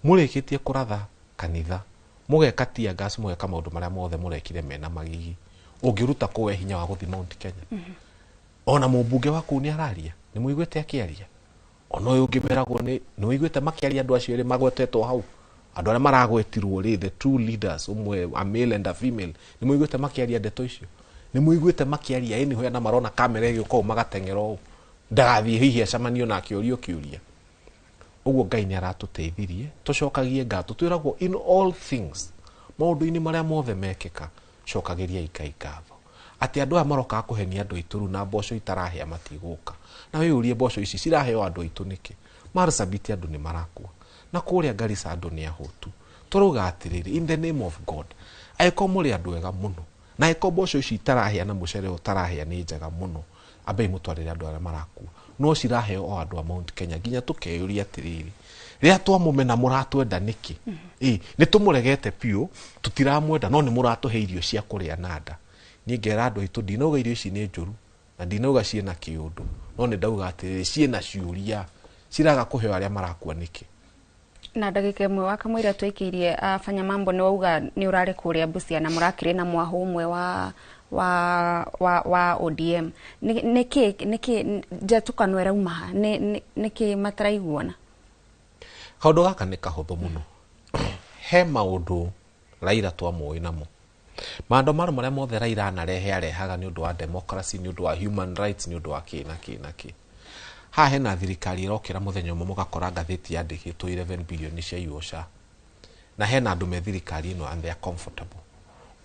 Mũrĩkĩtie kũratha kanitha, mũgeka tear gas, mũgeka maũndũ marĩa mothe mũrekire mena magigi, ũngĩruta kũ we hinya wa gũthiĩ Mount Kenya? Ona mũmbunge wa kũu nĩ araria, nĩ mũiguĩte akĩaria, Ona ũyũ ũngĩ meragwo nĩ wĩiguĩte makĩaria andũ acio erĩ magwetetwo hau, andũ arĩa maragwetirwo rĩ, the two leaders, ũmwe a male and a female, nĩ mũiguĩte makĩaria ndeto icio? Nĩ mũiguĩte makĩaria anywhere na marona kamera ĩgĩũka ũũ magateng'era ũũ, ndagathiĩ hihi acemanio nake ũrio kĩũria. Ũguo Ngai nĩ aratũteithirie tũcokagie ngatho, twĩragwo in all things, maũndũ-inĩ marĩa mothe mekĩka, cokagĩriai Ngai ngatho. Atĩ andũ aya marokaga kũhenia andũ aitũ rĩu na mboco itarahĩa matigũka. Na wĩyũrie mboco ici ciraheo andũ aitũ nĩkĩ? Marsabit andũ nĩ marakua, na kũrĩa Garissa andũ nĩ ahũtu. Tũrauga atĩrĩrĩ, in the name of God, angĩkorwo mũrĩ andũ ega mũno, na angĩkorwo mboco ici itarahĩa na mũcere ũyũ ũtarahĩa nĩ njega mũno, ambei mũtwarĩre andũ arĩa marakua. No ciraheo o andũ a Mount Kenya, nginya tũkeyũria atĩrĩrĩ, rĩrĩa twamũmena mũratwenda nĩkĩ? Nĩ tũmũregete biũ, tũtiramwenda, no nĩ mũratũhe irio cia kũrĩa na nda. Niĩ ngera andũ aitũ, ndinauga irio ici nĩ njũru, na ndinauga ciĩna kĩũndũ, no nĩ ndauga atĩrĩrĩ, ciĩna ciũria, ciraga kũheo arĩa marakua nĩkĩ? Na ndagĩka ĩmwe wa kamũira twĩkĩirie Fanya Mambo, nĩ wauga nĩ ũrarĩ kũrĩa Busia na mũrakĩrĩ na mwahũ ũmwe wa ODM. Nĩkĩ njatũkano ĩrauma ha? Nĩkĩ mataraiguana? Kaũndũ gaka nĩ kahũthũ mũno. He maũndũ Raila twamũĩ namo. Maandamano marĩa mothe Raila anarehe arehaga nĩ ũndũ wa democracy, nĩ ũndũ wa human rights, nĩ ũndũ wa kĩ na kĩ na kĩ. Haha hena thirikari ĩrokĩra mũthenya ũmwe mũgakora ngathĩti yandĩkĩtwo 11 billion cia SHA. Na hena andũ me thirikari ĩno and they are comfortable.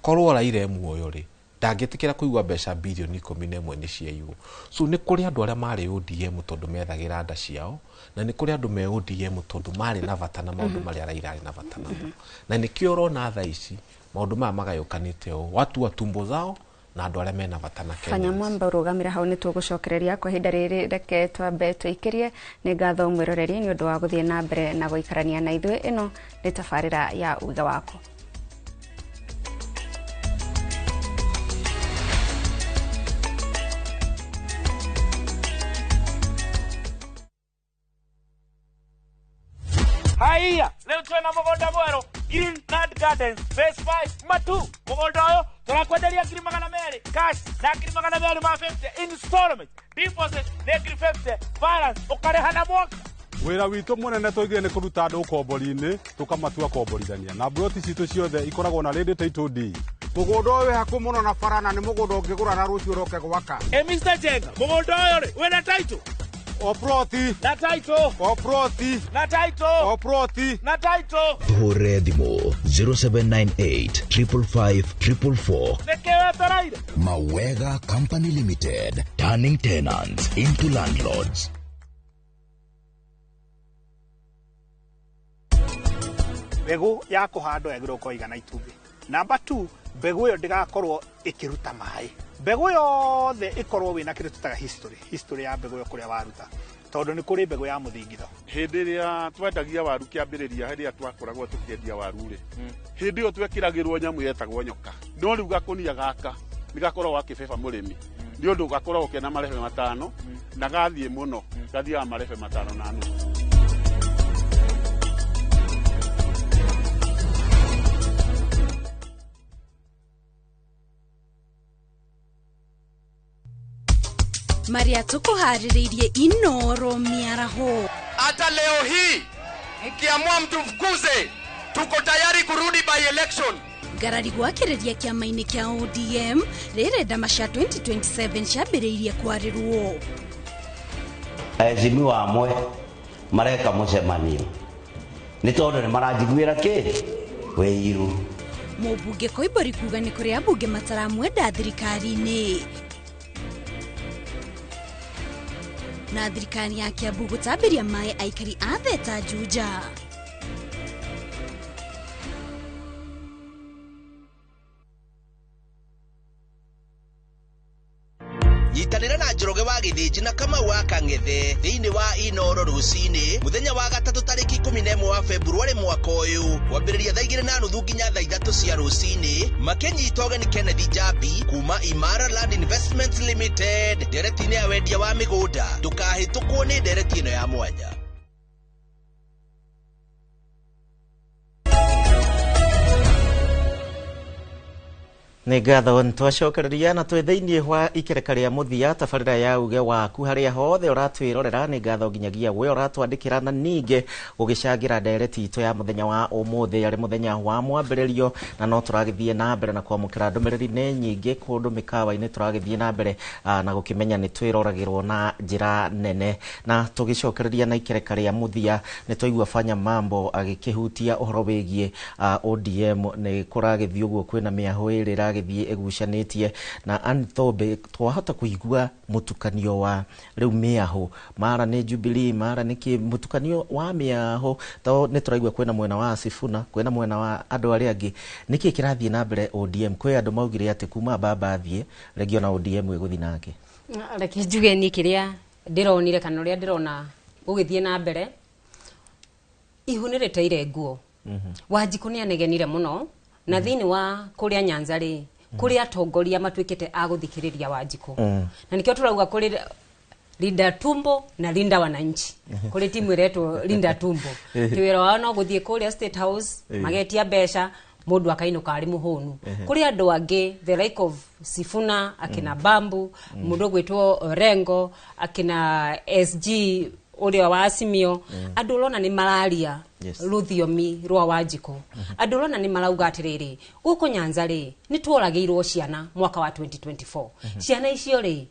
Korwo Raila e muoyo rĩ, ndangĩtĩkĩra kũigua mbeca bilioni 11 nĩ ciaiywo. So nĩ kũrĩ andũ arĩa marĩ ODM tondũ methagĩra nda ciao, na nĩ kũrĩ andũ me ODM tondũ marĩ na bata na maũndũ marĩa Raila arĩ na bata namo. Na nĩkĩo ũrona thaa ici maũndũ maya magayũkanĩte ũũ, watu wa tumbo zao na andũ arĩa mena bata na Kenya. Fanya Mwamba ũrũgamĩre hau, nĩ tũgũcokereria kwa ihinda rĩrĩ, reke twambe tũikĩrie. Nĩ ngatho mwĩroreri nĩ ũndũ wa gũthiĩ na mbere na gũikarania na ithuĩ. Ĩno nĩ tabarĩra ya Uga Waku. Haiya, leo twena mũgũnda mwerũ, Green Land Gardens, Phase 5, Matu. Mũgũnda ũyũ tũrakwenderia 200,000 cash na 250,000 installment. Deposit nĩ 50,000, balance ũkarĩha na mwaka. Wĩra witũ mũnene tũigire nĩ kũruta andũ ũkombori-inĩ tũkamatua komborithania, na mburoti citũ ciothe ikoragwo na ready title deed. Mũgũnda ũyũ wĩ hakuhĩ mũno na bara na nĩ mũgũnda ũngĩgũra na rũciũ ũroke gwaka. Mr. Jenga, mũgũnda ũyũ rĩ, wĩna title? O ploti. Na title. O ploti. Na title. O ploti. Na title. Tuhũrĩre thimũ 0798 555 444. Nĩkĩ wetereire? Mawega Company Limited, turning tenants into landlords. Mbegũ ya kũhandwo yagĩrĩirwo gũkorwo ĩigana itumbĩ. Namba 2, mbegũ ĩyo ndĩgakorwo ĩkĩruta maĩ. Mbegũ yothe ĩkorwo wĩna kĩndũ tũtaga history ya mbegũ ĩyo kũrĩa waruta, tondũ nĩ kũrĩ mbegũ ya mũthingitho. Hĩndĩ ĩrĩa twendagia waru kĩambĩrĩria, hĩndĩ ĩrĩa twakoragwo tũkĩendia waru rĩ, hĩndĩ ĩyo twekĩragĩrwo nyamũ yetagwo nyoka. No rĩu gakũnia gaka nĩ gakoragwo gakĩbeba mũrĩmi, nĩ ũndũ gakoragwo kena marebe 5 na gathiĩ mũno, gathiaga marebe 5.5. Maria tukuharĩrĩirie Inoro mĩaraho. Hata leo hii mkiamua mtufukuze, tuko tayari kurudi by election. Ngarari gwakĩrĩria kĩama-inĩ kĩa ODM rĩrĩ ndama cia 2027 ciambĩrĩirie kwarĩrwo. Aheshimiwa amwe mareka mũcemanio nĩ tondũ nĩ maranjiguĩra kĩ wĩiru. Mũmbunge Koimbũri kuga nĩ kũrĩ ambunge mataramwenda thirikari-inĩ. Na thirikari ya Kiambu gũtambĩria maĩ aikari a Theta Juja. Nyitanĩra na Njoroge wa Gĩthĩnji na Kamau wa Kang'ethe thĩinĩ wa Inoro rũcinĩ mũthenya wa gatatũ tarĩki 11 wa Februarĩ mwaka ũyũ kwambĩrĩria thaa 2:30 nginya thaa 3 cia rũcinĩ, makĩnyita ũgeni Kenneth Njambi kuma Imara Land Investments Limited ndereti-inĩ ya wendia wa mĩgũnda. Ndũkahĩtũkwo nĩ ndereti ĩno ya mwanya. Nĩ ngatho nĩtwacokereria na twĩ thĩinĩ wa ikereka rĩa mũthia tabarĩra ya uge waku harĩa hothe ũratwĩrorera. Nĩ ngatho nginyagia we ũratwandĩkĩra na ningĩ gũgĩcangĩra ndereti itũ ya mũthenya wa ũmũthĩ arĩ mũthenya wa mwambĩrĩrio, na no tũragĩthiĩ na mbere na kwamũkĩra ndũmĩrĩri nĩ nyingĩ kũndũ mĩkawa-inĩ tũragĩthiĩ na mbere na gũkĩmenya nĩ twĩroragĩrwo na njĩra nene. Na tũgĩcokereria na ikereka rĩa mũthia nĩ twaigua Fanya Mambo agĩkĩhutia ũhoro wĩgiĩ ODM nĩ kũragĩthiĩ ũguo kwĩna mĩahũ ĩrĩ ĩragĩthiĩ ĩgucanĩtie na Anthombe twahota kũigua mũtukanio wa rĩu mĩahũ mara nĩ Jubilee mara nĩ kĩ mũtukanio wa mĩahũ to nĩ tũraigua kwĩna mwena wa Sifuna kwĩna mwena wa andũ arĩa angĩ. Nĩkĩ kĩrathiĩ na mbere ODM? Kwĩ andũ maugire atĩ kuma baba athiĩ rĩngĩ ona ODM ĩgũthiĩ nake. Reke njuge niĩ kĩrĩa ndĩronire kana ũrĩa ndĩrona gũgĩthiĩ na mbere, ihu nĩ rĩteire nguo. Wanjikũ nĩ anegenire mũno na thĩinĩ wa kũrĩa Nyanza rĩ kũrĩ atongoria matuĩkĩte a gũthikĩrĩria Wanjikũ, na nĩkĩo tũrauga kũrĩ Linda Tumbo na Linda Wananchi. Kũrĩ timu ĩretwo Linda Tumbo, ti wĩra wao no gũthiĩ kũrĩa State House magetia mbeca mũndũ akainũka arĩ mũhũnu. Kũrĩ andũ angĩ the like of Sifuna akina Bambu, mũndũ ũgwĩtwo Orengo akina SG ũrĩa wa Asimio, andũ ũrona nĩ mararia rũthiomi rwa Wanjikũ. Andũ ũrona nĩ marauga atĩrĩrĩ, gũkũ Nyanza rĩ nĩ tworagĩirwo ciana mwaka wa 2024. Ciana icio rĩ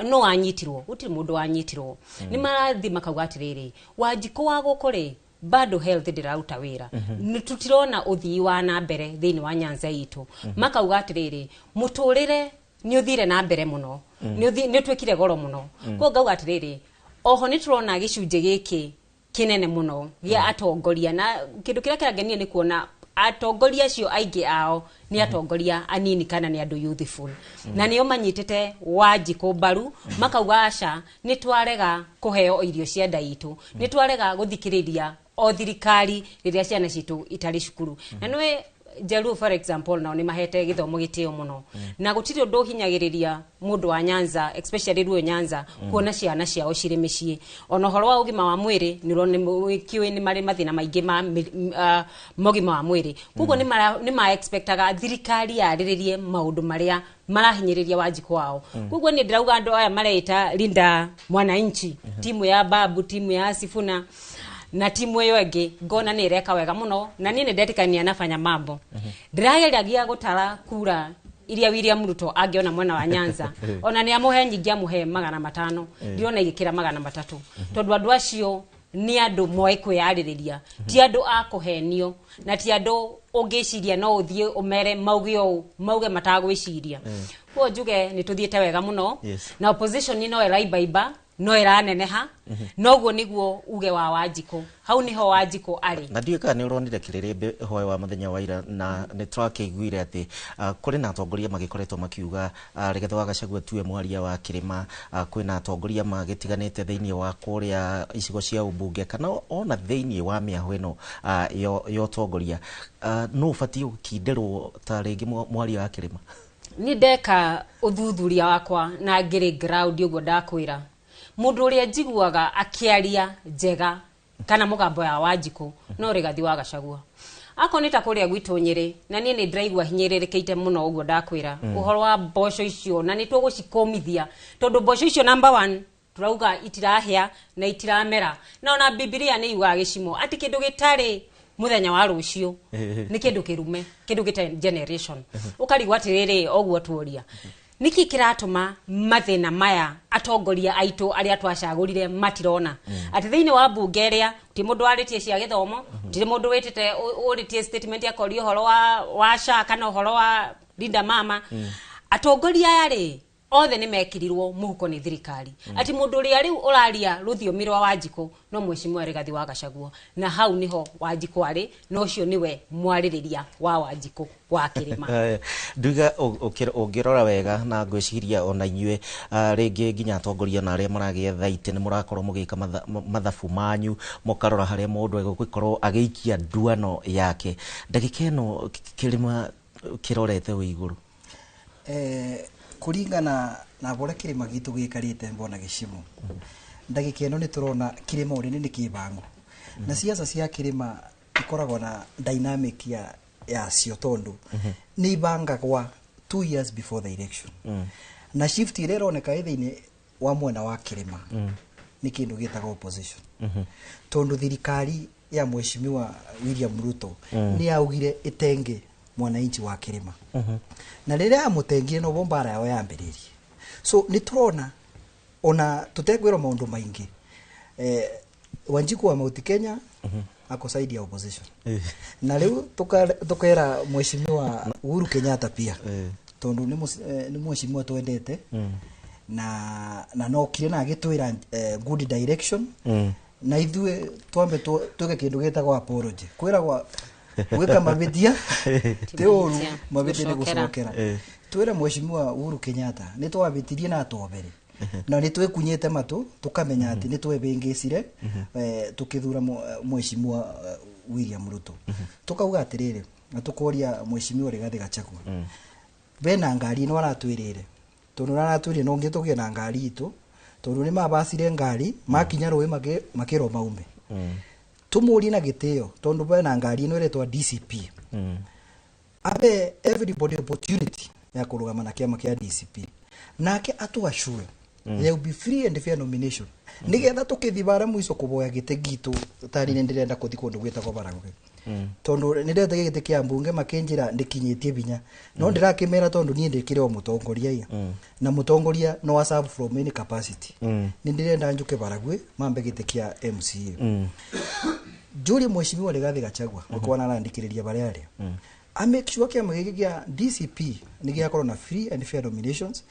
no wanyitirwo, gũtirĩ mũndũ wanyitirwo. Nĩ marathiĩ makauga atĩrĩrĩ, Wanjikũ wa gũkũ rĩ bado health ndĩraruta wĩra, nĩ tũtirona ũthii wa na mbere thĩinĩ wa Nyanza itũ. Makauga atĩrĩrĩ, mũtũrĩre nĩ ũthire na mbere mũno, nĩ ũtuĩkire goro mũno. Koguo ngauga atĩrĩrĩ, oho nĩ tũrona gĩcunjĩ gĩkĩ kĩnene mũno gĩa atongoria, na kĩndũ kĩrĩa kĩrangenia nĩ kuona atongoria acio aingĩ ao nĩ atongoria anini kana nĩ andũ youthful, na nĩo manyitĩte Wanjikũ mbaru makauga aca, nĩ twarega kũheo irio cia nda itũ, nĩ twarega gũthikĩrĩria o thirikari rĩrĩa ciana citũ itarĩ cukuru. Na nĩwe Jaluo for example nao nĩ mahete gĩthomo gĩtĩo mũno, na gũtirĩ ũndũ ũhinyagĩrĩria mũndũ wa Nyanza especially Luo Nyanza kuona ciana ciao cirĩ mĩciĩ. Ona ũhoro wa ũgima wa mwĩrĩ nĩ nĩ marĩ mathĩna maingĩ ma mogima wa mwĩrĩ, koguo nĩ ma expectaga thirikari yarĩrĩrie maũndũ marĩa marahinyĩrĩria Wanjikũ wao. Koguo niĩ ndĩrauga andũ aya mareita Linda Mwananchi, timu ya Babu, timu ya Sifuna na timu ĩyo ĩngĩ, ngona nĩ ĩreka wega mũno, na niĩ nĩ ndetĩkania na Fanya Mambo. Ndĩrageragia gũtara kura iria William Ruto angĩona mwena wa Nyanza, ona nĩ amũhe nyingĩ, amũhe 500, ndĩrona igĩkĩra 300, tondũ andũ acio nĩ andũ moĩ kwĩyarĩrĩria, ti andũ a kũhenio, na ti andũ ũngĩciria no ũthiĩ ũmere mauge ũũ mauge matagwĩciria. Koguo njuge nĩ tũthiĩte wega mũno, na opposition no ĩraibaimba, no ĩraneneha, noguo nĩguo uge wa Wanjikũ. Hau nĩho Wanjikũ arĩ. Na ndiũĩ kana nĩ ũronire kĩrĩrĩmbĩ hoe wa mũthenya wa ira, na nĩ twakĩiguire atĩ kũrĩ na atongoria magĩkoretwo makiuga Rigathĩ wa Gachagua tuwe mwaria wa kĩrĩma, kwĩna atongoria magĩtiganĩte thĩinĩ wa kũrĩa icigo cia ũmbunge kana ona thĩinĩ wa mĩahũ ĩno ya ũtongoria. Nũ ũbatiĩ gũkindĩrwo ta rĩngĩ mwaria wa kĩrĩma? Niĩ ndeka ũthuthuria wakwa na ngĩrĩ ground ũguo ndakwĩra, mũndũ ũrĩa njiguaga akĩaria njega kana mũgambo ya Wanjikũ no Rigathĩ wa Gachagua. Akorwo nĩ ta kũrĩa gwitũ Nyĩrĩ, na niĩ nĩ ndĩraigua hinyĩrĩrĩkĩte mũno ũguo ndakwĩra, ũhoro wa mboco icio, na nĩ tũgũcikũmithia tondũ mboco icio number 1 tũrauga itirahĩa na itiramera, na ona Bibilia nĩ yugaga gĩcimo atĩ kĩndũ gĩtarĩ mũthenya wa rũciũ nĩ kĩndũ kĩrume, kĩndũ gĩtarĩ generation. Ũkarigwo atĩrĩrĩ, ũguo tuoria nĩkĩ kĩratũma mathĩna maya atongoria aitũ arĩa twacagũrire matirona atĩ thĩinĩ wa mbunge ĩrĩa ti mũndũ warĩtie cia gĩthomo, ti mũndũ wĩtĩte ũrĩtie statement akoria ũhoro wa SHA kana ũhoro wa Linda Mama. Atongoria aya rĩ othe nĩ mekirirwo mũhuko nĩ thirikari, atĩ mũndũ ũrĩa rĩu ũraria rũthiomi rwa Wanjikũ no Mheshimiwa Rigathĩ wa Gachagua, na hau nĩho Wanjikũ arĩ, na ũcio nĩwe mwarĩrĩria wa Wanjikũ wa kĩrĩma. Nduiga ũngĩrora wega na ngwĩciria ona inyuĩ rĩngĩ nginya atongoria na arĩa maragĩetha itĩ nĩ mũrakorwo mũgĩka mathabu manyu, mũkarora harĩa mũndũ egũgĩkorwo agĩikia nduano yake. Ndagĩka ĩno kĩrĩma kĩrorete wĩ igũrũ. Kũringana na ũrĩa kĩrĩma gitũ gĩikarĩte mbona gĩcimo, ndagĩka ĩno nĩ tũrona kĩrĩma ũrĩnĩ nĩ kĩbango, na ciaca cia kĩrĩma ikoragwo na dynamic ya yacio tondũ nĩ ibangagwa 2 years before the election. Na shift ĩrĩa ĩroneka ĩ thĩinĩ wa mwena wa kĩrĩma nĩ kĩndũ gĩtagwo opposition, tondũ thirikari ya Mheshimiwa William Ruto nĩ yaugire ĩtenge mwananchi wa kĩrĩma, na rĩrĩa yamũtengire noguo mbara yao yambĩrĩrie. So nĩ tũrona ona tũtekwĩrwo maũndũ maingĩ, Wanjiku wa Mount Kenya ako side ya opposition. Na rĩu tukera Mheshimiwa Uhuru Kenyatta pia, tondũ nĩ mheshimiwa twendete na nokire na agĩtwĩra good direction, na ithuĩ twambe twĩke kĩndũ gĩtagwo apology. Kwĩragwa gwĩka mavĩtia ti ũru, mavĩtia nĩ gũcokera. Twĩre Mheshimiwa Uhuru Kenyatta nĩ twavĩtirie na atwobere, na nĩ twĩkunyĩte matũ tũkamenya atĩ nĩ twebĩngĩcire, tũkĩthura Mheshimiwa William Ruto. Tukauga atĩrĩrĩ, na tũkoria Mheshimiwa Rigathĩ Gachagua, bena ngari ĩno aratwĩrĩre, tondũ aratwĩrire no nginya tũgĩe na ngari itũ, tondũ nĩ mabacire ngari makinya rũĩ makĩrwo maume. Tũmũrie na gĩtĩo, tondũ bena ngari ĩno ĩretwa DCP, abe everybody opportunity ya kũrũgama na kĩama kĩa DCP, nake atũ assure there will be free and fair nomination, nigetha tũkĩthi bara mũico kũboya gĩtĩ gitũ. Tari nĩ ndĩrenda kũthi kũndũ gwĩtagwo Baragwe, tondũ nĩ ndĩrenda gĩtĩ kĩa mbunge, makĩnjĩra ndĩkinyĩtie binya, no ndĩrakĩmera tondũ niĩ ndĩkĩrĩ o mũtongoria ia, na mũtongoria no a serve from any capacity. Nĩ ndĩrenda njũke Baragwe mambe gĩtĩ kĩa MCA. Njũrie Mheshimiwa Rigathĩ Gachagua, ũkona arandikĩrĩria barĩa arĩa a make sure kĩama gĩkĩ gĩa DCP nĩ gĩakorwo na free and fair nominations,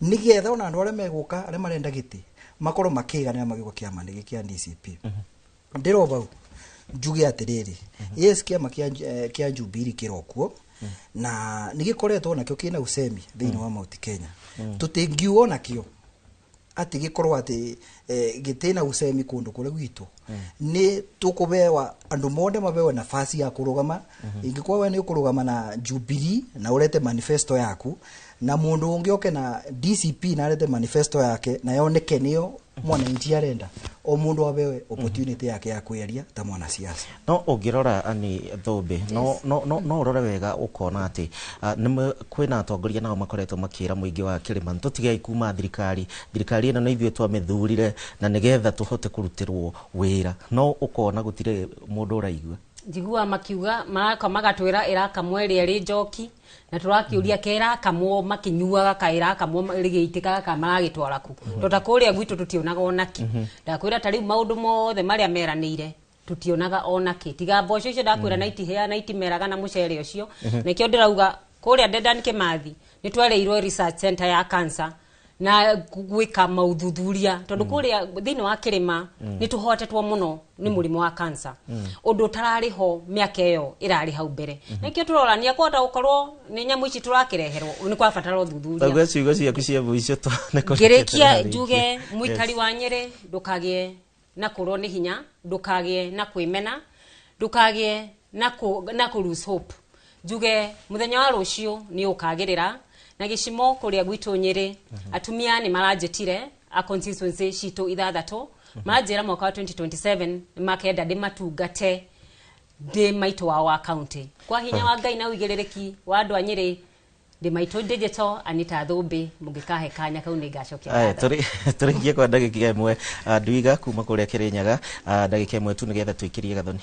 nĩgetha ona andũ arĩa megũka, arĩa marenda gĩtĩ, makorwo makĩiganĩra magĩũka kĩama-inĩ gĩkĩ kĩa DCP. Ndĩro bau njuge atĩrĩrĩ, yes, kĩama kĩa Jubilee kĩrokuo na nĩ gĩkoretwo nakĩo kĩna usemi thĩinĩ wa Mount Kenya. Tũtingiuga onakĩo atĩ gĩkorwo atĩ gĩtĩna usemi kũndũ kũrĩa gwitũ. Nĩ tũkũbewa andũ mothe mabewe nafasi ya kũrũgama. Ingĩkorwo we nĩ ũkũrũgama na Jubilee na ũrete manifesto yaku, na mũndũ ũngĩ oke na DCP na arete manifesto yake na yoneke nĩyo mwananchi arenda, o mũndũ abewe opportunity yake ya kwĩaria ta mwanasiasa. No ũngĩrora ani Thũmbĩ, no ũrore wega ũkona atĩ kwĩna atongoria nao makoretwo makĩra mũingĩ wa kĩrĩma tũtigei kuma thirikari, thirikari ĩno nĩ ithuĩ twamĩthurire na nĩgetha tũhote kũrutĩrwo wĩra, no ũkona gũtirĩ mũndũ ũraigua. Njiguaga makiuga maraka magatwĩra ĩrakamwo ĩrĩa ĩrĩ njoki, na tũrakĩũria ke ĩrakamwo makĩnyuaga ka ĩrakamwo rĩgĩitĩkaga ka maragĩtwara kũ, to ta kũrĩa gwitũ tũtionaga onakĩ. Ndakwĩra ta rĩu maũndũ mothe marĩa meranĩire tutionaga onakĩ, tiga mboco icio ndakwĩra na itihĩa na itimeraga na mũcere ũcio. Nĩkĩo ndĩrauga kũrĩa Dedan Kimathi nĩ twereirwo research center ya cancer na gwĩka maũthuthuria, tondũ kũrĩa thĩinĩ wa kĩrĩma nĩ tũhotetwo mũno nĩ mũrimũ wa cancer, ũndũ ũtararĩ ho mĩaka ĩyo ĩrarĩ hau mbere. Nĩkĩo tũrorania kwenda gũkorwo nĩ nyamũ ici tũrakĩreherwo nĩ kwabatara ũthuthuria. Tauga ciugo ciaku cia mũico nĩ Ngĩrĩkia njuge, mũikari wa Nyĩrĩ, ndũkagĩe na kũrwo nĩ hinya, ndũkagĩe na kwĩmena, ndũkagĩe na kũ lose hope. Njuge mũthenya wa rũciũ nĩ ũkagĩrĩra na gĩcimo kũrĩa gwitũ Nyĩrĩ. Atumia nĩ maranjĩtire a constituency citũ ithathatũ, maranjĩra mwaka wa 2027 nĩ makenda ndĩmatungate ndĩ maitũ wao wa county. Kwa hinya wa Ngai na ũigĩrĩrĩki wa andũ a Nyĩrĩ, ndĩ maitũ digital Anita Thũmbĩ. Mũngĩkahe kanya kau nĩ ngacokia Aya, ngatho. Tũrĩkie kwa ndagĩka ĩmwe. Nduiga kuma kũrĩa Kĩrĩnyaga, ndagĩka ĩmwe tu nĩgetha tũikĩrie Gathoni.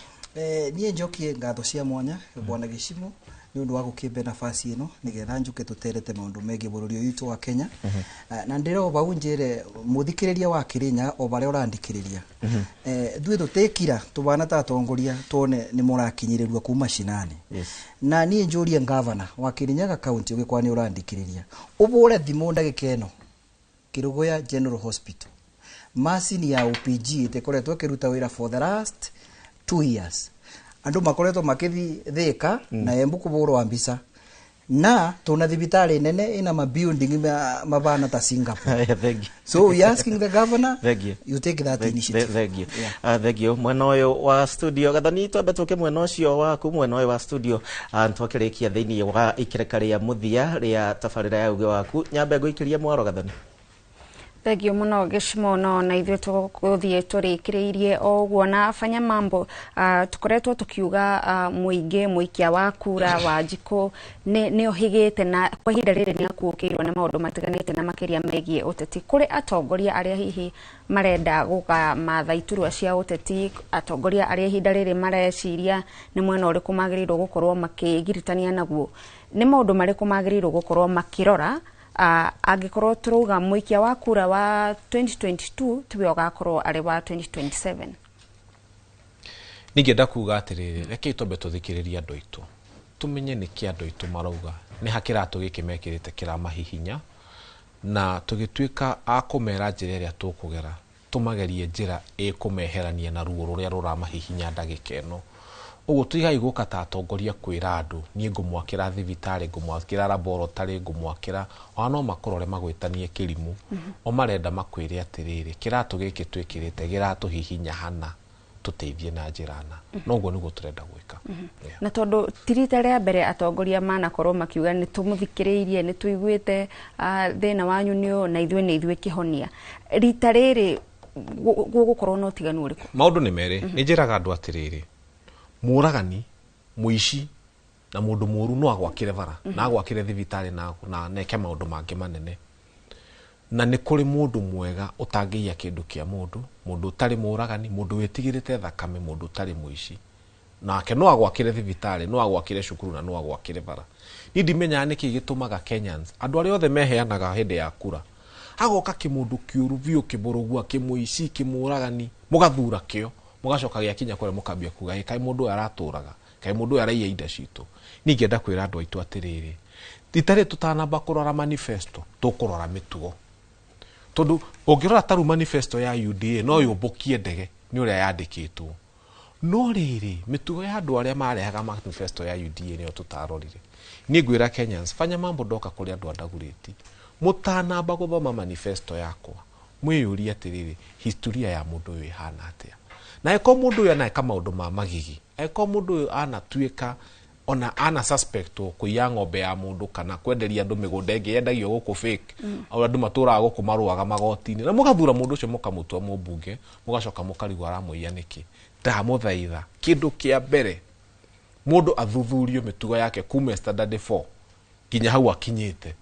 Niĩ njokie ngatho cia mwanya bwana Gĩcimo nĩ ũndũ wa gũkĩmbe nafasi ĩno nĩgetha njuke tũterete maũndũ megiĩ bũrũri ũyũ witũ wa Kenya. Na ndĩro bau njĩre mũthikĩrĩria wa Kĩrĩnyaga o barĩa ũrandikĩrĩria, ithuĩ tũtĩkira tũbana ta atongoria tuone nĩ mũrakinyĩrĩrua kuma cinani. Na niĩ njũrie ngavana wa Kĩrĩnyaga county, ũgĩkorwo nĩ ũrandikĩrĩria, ũbũre thimũ ndagĩka ĩno Kĩrũgũya General Hospital, macini ya OPG ĩtĩkoretwo ĩkĩruta wĩra for the last 2 years. Andũ makoretwo makĩthi Thĩka na Embu kũbũrwo mbica, na tuna thibitarĩ nene ina mabuilding mabana ta Singapore. Aya, thank you. So we asking the governor, Thank you. you take that initiative. Thank you. Thank you. Mwena ũyũ wa studio Gathoni, twambe tũke mwena ũcio waku, mwena ũyũ wa studio, twakĩrĩkia thĩinĩ wa ikereka rĩa mũthia rĩa tabarĩra ya uge waku. Nyambe ngũikĩrie mwaro, Gathoni. Thengio muno Gĩcimo, no na ithuĩ tũgũthiĩ tũrĩkĩrĩirie o ũguo na Fanya Mambo. Tũkoretwo tũkiuga mũingĩ, mũikia wa kura wa Njikũ nĩ ũhĩgĩte, na kwa ihinda rĩrĩ nĩ akuũkĩirwo nĩ maũndũ matiganĩte na makĩria megiĩ ũteti. Kũrĩ atongoria arĩa hihi marenda gũkamatha iturwa cia ũteti, atongoria arĩa ihinda rĩrĩ mareciria nĩ mwena ũrĩkũ magĩrĩirwo gũkorwo makĩgiritania naguo, nĩ maũndũ marĩkũ magĩrĩirwo gũkorwo makĩrora angĩkorwo tũrauga mũikia wa kura wa 2022 tiwe ũgakorwo arĩ wa 2027? Ningĩenda kuga atĩrĩrĩ, rekei twambe tũthikĩrĩrie andũ aitũ, tũmenye nĩkĩ andũ aitũ marauga, nĩ ha kĩratũ gĩkĩ mekĩrĩte kĩramahihinya, na tũgĩtuĩka a kũmera njĩra ĩrĩa tũkũgera, tũmagerie njĩra ĩkũmeherania na ruo rũrĩa rũramahihinya ndagĩka ĩno. Ũguo tũigai gũka ta atongoria kwĩra andũ niĩ ngũmwakĩra thibitarĩ, ngũmwakĩra laboratory, ngũmwakĩra, ona no makũrore magwĩtanie kĩrimũ. O marenda makwĩre atĩrĩrĩ, kĩratũ gĩkĩ twĩkĩrĩte gĩratũhihinya hana, tũteithie na njĩra na. Noguo nĩguo tũrenda gwĩka. Na tondũ ti rita rĩa mbere atongoria manakorwo makiuga nĩ tũmũthikĩrĩirie, nĩ tũiguĩte thĩna wanyu nĩ ũyũ na ithuĩ nĩ ithuĩ kĩhonia, rita rĩrĩ gũgũkorwo na ũtiganu ũrĩkũ? Maũndũ nĩ merĩ. Nĩ njĩraga andũ atĩrĩrĩ, mũragani, mũici na mũndũ mũru no agwakĩre bara na agwakĩre thibitarĩ na neke maũndũ mangĩ manene. Na nĩ kũrĩ mũndũ mwega ũtangĩiya kĩndũ kĩa mũndũ, mũndũ ũtarĩ mũragani, mũndũ wĩtigĩrĩte thakame, mũndũ ũtarĩ mũici. Nake no agwakĩre thibitarĩ, no agwakĩre cukuru na no agwakĩre bara. Niĩ ndimenyaga nĩkĩ gĩtũmaga Kenyans, andũ arĩa othe meheanaga hĩndĩ ya kura, agoka kĩmũndũ kĩũru biũ, kĩmũrũgua, kĩmũici, kĩmũragani, mũgathura kĩo, mũgacoka gĩakinya kũrĩa mũkambia kuga, kaĩ mũndũ ũyũ aratũraga, kaĩ mũndũ ũyũ araiya indo citũ. Niĩ ingĩenda kwĩra andũ aitũ atĩrĩrĩ, rita rĩrĩ tũtanamba kũrora manifesto, tũkũrora mĩtugo. Tondũ ũngĩrora ta rĩu manifesto ya UDA no yũmbũkie ndege nĩ ũrĩa yandĩkĩtwo. No rĩrĩ, mĩtugo ya andũ arĩa marehaga manifesto ya UDA nĩyo tũtarorire. Niĩ ngwĩra Kenyans, Fanya Mambo ndoka kũrĩ andũ a Dagoretti, mũtanamba gũthoma manifesto yakwa, mwĩyũrie atĩrĩrĩ, historia ya mũndũ ũyũ ĩhana atĩa? Na angĩkorwo mũndũ ũyũ aneka maũndũ ma magigi, angĩkorwo mũndũ ũyũ anatuĩka ona ana suspectwo kũiya ng'ombe ya mũndũ kana kwenderia andũ mĩgũnda ĩngĩ yendagio gũkũ fake, andũ matũraga gũkũ marũaga magoti-inĩ, na mũgathura mũndũ ũcio mũkamũtua mũmbunge, mũgacoka mũkarigwo aramũiya nĩkĩ. Ndamũthaitha, kĩndũ kĩa mbere mũndũ athuthurio mĩtugo yake kuma standard 4 nginya hau akinyĩte.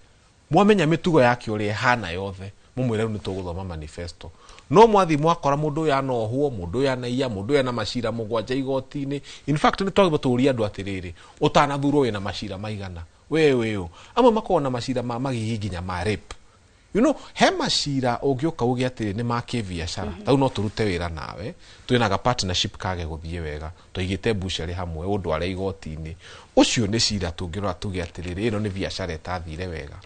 Mwamenya mĩtugo yake ũrĩa ĩhana yothe, mũmwĩre rĩu nĩ tũgũthoma manifesto. No mwathi mwakora mũndũ ũyũ anohwo, mũndũ ũyũ anaiya, mũndũ ũyũ ena macira 7 igoti-inĩ. In fact nĩ twagĩrĩirwo tũũrie andũ atĩrĩrĩ, ũtanathurwo wĩna macira maigana? We wĩũ. Amwe makoragwo na macira ma magigi nginya ma rape. You know, he macira ũngĩũka uge atĩrĩ nĩ ma kĩbiacara. Rĩu no tũrute wĩra nawe, twĩna ga partnership kage gũthiĩ wega, tũigĩte mbucĩrĩ hamwe, ũndware igoti-inĩ. Ũcio nĩ cira tũngĩrora tuge atĩrĩrĩ, ĩno nĩ biacara ĩtathire wega.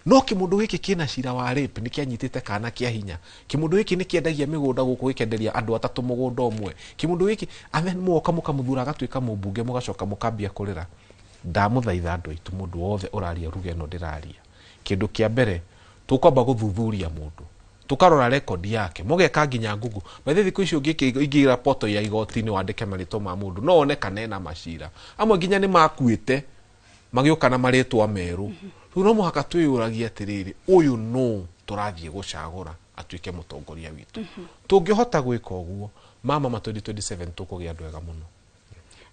No kĩmũndũ gĩkĩ kĩna cira wa rape nĩ kĩanyitĩte kana kĩa hinya. Kĩmũndũ gĩkĩ nĩ kĩendagia mĩgũnda gũkũ gĩkenderia andũ atatũ mũgũnda ũmwe. Kĩmũndũ gĩkĩ, and then mũgoka mũkamũthura agatuĩka mũmbunge, mũgacoka mũkambia kũrĩra. Ndamũthaitha andũ aitũ, mũndũ wothe ũraria ruga ĩno ndĩraria. Kĩndũ kĩa mbere, tũkwamba gũthuthuria mũndũ, tũkarora record yake, mũgeka nginya Google. By the way, thikũ ici ũngĩingĩra portal ya igoti-inĩ wandĩke marĩtwa ma mũndũ, no wone kana ena macira. Amwe nginya nĩ makuĩte, magĩũka na marĩtwa merũ. Rĩu no mũhaka twĩyũragie atĩrĩrĩ, ũyũ nũ tũrathiĩ gũcagũra atuĩke mũtongoria witũ. Tũngĩhota gwĩka ũguo, mama ma 2027 tũkũgĩa andũ ega mũno.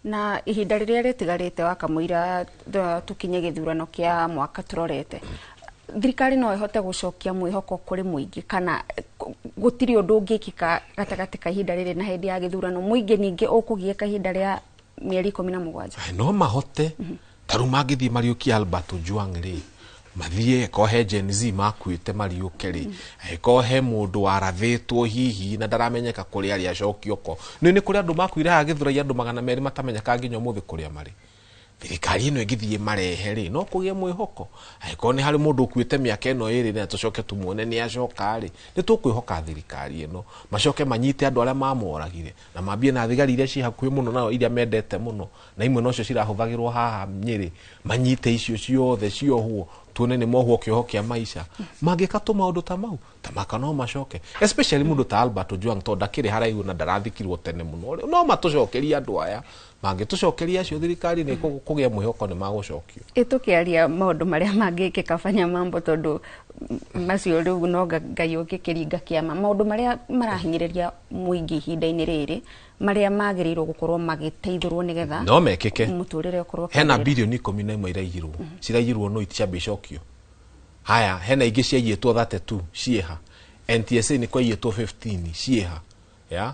Na ihinda rĩrĩa rĩtigarĩte wakamũira tũkinye gĩthurano kĩa mwaka tũrorete, thirikari no ĩhote gũcokia mwĩhoko kũrĩ mũingĩ, kana gũtirĩ ũndũ ũngĩkĩka gatagatĩ ka ihinda rĩrĩ na hĩndĩ ya gĩthurano? Mũingĩ ningĩ ũkũgiĩka ihinda rĩa mĩeri 17. No mahote. Ta rĩu mangĩthiĩ mariũkie Albert Ojwang rĩ, mathiĩ ko he Gen Z makuĩte mariũke rĩ, ko he mũndũ warathĩtwo hihi na ndaramenyeka kũrĩa arĩ acokio ko. Nĩ kũrĩ andũ makuire haha Gĩthũrai, andũ 200 matamenyekaga nginya ũmũthĩ kũrĩa marĩ. Thirikari ĩno ĩngĩthiĩ marehe rĩ, no kũgĩe mwĩhoko. Angĩkorwo nĩ harĩ mũndũ ũkuĩte mĩaka ĩno ĩrĩ na tũcoke tũmuone nĩ acoka rĩ, nĩ tũkwĩhoka thirikari ĩno. Macoke manyite andũ arĩa mamoragire na mambie na thigari iria ciĩ hakuhĩ mũno nao iria mendete mũno, na imwe nocio cirahũthagĩrwo haha Nyĩrĩ, manyite icio ciothe ciohwo, tuone nĩ mohwo kĩoho kĩa maica. Mangĩka tũmaũndũ ta mau, ta maka no macoke. Especially mũndũ ta Albert Ojwang, tondũ ndakĩrĩ haraihu na ndarathikirwo tene mũno. No matũcokerie andũ aya. Mangĩtũcokeria acio, thirikari nĩ kũgĩa mwĩhoko nĩ magũcokio. Ĩtũkĩaria maũndũ marĩa mangĩkĩka Fanya Mambo, tondũ Macio rĩu no Ngai ũngĩkĩringa kĩama. Maũndũ marĩa marahinyĩrĩria mũingĩ ihinda-inĩ rĩrĩ, marĩa magĩrĩirwo gũkorwo magĩteithũrwo nĩgetha no mekĩke mũtũrĩre ũkorwo hena ũkĩagĩrĩra. Bilioni 11 iraigirwo, ciraigirwo no itiambe icokio. Haya, hena ingĩ ciaiyĩtwo 32 ciĩha. NTSA nĩ kwaiyĩtwo 15 ciĩha. Ya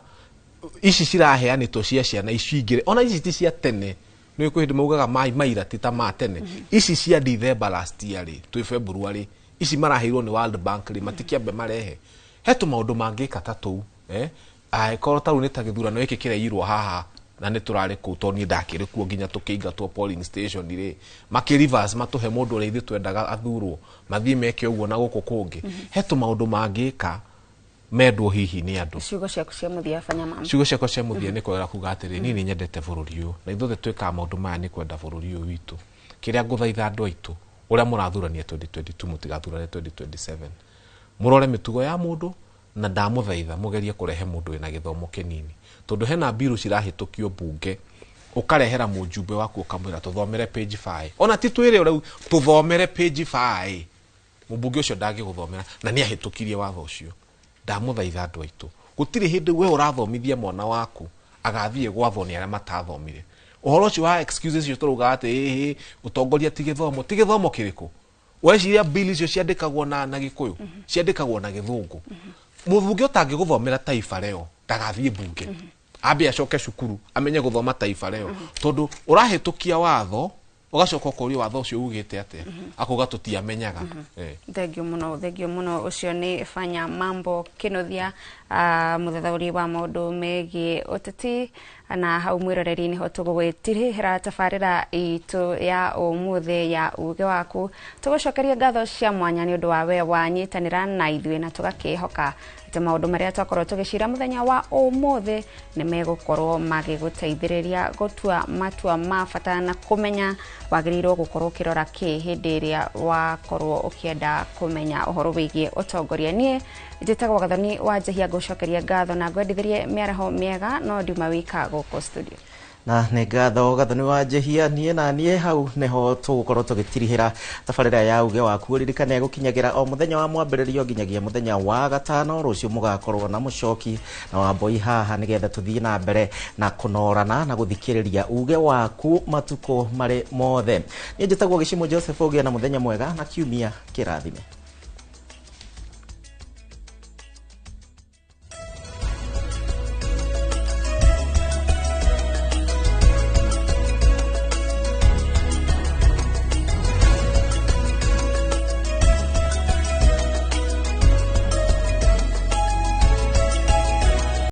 ici ciraheanĩtwo cia ciana ici ingĩ, ona ici ti cia tene. Nĩ kwĩ hĩndĩ maugaga mai maira ti ta ma tene. Ici cia December last year rĩ, twĩ February, ici maraheirwo nĩ World Bank rĩ, matikĩambe marehe. He tũmaũndũ mangĩka ta tũu, eh? Angĩkorwo ta rĩu nĩ ta gĩthurano gĩkĩ kĩraiyirwo haha na nĩ tũrarĩ kũu, tondũ niĩ ndakĩrĩ kuo nginya tũkĩingatwo polling station rĩ, makĩ reverse matũhe mũndũ ũrĩa ithuĩ twendaga athurwo, mathiĩ meke ũguo na gũkũ kũngĩ. He tũmaũndũ mangĩka mendwo hihi nĩ andũ. Ciugo ciaku cia mũthia, Fanya Mama. Ciugo ciakwa cia mũthia nĩ kwega kuga atĩrĩ, niĩ nĩ nyendete bũrũri ũyũ na ithuothe twĩkaga maũndũ maya nĩ kwenda bũrũri ũyũ witũ. Kĩrĩa ngũthaitha andũ aitũ, ũrĩa mũrathurania 2022, mũtigathurane 2027. Mũrore mĩtugo ya mũndũ, na ndamũthaitha mũgerie kũrehe mũndũ wĩna gĩthomo kĩnini, tondũ hena mbiru cirahĩtũkio mbunge, ũkarehera mũjumbe waku ũkamwĩra tũthomere page 5, ona ti twĩre ũrĩa tũthomere page 5, mũmbunge ũcio ndangĩgũthomera na nĩ ahĩtũkirie watho ũcio. Ndamũthaitha andũ aitũ, gũtirĩ hĩndĩ we ũrathomithia mwana waku agathiĩ gwathwo nĩ arĩa matathomire. Ũhoro ũcio wa excuses icio tũrauga atĩ ĩhĩ ũtongoria ti gĩthomo, ti gĩthomo kĩrĩkũ? Weciria bill icio ciandĩkagwo na Gĩkũyũ, ciandĩkagwo na Gĩthũngũ. Mũmbunge ũtangĩgũthomera Taifa Leo ndagathiĩ mbunge, ambe acoke cukuru amenye gũthoma Taifa Leo, tondũ ũrahĩtũkia watho ũgacoka ũkorio watho ũcio ugĩte atĩa, akauga tũtiamenyaga. Thengio mũno, thengio mũno. Ũcio nĩ Fanya Mambo Kĩnuthia, mũthathaũri wa maũndũ megiĩ ũteti. Na hau, mwĩroreri, nĩho tũgũgĩtirihĩra tabarĩra itũ ya ũmũthĩ ya Uge Waku. Tũgũcokeria ngatho cia mwanya nĩ ũndũ wa we wanyitanĩra na ithuĩ, na tũgakĩhoka atĩ maũndũ marĩa twakorwo tũgĩcira mũthenya wa ũmũthĩ nĩ megũkorwo magĩgũteithĩrĩria gũtua matua ma bata na kũmenya wagĩrĩirwo gũkorwo ũkĩrora kĩ hĩndĩ ĩrĩa wakorwo ũkĩenda kũmenya ũhoro wĩgiĩ ũtongoria. Niĩ njĩtagwo Gathoni wa Njehia, ngũcokeria ngatho na ngwendithĩrie mĩaraho mĩega, no ndiuma wika gũkũ studio. Na nĩ ngatho, Gathoni wa Njehia. Niĩ na niĩ hau nĩho tũgũkorwo tũgĩtirihĩra tabarĩra ya Uge Waku. Ũririkane gũkinyagĩra o mũthenya wa mwambĩrĩrio nginyagia mũthenya wa gatano. Rũciũ mũgakorwo na mũcoki na wamboi haha nĩgetha tũthiĩ na mbere na kũnorana na gũthikĩrĩria uge waku matukũ marĩ mothe. Niĩ njĩtagwo Gĩcimo Joseph. Ũgĩe na mũthenya mwega na kiumia kĩrathime.